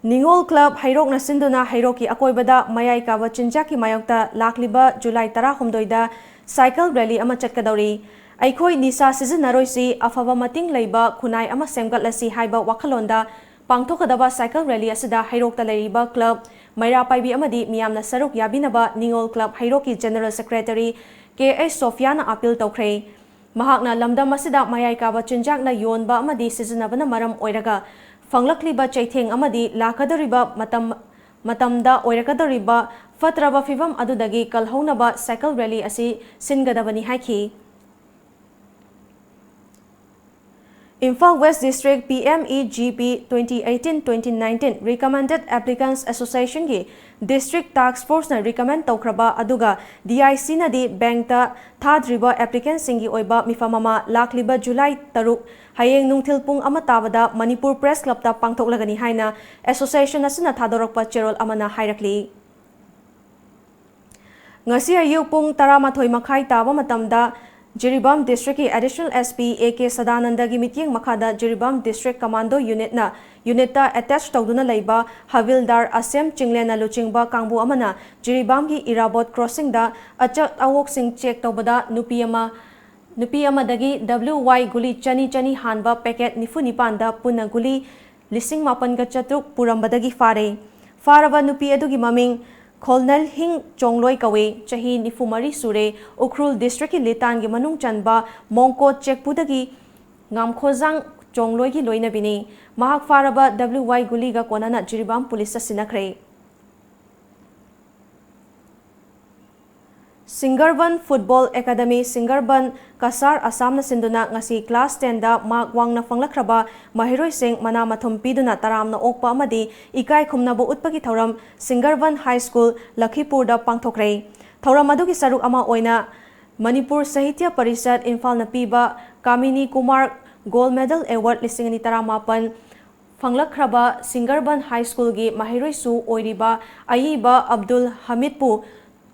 ꯅꯤꯉꯣꯜ ꯀ꯭ꯂꯕ ꯍꯩꯔꯣꯛꯅ ꯁꯤꯟꯗꯨꯅ ꯍꯩꯔꯣꯛꯀꯤ ꯑꯀꯣꯏꯕꯗ ꯃꯌꯥꯏ ꯀꯥꯕ ꯆꯤꯟꯖꯥꯛꯀꯤ ꯃꯥꯌꯣꯛꯇ ꯂꯥꯛꯂꯤꯕ ꯖꯨꯂꯥꯏ ꯇꯔꯥꯍꯨꯝꯗꯣꯏꯗ cycle rally ꯑꯃ ꯆꯠꯀꯗꯧꯔꯤ꯫ ꯑꯩꯈꯣꯏ ꯅꯤꯁꯥ ꯁꯤꯖꯤꯟꯅꯔꯣꯏꯁꯤ, ꯑꯐꯕ ꯃꯇꯤꯡ ꯂꯩꯕ ꯈꯨꯟꯅꯥꯏ ꯑꯃ ꯁꯦꯝꯒꯠꯂꯁꯤ ꯍꯥꯏꯕ ꯋꯥꯈꯜꯂꯣꯟꯗ ꯄꯥꯡꯊꯣꯛꯀꯗꯕ cycle rally ꯑꯁꯤꯗ ꯍꯩꯔꯣꯛꯇ ꯂꯩꯔꯤꯕ ꯀ꯭ꯂꯕ, ꯃꯩꯔꯥ ꯄꯥꯏꯕꯤ ꯑꯃꯗꯤ ꯃꯤꯌꯥꯝꯅ ꯁꯔꯨꯛ ꯌꯥꯕꯤꯅꯕ ꯅꯤꯉꯣꯜ ꯀ꯭ꯂꯕ ꯍꯩꯔꯣꯛꯀꯤ General Secretary ꯀꯦ ꯑꯩꯆ ꯁꯣꯐꯤꯌꯥꯅ appeal ꯇꯧꯈ꯭ꯔꯦ꯫ ꯃꯍꯥꯛꯅ ꯂꯝꯗꯝ ꯑꯁꯤꯗ ꯃꯌꯥꯏ ꯀꯥꯕ ꯆꯤꯟꯖꯥꯛꯅ ꯌꯣꯟꯕ ꯑꯃꯗꯤ ꯁꯤꯖꯤꯟꯅꯕꯅ ꯃꯔꯝ ꯑꯣꯏꯔꯒ ꯐꯪꯂꯛꯂꯤꯕ ꯆꯩꯊꯦꯡ ꯑꯃꯗꯤ ꯂꯥꯛꯀꯗꯧꯔꯤꯕ ꯃꯇꯝ, ꯃꯇꯝꯗ ꯑꯣꯏꯔꯛꯀꯗꯧꯔꯤꯕ ꯐꯠꯇ꯭ꯔꯕ ꯐꯤꯚꯝ ꯑꯗꯨꯗꯒꯤ ꯀꯜꯍꯧꯅꯕ cycle rally ꯑꯁꯤ ꯁꯤꯟꯒꯗꯕꯅꯤ ꯍꯥꯏꯈꯤ꯫ Imphal West District P M E G P twenty eighteen twenty nineteen Recommended Applicants Associationꯒꯤ District Task Forceꯅ recommend ꯇꯧꯈ꯭ꯔꯕ ꯑꯗꯨꯒ D I Cꯅꯗꯤ bankꯇ ꯊꯥꯗ꯭ꯔꯤꯕ applicantꯁꯤꯡꯒꯤ ꯑꯣꯏꯕ ꯃꯤꯐꯝ ꯑꯃ ꯂꯥꯛꯂꯤꯕ ꯖꯨꯂꯥꯏ ꯇꯔꯨꯛ, ꯍꯌꯦꯡ ꯅꯨꯡꯊꯤꯜ ꯄꯨꯡ ꯑꯃ ꯇꯥꯕꯗ ꯃꯅꯤꯄꯨꯔ Press Clubꯇ ꯄꯥꯡꯊꯣꯛꯂꯒꯅꯤ ꯍꯥꯏꯅ association ꯑꯁꯤꯅ ꯊꯥꯗꯣꯔꯛꯄ ꯆꯦꯔꯣꯜ ꯑꯃꯅ ꯍꯥꯏꯔꯛꯂꯤ꯫ ꯉꯁꯤ ꯑꯌꯨꯛ ꯄꯨꯡ ꯇꯔꯥꯃꯥꯊꯣꯏ ꯃꯈꯥꯏ ꯇꯥꯕ ꯃꯇꯝꯗ Jiribam Districtꯀꯤ Additional S P A K ꯁꯗꯥꯅꯟꯗꯒꯤ ꯃꯤꯠꯌꯦꯡ ꯃꯈꯥꯗ ꯖꯤꯔꯤꯕꯥꯝ District Commando Unitꯅ unitꯇ attach ꯇꯧꯗꯨꯅ ꯂꯩꯕ ꯍꯕꯤꯜꯗꯥꯔ ꯑꯁꯦꯝ ꯆꯤꯡꯂꯦꯟꯅ ꯂꯨꯆꯤꯡꯕ ꯀꯥꯡꯕꯨ ꯑꯃꯅ ꯖꯤꯔꯤꯕꯥꯝꯒꯤ ꯏꯔꯥꯕꯣꯠ crossingꯗ ꯑꯆꯠ ꯑꯋꯣꯛꯁꯤꯡ check ꯇꯧꯕꯗ ꯅꯨꯄꯤ ꯑꯃ, ꯅꯨꯄꯤ ꯑꯃꯗꯒꯤ W Y ꯒꯨꯂꯤ ꯆꯅꯤ ꯆꯅꯤ ꯍꯥꯟꯕ packet ꯅꯤꯐꯨ ꯅꯤꯄꯥꯟꯗ ꯄꯨꯟꯅ ꯒꯨꯂꯤ ꯂꯤꯁꯤꯡ ꯃꯥꯄꯟꯒ ꯆꯥꯇ꯭ꯔꯨꯛ ꯄꯨꯔꯝꯕꯗꯒꯤ ꯐꯥꯔꯦ꯫ ꯐꯥꯔꯕ ꯅꯨꯄꯤ ꯑꯗꯨꯒꯤ ꯃꯃꯤꯡ ꯈꯣꯜꯅꯜꯍꯤꯡ ꯆꯣꯡꯂꯣꯏ ꯀꯧꯏ, ꯆꯍꯤ ꯅꯤꯐꯨ ꯃꯔꯤ ꯁꯨꯔꯦ, ꯎꯈ꯭ꯔꯨꯜ Districtꯀꯤ ꯂꯤꯇꯥꯟꯒꯤ ꯃꯅꯨꯡ ꯆꯟꯕ ꯃꯣꯡꯀꯣꯠ ꯆꯦꯛꯄꯨꯗꯒꯤ ꯉꯥꯝꯈꯣꯖꯥꯡ ꯆꯣꯡꯂꯣꯏꯒꯤ ꯂꯣꯏꯅꯕꯤꯅꯤ꯫ ꯃꯍꯥꯛ ꯐꯥꯔꯕ W Y ꯒꯨꯂꯤꯒ ꯀꯣꯟꯅꯅ ꯖꯤꯔꯤꯕꯥꯝ Policeꯇ ꯁꯤꯟꯅꯈ꯭ꯔꯦ꯫ ꯁꯤꯡꯒꯔꯕꯟ Football Academy, ꯁꯤꯡꯒꯔꯕꯟ, ꯀꯁꯥꯔ, ꯑꯁꯥꯝꯅ ꯁꯤꯟꯗꯨꯅ ꯉꯁꯤ class tenꯗ mark ꯋꯥꯡꯅ ꯐꯪꯂꯛꯈ꯭ꯔꯕ ꯃꯍꯩꯔꯣꯏꯁꯤꯡ ꯃꯅꯥ ꯃꯊꯨꯝ ꯄꯤꯗꯨꯅ ꯇꯔꯥꯝꯅ ꯑꯣꯛꯄ ꯑꯃꯗꯤ ꯏꯀꯥꯏ ꯈꯨꯝꯅꯕ ꯎꯠꯄꯒꯤ ꯊꯧꯔꯝ ꯁꯤꯡꯒꯔꯕꯟ High School, ꯂꯈꯤꯄꯨꯔꯗ ꯄꯥꯡꯊꯣꯛꯈ꯭ꯔꯦ꯫ ꯊꯧꯔꯝ ꯑꯗꯨꯒꯤ ꯁꯔꯨꯛ ꯑꯃ ꯑꯣꯏꯅ ꯃꯅꯤꯄꯨꯔ ꯁꯥꯍꯤꯇ꯭ꯌ ꯄꯔꯤꯁꯠ ꯏꯝꯐꯥꯜꯅ ꯄꯤꯕ ꯀꯥꯃꯤꯅꯤ ꯀꯨꯃꯥꯔ ꯒꯣꯜꯗ ꯃꯦꯗꯜ ꯑꯦꯋꯥꯔꯗ ꯂꯤꯁꯤꯡ ꯑꯅꯤ ꯇꯔꯥꯃꯥꯄꯟ ꯐꯪꯂꯛꯈ꯭ꯔꯕ ꯁꯤꯡꯒꯔꯕꯟ ꯍꯥꯏ ꯁ꯭ꯀꯨꯜꯒꯤ ꯃꯍꯩꯔꯣꯏꯁꯨ ꯑꯣꯏꯔꯤꯕ ꯑꯏꯕ ꯑꯕꯗꯨꯜ ꯍꯃꯤꯗꯄꯨ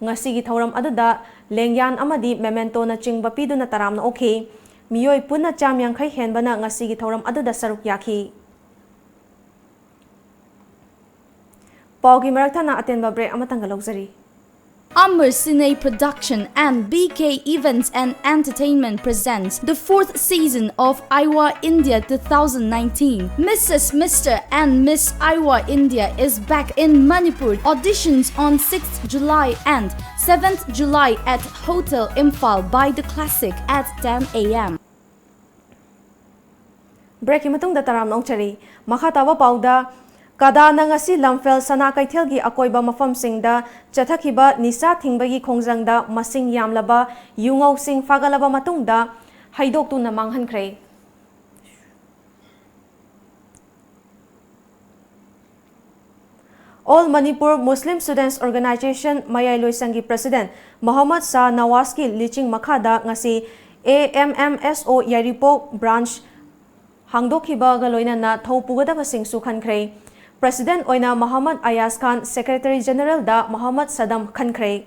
ꯉꯁꯤꯒꯤ ꯊꯧꯔꯝ ꯑꯗꯨꯗ ꯂꯦꯡꯌꯥꯟ ꯑꯃꯗꯤ ꯃꯦꯃꯦꯟꯇꯣꯅꯆꯤꯡꯕ ꯄꯤꯗꯨꯅ ꯇꯔꯥꯝꯅ ꯑꯣꯛꯈꯤ꯫ ꯃꯤꯑꯣꯏ ꯄꯨꯟꯅ ꯆꯥꯝ ꯌꯥꯡꯈꯩ ꯍꯦꯟꯕꯅ ꯉꯁꯤꯒꯤ ꯊꯧꯔꯝ ꯑꯗꯨꯗ ꯁꯔꯨꯛ ꯌꯥꯈꯤ꯫ ꯄꯥꯎꯒꯤ ꯃꯔꯛ ꯊꯠꯅ ꯑꯇꯦꯟꯕ break ꯑꯃꯇꯪꯒ ꯂꯧꯖꯔꯤ꯫ Amar Cine Production and B K Events and Entertainment presents the fourth season of Iowa India two thousand nineteen. Missus Mister and Miss Iowa India is back in Manipur. Auditions on sixth July and seventh July at Hotel Imphal by the Classic at ten a m. ꯕ꯭ꯔꯦꯛꯀꯤ ꯃꯇꯨꯡꯗ ꯇꯔꯥꯝꯅ ꯑꯣꯛꯆꯔꯤ꯫ ꯃꯈꯥ ꯇꯥꯕ ꯄꯥꯎꯗ, ꯀꯗꯥꯅ ꯉꯁꯤ ꯂꯝꯐꯦꯜ ꯁꯅꯥ ꯀꯩꯊꯦꯜꯒꯤ ꯑꯀꯣꯏꯕ ꯃꯐꯝꯁꯤꯡꯗ ꯆꯠꯊꯈꯤꯕ ꯅꯤꯁꯥ ꯊꯤꯡꯕꯒꯤ ꯈꯣꯡꯖꯪꯗ ꯃꯁꯤꯡ ꯌꯥꯝꯂꯕ ꯌꯨꯉꯧꯁꯤꯡ ꯐꯥꯒꯠꯂꯕ ꯃꯇꯨꯡꯗ ꯍꯩꯗꯣꯛꯇꯨꯅ ꯃꯥꯡꯍꯟꯈ꯭ꯔꯦ꯫ All Manipur Muslim Students Organization ꯃꯌꯥꯏ ꯂꯣꯏꯁꯪꯒꯤ ꯄ꯭ꯔꯁꯤꯗꯦꯟ ꯃꯣꯍꯝꯃꯗ ꯁꯥꯍ ꯅꯋꯥꯖꯀꯤ ꯂꯤꯆꯤꯡ ꯃꯈꯥꯗ ꯉꯁꯤ A M M S O Yairipok branch ꯍꯥꯡꯗꯣꯛꯈꯤꯕꯒ ꯂꯣꯏꯅꯅ ꯊꯧ ꯄꯨꯒꯗꯕꯁꯤꯡꯁꯨ ꯈꯟꯈ꯭ꯔꯦ꯫ ꯄ꯭ꯔꯁꯤꯗꯦꯟ ꯑꯣꯏꯅ ꯃꯣꯍꯝꯃꯗ ꯑꯌꯥꯖ ꯈꯥꯟ, ꯁꯦꯀ꯭ꯔꯦꯇꯔꯤ ꯖꯦꯅꯔꯦꯜꯗ ꯃꯣꯍꯝꯃꯗ ꯁꯗꯝ ꯈꯟꯈ꯭ꯔꯦ꯫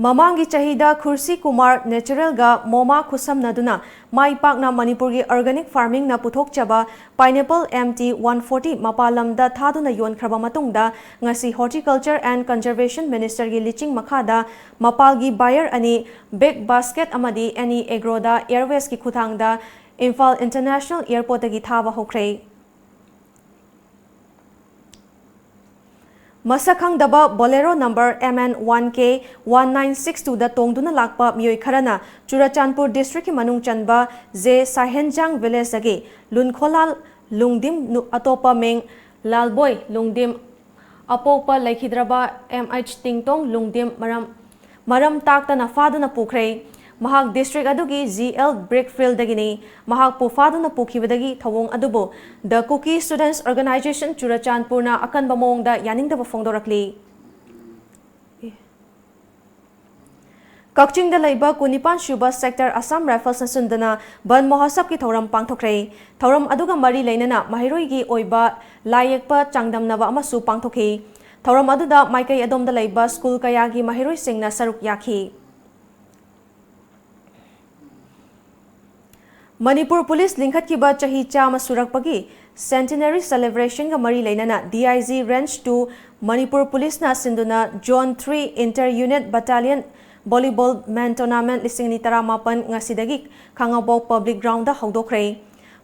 ꯃꯃꯥꯡꯒꯤ ꯆꯍꯤꯗ ꯈꯨꯔꯁꯤ ꯀꯨꯃꯥꯔ ꯅꯦꯆꯔꯦꯜꯒ ꯃꯣꯃꯥ ꯈꯨꯠꯁꯝꯅꯗꯨꯅ ꯃꯥꯏ ꯄꯥꯛꯅ ꯃꯅꯤꯄꯨꯔꯒꯤ organic farmingꯅ ꯄꯨꯊꯣꯛꯆꯕ pineapple M T one forty ꯃꯄꯥꯟ ꯂꯝꯗ ꯊꯥꯗꯨꯅ ꯌꯣꯟꯈ꯭ꯔꯕ ꯃꯇꯨꯡꯗ, ꯉꯁꯤ Horticulture and Conservation Ministerꯒꯤ ꯂꯤꯆꯤꯡ ꯃꯈꯥꯗ ꯃꯄꯥꯜꯒꯤ buyer ꯑꯅꯤ Big Basket ꯑꯃꯗꯤ Any Agroꯗ airwaysꯀꯤ ꯈꯨꯠꯊꯥꯡꯗ ꯏꯝꯐꯥꯜ International Airportꯇꯒꯤ ꯊꯥꯕ ꯍꯧꯈ꯭ꯔꯦ꯫ ꯃꯁꯛ ꯈꯪꯗꯕ Bolero number M N one K one nine six twoꯗ ꯇꯣꯡꯗꯨꯅ ꯂꯥꯛꯄ ꯃꯤꯑꯣꯏ ꯈꯔꯅ ꯆꯨꯔꯆꯥꯟꯄꯨꯔ districtꯀꯤ ꯃꯅꯨꯡ ꯆꯟꯕ ꯖꯦ ꯁꯥꯍꯦꯟꯖꯥꯡ villageꯇꯒꯤ ꯂꯨꯟꯈꯣꯂꯥꯜ ꯂꯨꯡꯗꯤꯝ, ꯅꯨ-, ꯑꯇꯣꯞꯄ ꯃꯤꯡ ꯂꯥꯜꯕꯣꯏ ꯂꯨꯡꯗꯤꯝ, ꯑꯄꯣꯛꯄ ꯂꯩꯈꯤꯗ꯭ꯔꯕ M H ꯇꯤꯡꯇꯣꯡ ꯂꯨꯡꯗꯤꯝ ꯃꯔꯝ, ꯃꯔꯝ ꯇꯥꯛꯇꯅ ꯐꯥꯗꯨꯅ ꯄꯨꯈ꯭ꯔꯦ꯫ ꯃꯍꯥꯛ district ꯑꯗꯨꯒꯤ G L Brickfieldꯗꯒꯤꯅꯤ꯫ ꯃꯍꯥꯛꯄꯨ ꯐꯥꯗꯨꯅ ꯄꯨꯈꯤꯕꯗꯒꯤ ꯊꯧꯑꯣꯡ ꯑꯗꯨꯕꯨ The Kuki Students Organisation ꯆꯨꯔꯆꯥꯟꯄꯨꯔꯅ ꯑꯀꯟꯕ ꯃꯑꯣꯡꯗ ꯌꯥꯅꯤꯡꯗꯕ ꯐꯣꯡꯗꯣꯔꯛꯂꯤ꯫ ꯀꯛꯆꯤꯡꯗ ꯂꯩꯕ ꯀꯨꯟꯅꯤꯄꯥꯟ ꯁꯨꯕ Sector Assam Riflesꯅ ꯁꯤꯟꯗꯨꯅ ꯕꯟ ꯃꯍꯣꯠꯁꯕꯀꯤ ꯊꯧꯔꯝ ꯄꯥꯡꯊꯣꯛꯈ꯭ꯔꯦ꯫ ꯊꯧꯔꯝ ꯑꯗꯨꯒ ꯃꯔꯤ ꯂꯩꯅꯅ ꯃꯍꯩꯔꯣꯏꯒꯤ ꯑꯣꯏꯕ ꯂꯥꯏ ꯌꯦꯛꯄ ꯆꯥꯡꯗꯝꯅꯕ ꯑꯃꯁꯨ ꯄꯥꯡꯊꯣꯛꯈꯤ꯫ ꯊꯧꯔꯝ ꯑꯗꯨꯗ ꯃꯥꯏꯀꯩ ꯑꯗꯣꯝꯗ ꯂꯩꯕ ꯁ꯭ꯀꯨꯜ ꯀꯌꯥꯒꯤ ꯃꯍꯩꯔꯣꯏꯁꯤꯡꯅ ꯁꯔꯨꯛ ꯌꯥꯈꯤ꯫ ꯃꯅꯤꯄꯨꯔ ꯄꯨꯂꯤꯁ ꯂꯤꯡꯈꯠꯈꯤꯕ ꯆꯍꯤ ꯆꯥꯝꯃ ꯁꯨꯔꯛꯄꯒꯤ centenary celebrationꯒ ꯃꯔꯤ ꯂꯩꯅꯅ D I G Range two Manipur ꯄꯨꯂꯤꯁꯅ ꯁꯤꯟꯗꯨꯅ Zone three Inter Unit Battalion Volleyball Men Tournament ꯂꯤꯁꯤꯡ ꯑꯅꯤ ꯇꯔꯥꯃꯥꯄꯟ ꯉꯁꯤꯗꯒꯤ ꯈꯥꯉꯕꯣꯛ Public Groundꯗ ꯍꯧꯗꯣꯛꯈ꯭ꯔꯦ꯫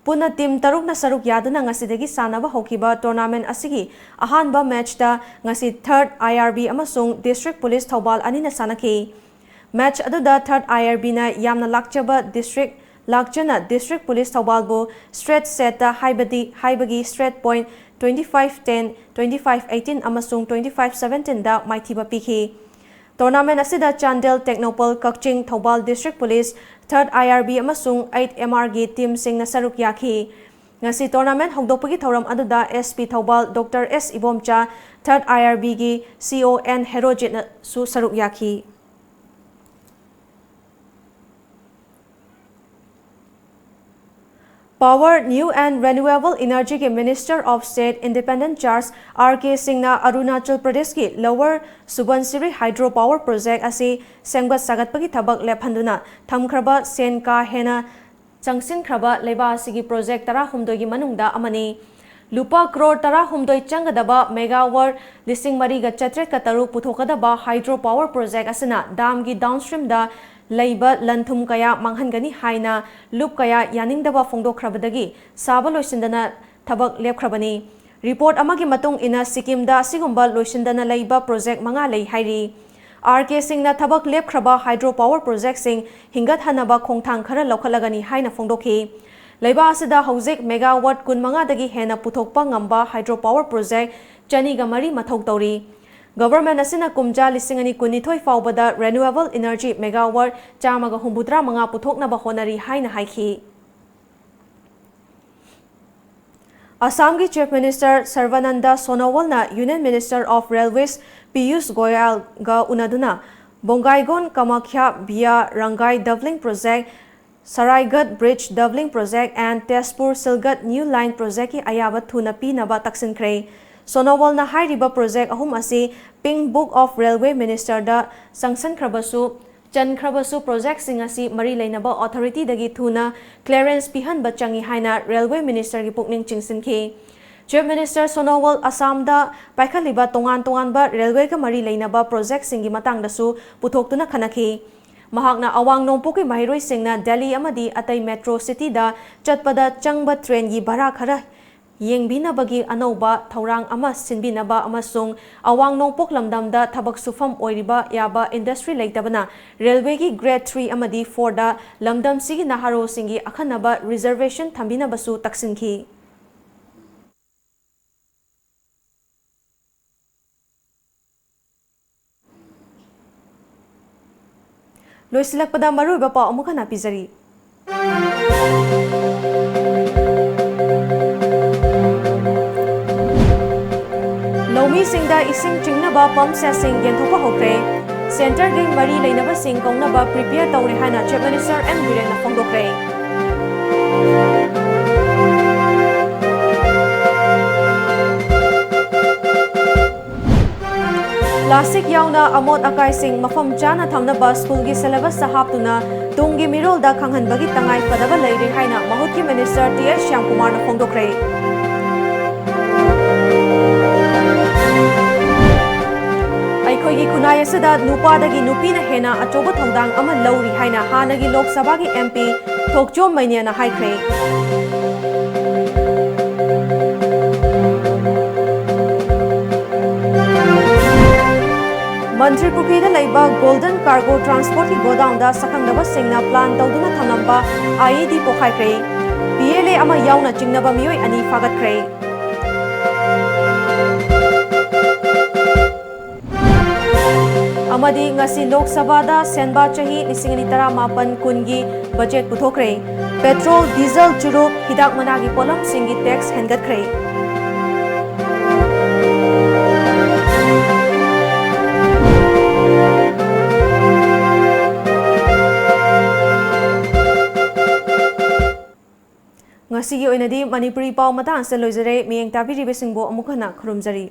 ꯄꯨꯟꯅ team ꯇꯔꯨꯛꯅ ꯁꯔꯨꯛ ꯌꯥꯗꯨꯅ ꯉꯁꯤꯗꯒꯤ ꯁꯥꯟꯅꯕ ꯍꯧꯈꯤꯕ tournament ꯑꯁꯤꯒꯤ ꯑꯍꯥꯟꯕ matchꯇ ꯉꯁꯤ Third I R B ꯑꯃꯁꯨꯡ District Police ꯊꯧꯕꯥꯜ ꯑꯅꯤꯅ ꯁꯥꯟꯅꯈꯤ꯫ Match ꯑꯗꯨꯗ Third I R Bꯅ ꯌꯥꯝꯅ ꯂꯥꯛꯆꯕ district, ꯂꯥꯛꯆꯅ District Police ꯊꯧꯕꯥꯜꯕꯨ straight setꯇ ꯍꯥꯏꯕꯗꯤ, ꯍꯥꯏꯕꯒꯤ straight point twenty five ten, twenty five eighteen ꯑꯃꯁꯨꯡ twenty five seventeenꯗ ꯃꯥꯏꯊꯤꯕ ꯄꯤꯈꯤ꯫ Tournament ꯑꯁꯤꯗ ꯆꯥꯟꯗꯦꯜ, ꯇꯦꯡꯅꯧꯄꯜ, ꯀꯛꯆꯤꯡ, Thoubal District Police, Third I R B ꯑꯃꯁꯨꯡ eight M Rꯒꯤ teamꯁꯤꯡꯅ ꯁꯔꯨꯛ ꯌꯥꯈꯤ꯫ ꯉꯁꯤ tournament ꯍꯧꯗꯣꯛꯄꯒꯤ ꯊꯧꯔꯝ ꯑꯗꯨꯗ S P Thoubal Doctor S Ibomcha, Third I R Bꯒꯤ C O N ꯍꯦꯔꯣꯖꯤꯠꯅꯁꯨ ꯁꯔꯨꯛ ꯌꯥꯈꯤ꯫ Power, New and Renewable Energyꯒꯤ Minister of State Independent Charge R K Singhꯅ Arunachal ꯄ꯭ꯔꯗꯦꯁꯀꯤ Lower Subansiri Hydro Power Project ꯑꯁꯤ ꯁꯦꯝꯒꯠ ꯁꯥꯒꯠꯄꯒꯤ ꯊꯕꯛ ꯂꯦꯞꯍꯟꯗꯨꯅ ꯊꯝꯈ꯭ꯔꯕ ꯁꯦꯟ ꯀꯥ ꯍꯦꯟꯅ ꯆꯪꯁꯤꯟꯈ꯭ꯔꯕ ꯂꯩꯕꯥꯛ ꯑꯁꯤꯒꯤ project ꯇꯔꯥꯍꯨꯝꯗꯣꯏꯒꯤ ꯃꯅꯨꯡꯗ ꯑꯃꯅꯤ꯫ ꯂꯨꯄꯥ ꯀ꯭ꯔꯣꯔ ꯇꯔꯥꯍꯨꯝꯗꯣꯏ ꯆꯪꯒꯗꯕ megawatt ꯂꯤꯁꯤꯡ ꯃꯔꯤꯒ ꯆꯥꯇ꯭ꯔꯦꯠꯀ ꯇꯔꯨꯛ ꯄꯨꯊꯣꯛꯀꯗꯕ hydro power project ꯑꯁꯤꯅ dam ꯒꯤ downstreamꯗ ꯂꯩꯕ ꯂꯟ ꯊꯨꯝ ꯀꯌꯥ ꯃꯥꯡꯍꯟꯒꯅꯤ ꯍꯥꯏꯅ ꯂꯨꯞ ꯀꯌꯥ ꯌꯥꯅꯤꯡꯗꯕ ꯐꯣꯡꯗꯣꯛꯈ꯭ꯔꯕꯗꯒꯤ ꯁꯥꯕ ꯂꯣꯏꯁꯤꯟꯗꯅ ꯊꯕꯛ ꯂꯦꯞꯈ꯭ꯔꯕꯅꯤ꯫ Report ꯑꯃꯒꯤ ꯃꯇꯨꯡ ꯏꯟꯅ, ꯁꯤꯛꯀꯤꯝꯗ ꯑꯁꯤꯒꯨꯝꯕ ꯂꯣꯏꯁꯤꯟꯗꯅ ꯂꯩꯕ project ꯃꯉꯥ ꯂꯩ ꯍꯥꯏꯔꯤ꯫ R K Singhꯅ ꯊꯕꯛ ꯂꯦꯞꯈ꯭ꯔꯕ hydro power projectꯁꯤꯡ ꯍꯤꯡꯒꯠꯍꯟꯅꯕ ꯈꯣꯡꯊꯥꯡ ꯈꯔ ꯂꯧꯈꯠꯂꯒꯅꯤ ꯍꯥꯏꯅ ꯐꯣꯡꯗꯣꯛꯈꯤ꯫ ꯂꯩꯕꯥꯛ ꯑꯁꯤꯗ ꯍꯧꯖꯤꯛ megawatt ꯀꯨꯟꯃꯉꯥꯗꯒꯤ ꯍꯦꯟꯅ ꯄꯨꯊꯣꯛꯄ ꯉꯝꯕ hydro power project ꯆꯅꯤꯒ ꯃꯔꯤ ꯃꯊꯧ ꯇꯧꯔꯤ꯫ Government ꯑꯁꯤꯅ ꯀꯨꯝꯖꯥ ꯂꯤꯁꯤꯡ ꯑꯅꯤ ꯀꯨꯟꯅꯤꯊꯣꯏ ꯐꯥꯎꯕꯗ renewable energy megawatt ꯆꯥꯝꯃꯒ ꯍꯨꯝꯐꯨꯇꯔꯥ ꯃꯉꯥ ꯄꯨꯊꯣꯛꯅꯕ ꯍꯣꯠꯅꯔꯤ ꯍꯥꯏꯅ ꯍꯥꯏꯈꯤ꯫ ꯑꯁꯥꯝꯒꯤ Chief Minister ꯁꯔꯕꯥꯅꯟꯗ ꯁꯣꯅꯣꯋꯥꯜꯅ Union Minister of Railways Piyush ꯒꯣꯌꯥꯜꯒ ꯎꯅꯗꯨꯅ ꯕꯣꯡꯒꯥꯏꯒꯣꯟ Kamakhya via ꯔꯪꯒꯥꯏ doubling project, ꯁꯔꯥꯏꯒꯠ bridge doubling project and Tezpur ꯁꯤꯜꯒꯠ new line projectꯀꯤ ꯑꯌꯥꯕ ꯊꯨꯅ ꯄꯤꯅꯕ ꯇꯛꯁꯤꯟꯈ꯭ꯔꯦ꯫ ꯁꯣꯅꯣꯋꯥꯜꯅ ꯍꯥꯏꯔꯤꯕ project ꯑꯍꯨꯝ ꯑꯁꯤ Pink Book of Railway Ministerꯗ ꯆꯪꯁꯤꯟꯈ꯭ꯔꯕꯁꯨ, ꯆꯟꯈ꯭ꯔꯕꯁꯨ projectꯁꯤꯡ ꯑꯁꯤ ꯃꯔꯤ ꯂꯩꯅꯕ authorityꯗꯒꯤ ꯊꯨꯅ clearance ꯄꯤꯍꯟꯕ ꯆꯪꯏ ꯍꯥꯏꯅ Railway Ministerꯒꯤ ꯄꯨꯛꯅꯤꯡ ꯆꯤꯡꯁꯤꯟꯈꯤ꯫ Chief Minister ꯁꯣꯅꯣꯋꯥꯜ ꯑꯁꯥꯝꯗ ꯄꯥꯏꯈꯠꯂꯤꯕ ꯇꯣꯉꯥꯟ ꯇꯣꯉꯥꯟꯕ railwayꯒ ꯃꯔꯤ ꯂꯩꯅꯕ projectꯁꯤꯡꯒꯤ ꯃꯇꯥꯡꯗꯁꯨ ꯄꯨꯊꯣꯛꯇꯨꯅ ꯈꯟꯅꯈꯤ꯫ ꯃꯍꯥꯛꯅ ꯑꯋꯥꯡ ꯅꯣꯡꯄꯣꯛꯀꯤ ꯃꯍꯩꯔꯣꯏꯁꯤꯡꯅ ꯗꯦꯜꯂꯤ ꯑꯃꯗꯤ ꯑꯇꯩ metro cityꯗ ꯆꯠꯄꯗ ꯆꯪꯕ trainꯒꯤ ꯚꯔꯥ ꯈꯔ ꯌꯦꯡꯕꯤꯅꯕꯒꯤ ꯑꯅꯧꯕ ꯊꯧꯔꯥꯡ ꯑꯃ ꯁꯤꯟꯕꯤꯅꯕ ꯑꯃꯁꯨꯡ ꯑꯋꯥꯡ ꯅꯣꯡꯄꯣꯛ ꯂꯝꯗꯝꯗ ꯊꯕꯛ ꯁꯨꯐꯝ ꯑꯣꯏꯔꯤꯕ ꯌꯥꯕ industry ꯂꯩꯇꯕꯅ railwayꯒꯤ grade three ꯑꯃꯗꯤ fourꯗ ꯂꯝꯗꯝꯁꯤꯒꯤ ꯅꯍꯥꯔꯣꯜꯁꯤꯡꯒꯤ ꯑꯈꯟꯅꯕ reservation ꯊꯝꯕꯤꯅꯕꯁꯨ ꯇꯛꯁꯤꯟꯈꯤ꯫ ꯂꯣꯏꯁꯤꯜꯂꯛꯄꯗ ꯃꯔꯨꯑꯣꯏꯕ ꯄꯥꯎ ꯑꯃꯨꯛ ꯍꯟꯅ ꯄꯤꯖꯔꯤ꯫ ꯂꯧꯃꯤꯁꯤꯡꯗ ꯏꯁꯤꯡ ꯆꯤꯡꯅꯕ pump setꯁꯤꯡ ꯌꯦꯟꯊꯣꯛꯄ ꯍꯧꯈ꯭ꯔꯦ꯫ Centreꯒꯤ ꯃꯔꯤ ꯂꯩꯅꯕꯁꯤꯡ ꯀꯧꯅꯕ prepare ꯇꯧꯔꯦ ꯍꯥꯏꯅ Chief Minister ꯑꯦꯟ ꯕꯤꯔꯦꯟꯅ ꯐꯣꯡꯗꯣꯛꯈ꯭ꯔꯦ꯫ Plastic ꯌꯥꯎꯅ ꯑꯃꯣꯠ ꯑꯀꯥꯏꯁꯤꯡ ꯃꯐꯝ ꯆꯥꯅ ꯊꯝꯅꯕ ꯁ꯭ꯀꯨꯜꯒꯤ syllabusꯇ ꯍꯥꯞꯇꯨꯅ ꯇꯨꯡꯒꯤ ꯃꯤꯔꯣꯜꯗ ꯈꯪꯍꯟꯕꯒꯤ ꯇꯉꯥꯏ ꯐꯗꯕ ꯂꯩꯔꯦ ꯍꯥꯏꯅ ꯃꯍꯨꯠꯀꯤ Minister ꯇꯤ ꯑꯦꯁ ꯁ꯭ꯌꯥꯝꯀꯨꯃꯥꯔꯅ ꯐꯣꯡꯗꯣꯛꯈ꯭ꯔꯦ꯫ ꯑꯩꯈꯣꯏꯒꯤ ꯈꯨꯟꯅꯥꯏ ꯑꯁꯤꯗ ꯅꯨꯄꯥꯗꯒꯤ ꯅꯨꯄꯤꯅ ꯍꯦꯟꯅ ꯑꯆꯧꯕ ꯊꯧꯗꯥꯡ ꯑꯃ ꯂꯧꯔꯤ ꯍꯥꯏꯅ ꯍꯥꯟꯅꯒꯤ ꯂꯣꯛ ꯁꯚꯥꯒꯤ ꯑꯦꯝ ꯄꯤ ꯊꯣꯛꯆꯣꯝ ꯃꯩꯅ꯭ꯌꯅ ꯍꯥꯏꯈ꯭ꯔꯦ꯫ ꯃꯟꯇ꯭ꯔꯤ ꯄꯨꯈ꯭ꯔꯤꯗ ꯂꯩꯕ Golden Cargo Transportꯀꯤ godownꯗ ꯁꯛꯈꯪꯗꯕꯁꯤꯡꯅ plan ꯇꯧꯗꯨꯅ ꯊꯝꯂꯝꯕ ꯑꯥꯏ E D ꯄꯣꯈꯥꯏꯈ꯭ꯔꯦ꯫ P L A ꯑꯃ ꯌꯥꯎꯅ ꯆꯤꯡꯅꯕ ꯃꯤꯑꯣꯏ ꯑꯅꯤ ꯐꯥꯒꯠꯈ꯭ꯔꯦ꯫ ꯑꯃꯗꯤ ꯉꯁꯤ ꯂꯣꯛ ꯁꯚꯥꯗ ꯁꯦꯟꯕꯥ ꯆꯍꯤ ꯂꯤꯁꯤꯡ ꯑꯅꯤ ꯇꯔꯥꯃꯥꯄꯟ ꯀꯨꯟꯒꯤ ꯕꯖꯦꯠ ꯄꯨꯊꯣꯛꯈ꯭ꯔꯦ꯫ ꯄꯦꯇ꯭ꯔꯣꯜ, ꯗꯤꯖꯜ, ꯆꯨꯔꯨꯞ, ꯍꯤꯗꯥꯛ ꯃꯅꯥꯒꯤ ꯄꯣꯠꯂꯝꯁꯤꯡꯒꯤ ꯇꯦꯛꯁ ꯍꯦꯟꯒꯠꯈ꯭ꯔꯦ꯫ ꯉꯁꯤꯒꯤ ꯑꯣꯏꯅꯗꯤ ꯃꯅꯤꯄꯨꯔꯤ ꯄꯥꯎ ꯃꯇꯥꯡ ꯑꯁꯤꯗ ꯂꯣꯏꯖꯔꯦ꯫ ꯃꯤꯠꯌꯦꯡ ꯇꯥꯕꯤꯔꯤꯕꯁꯤꯡꯕꯨ ꯑꯃꯨꯛ ꯍꯟꯅ ꯈꯨꯔꯨꯝꯖꯔꯤ꯫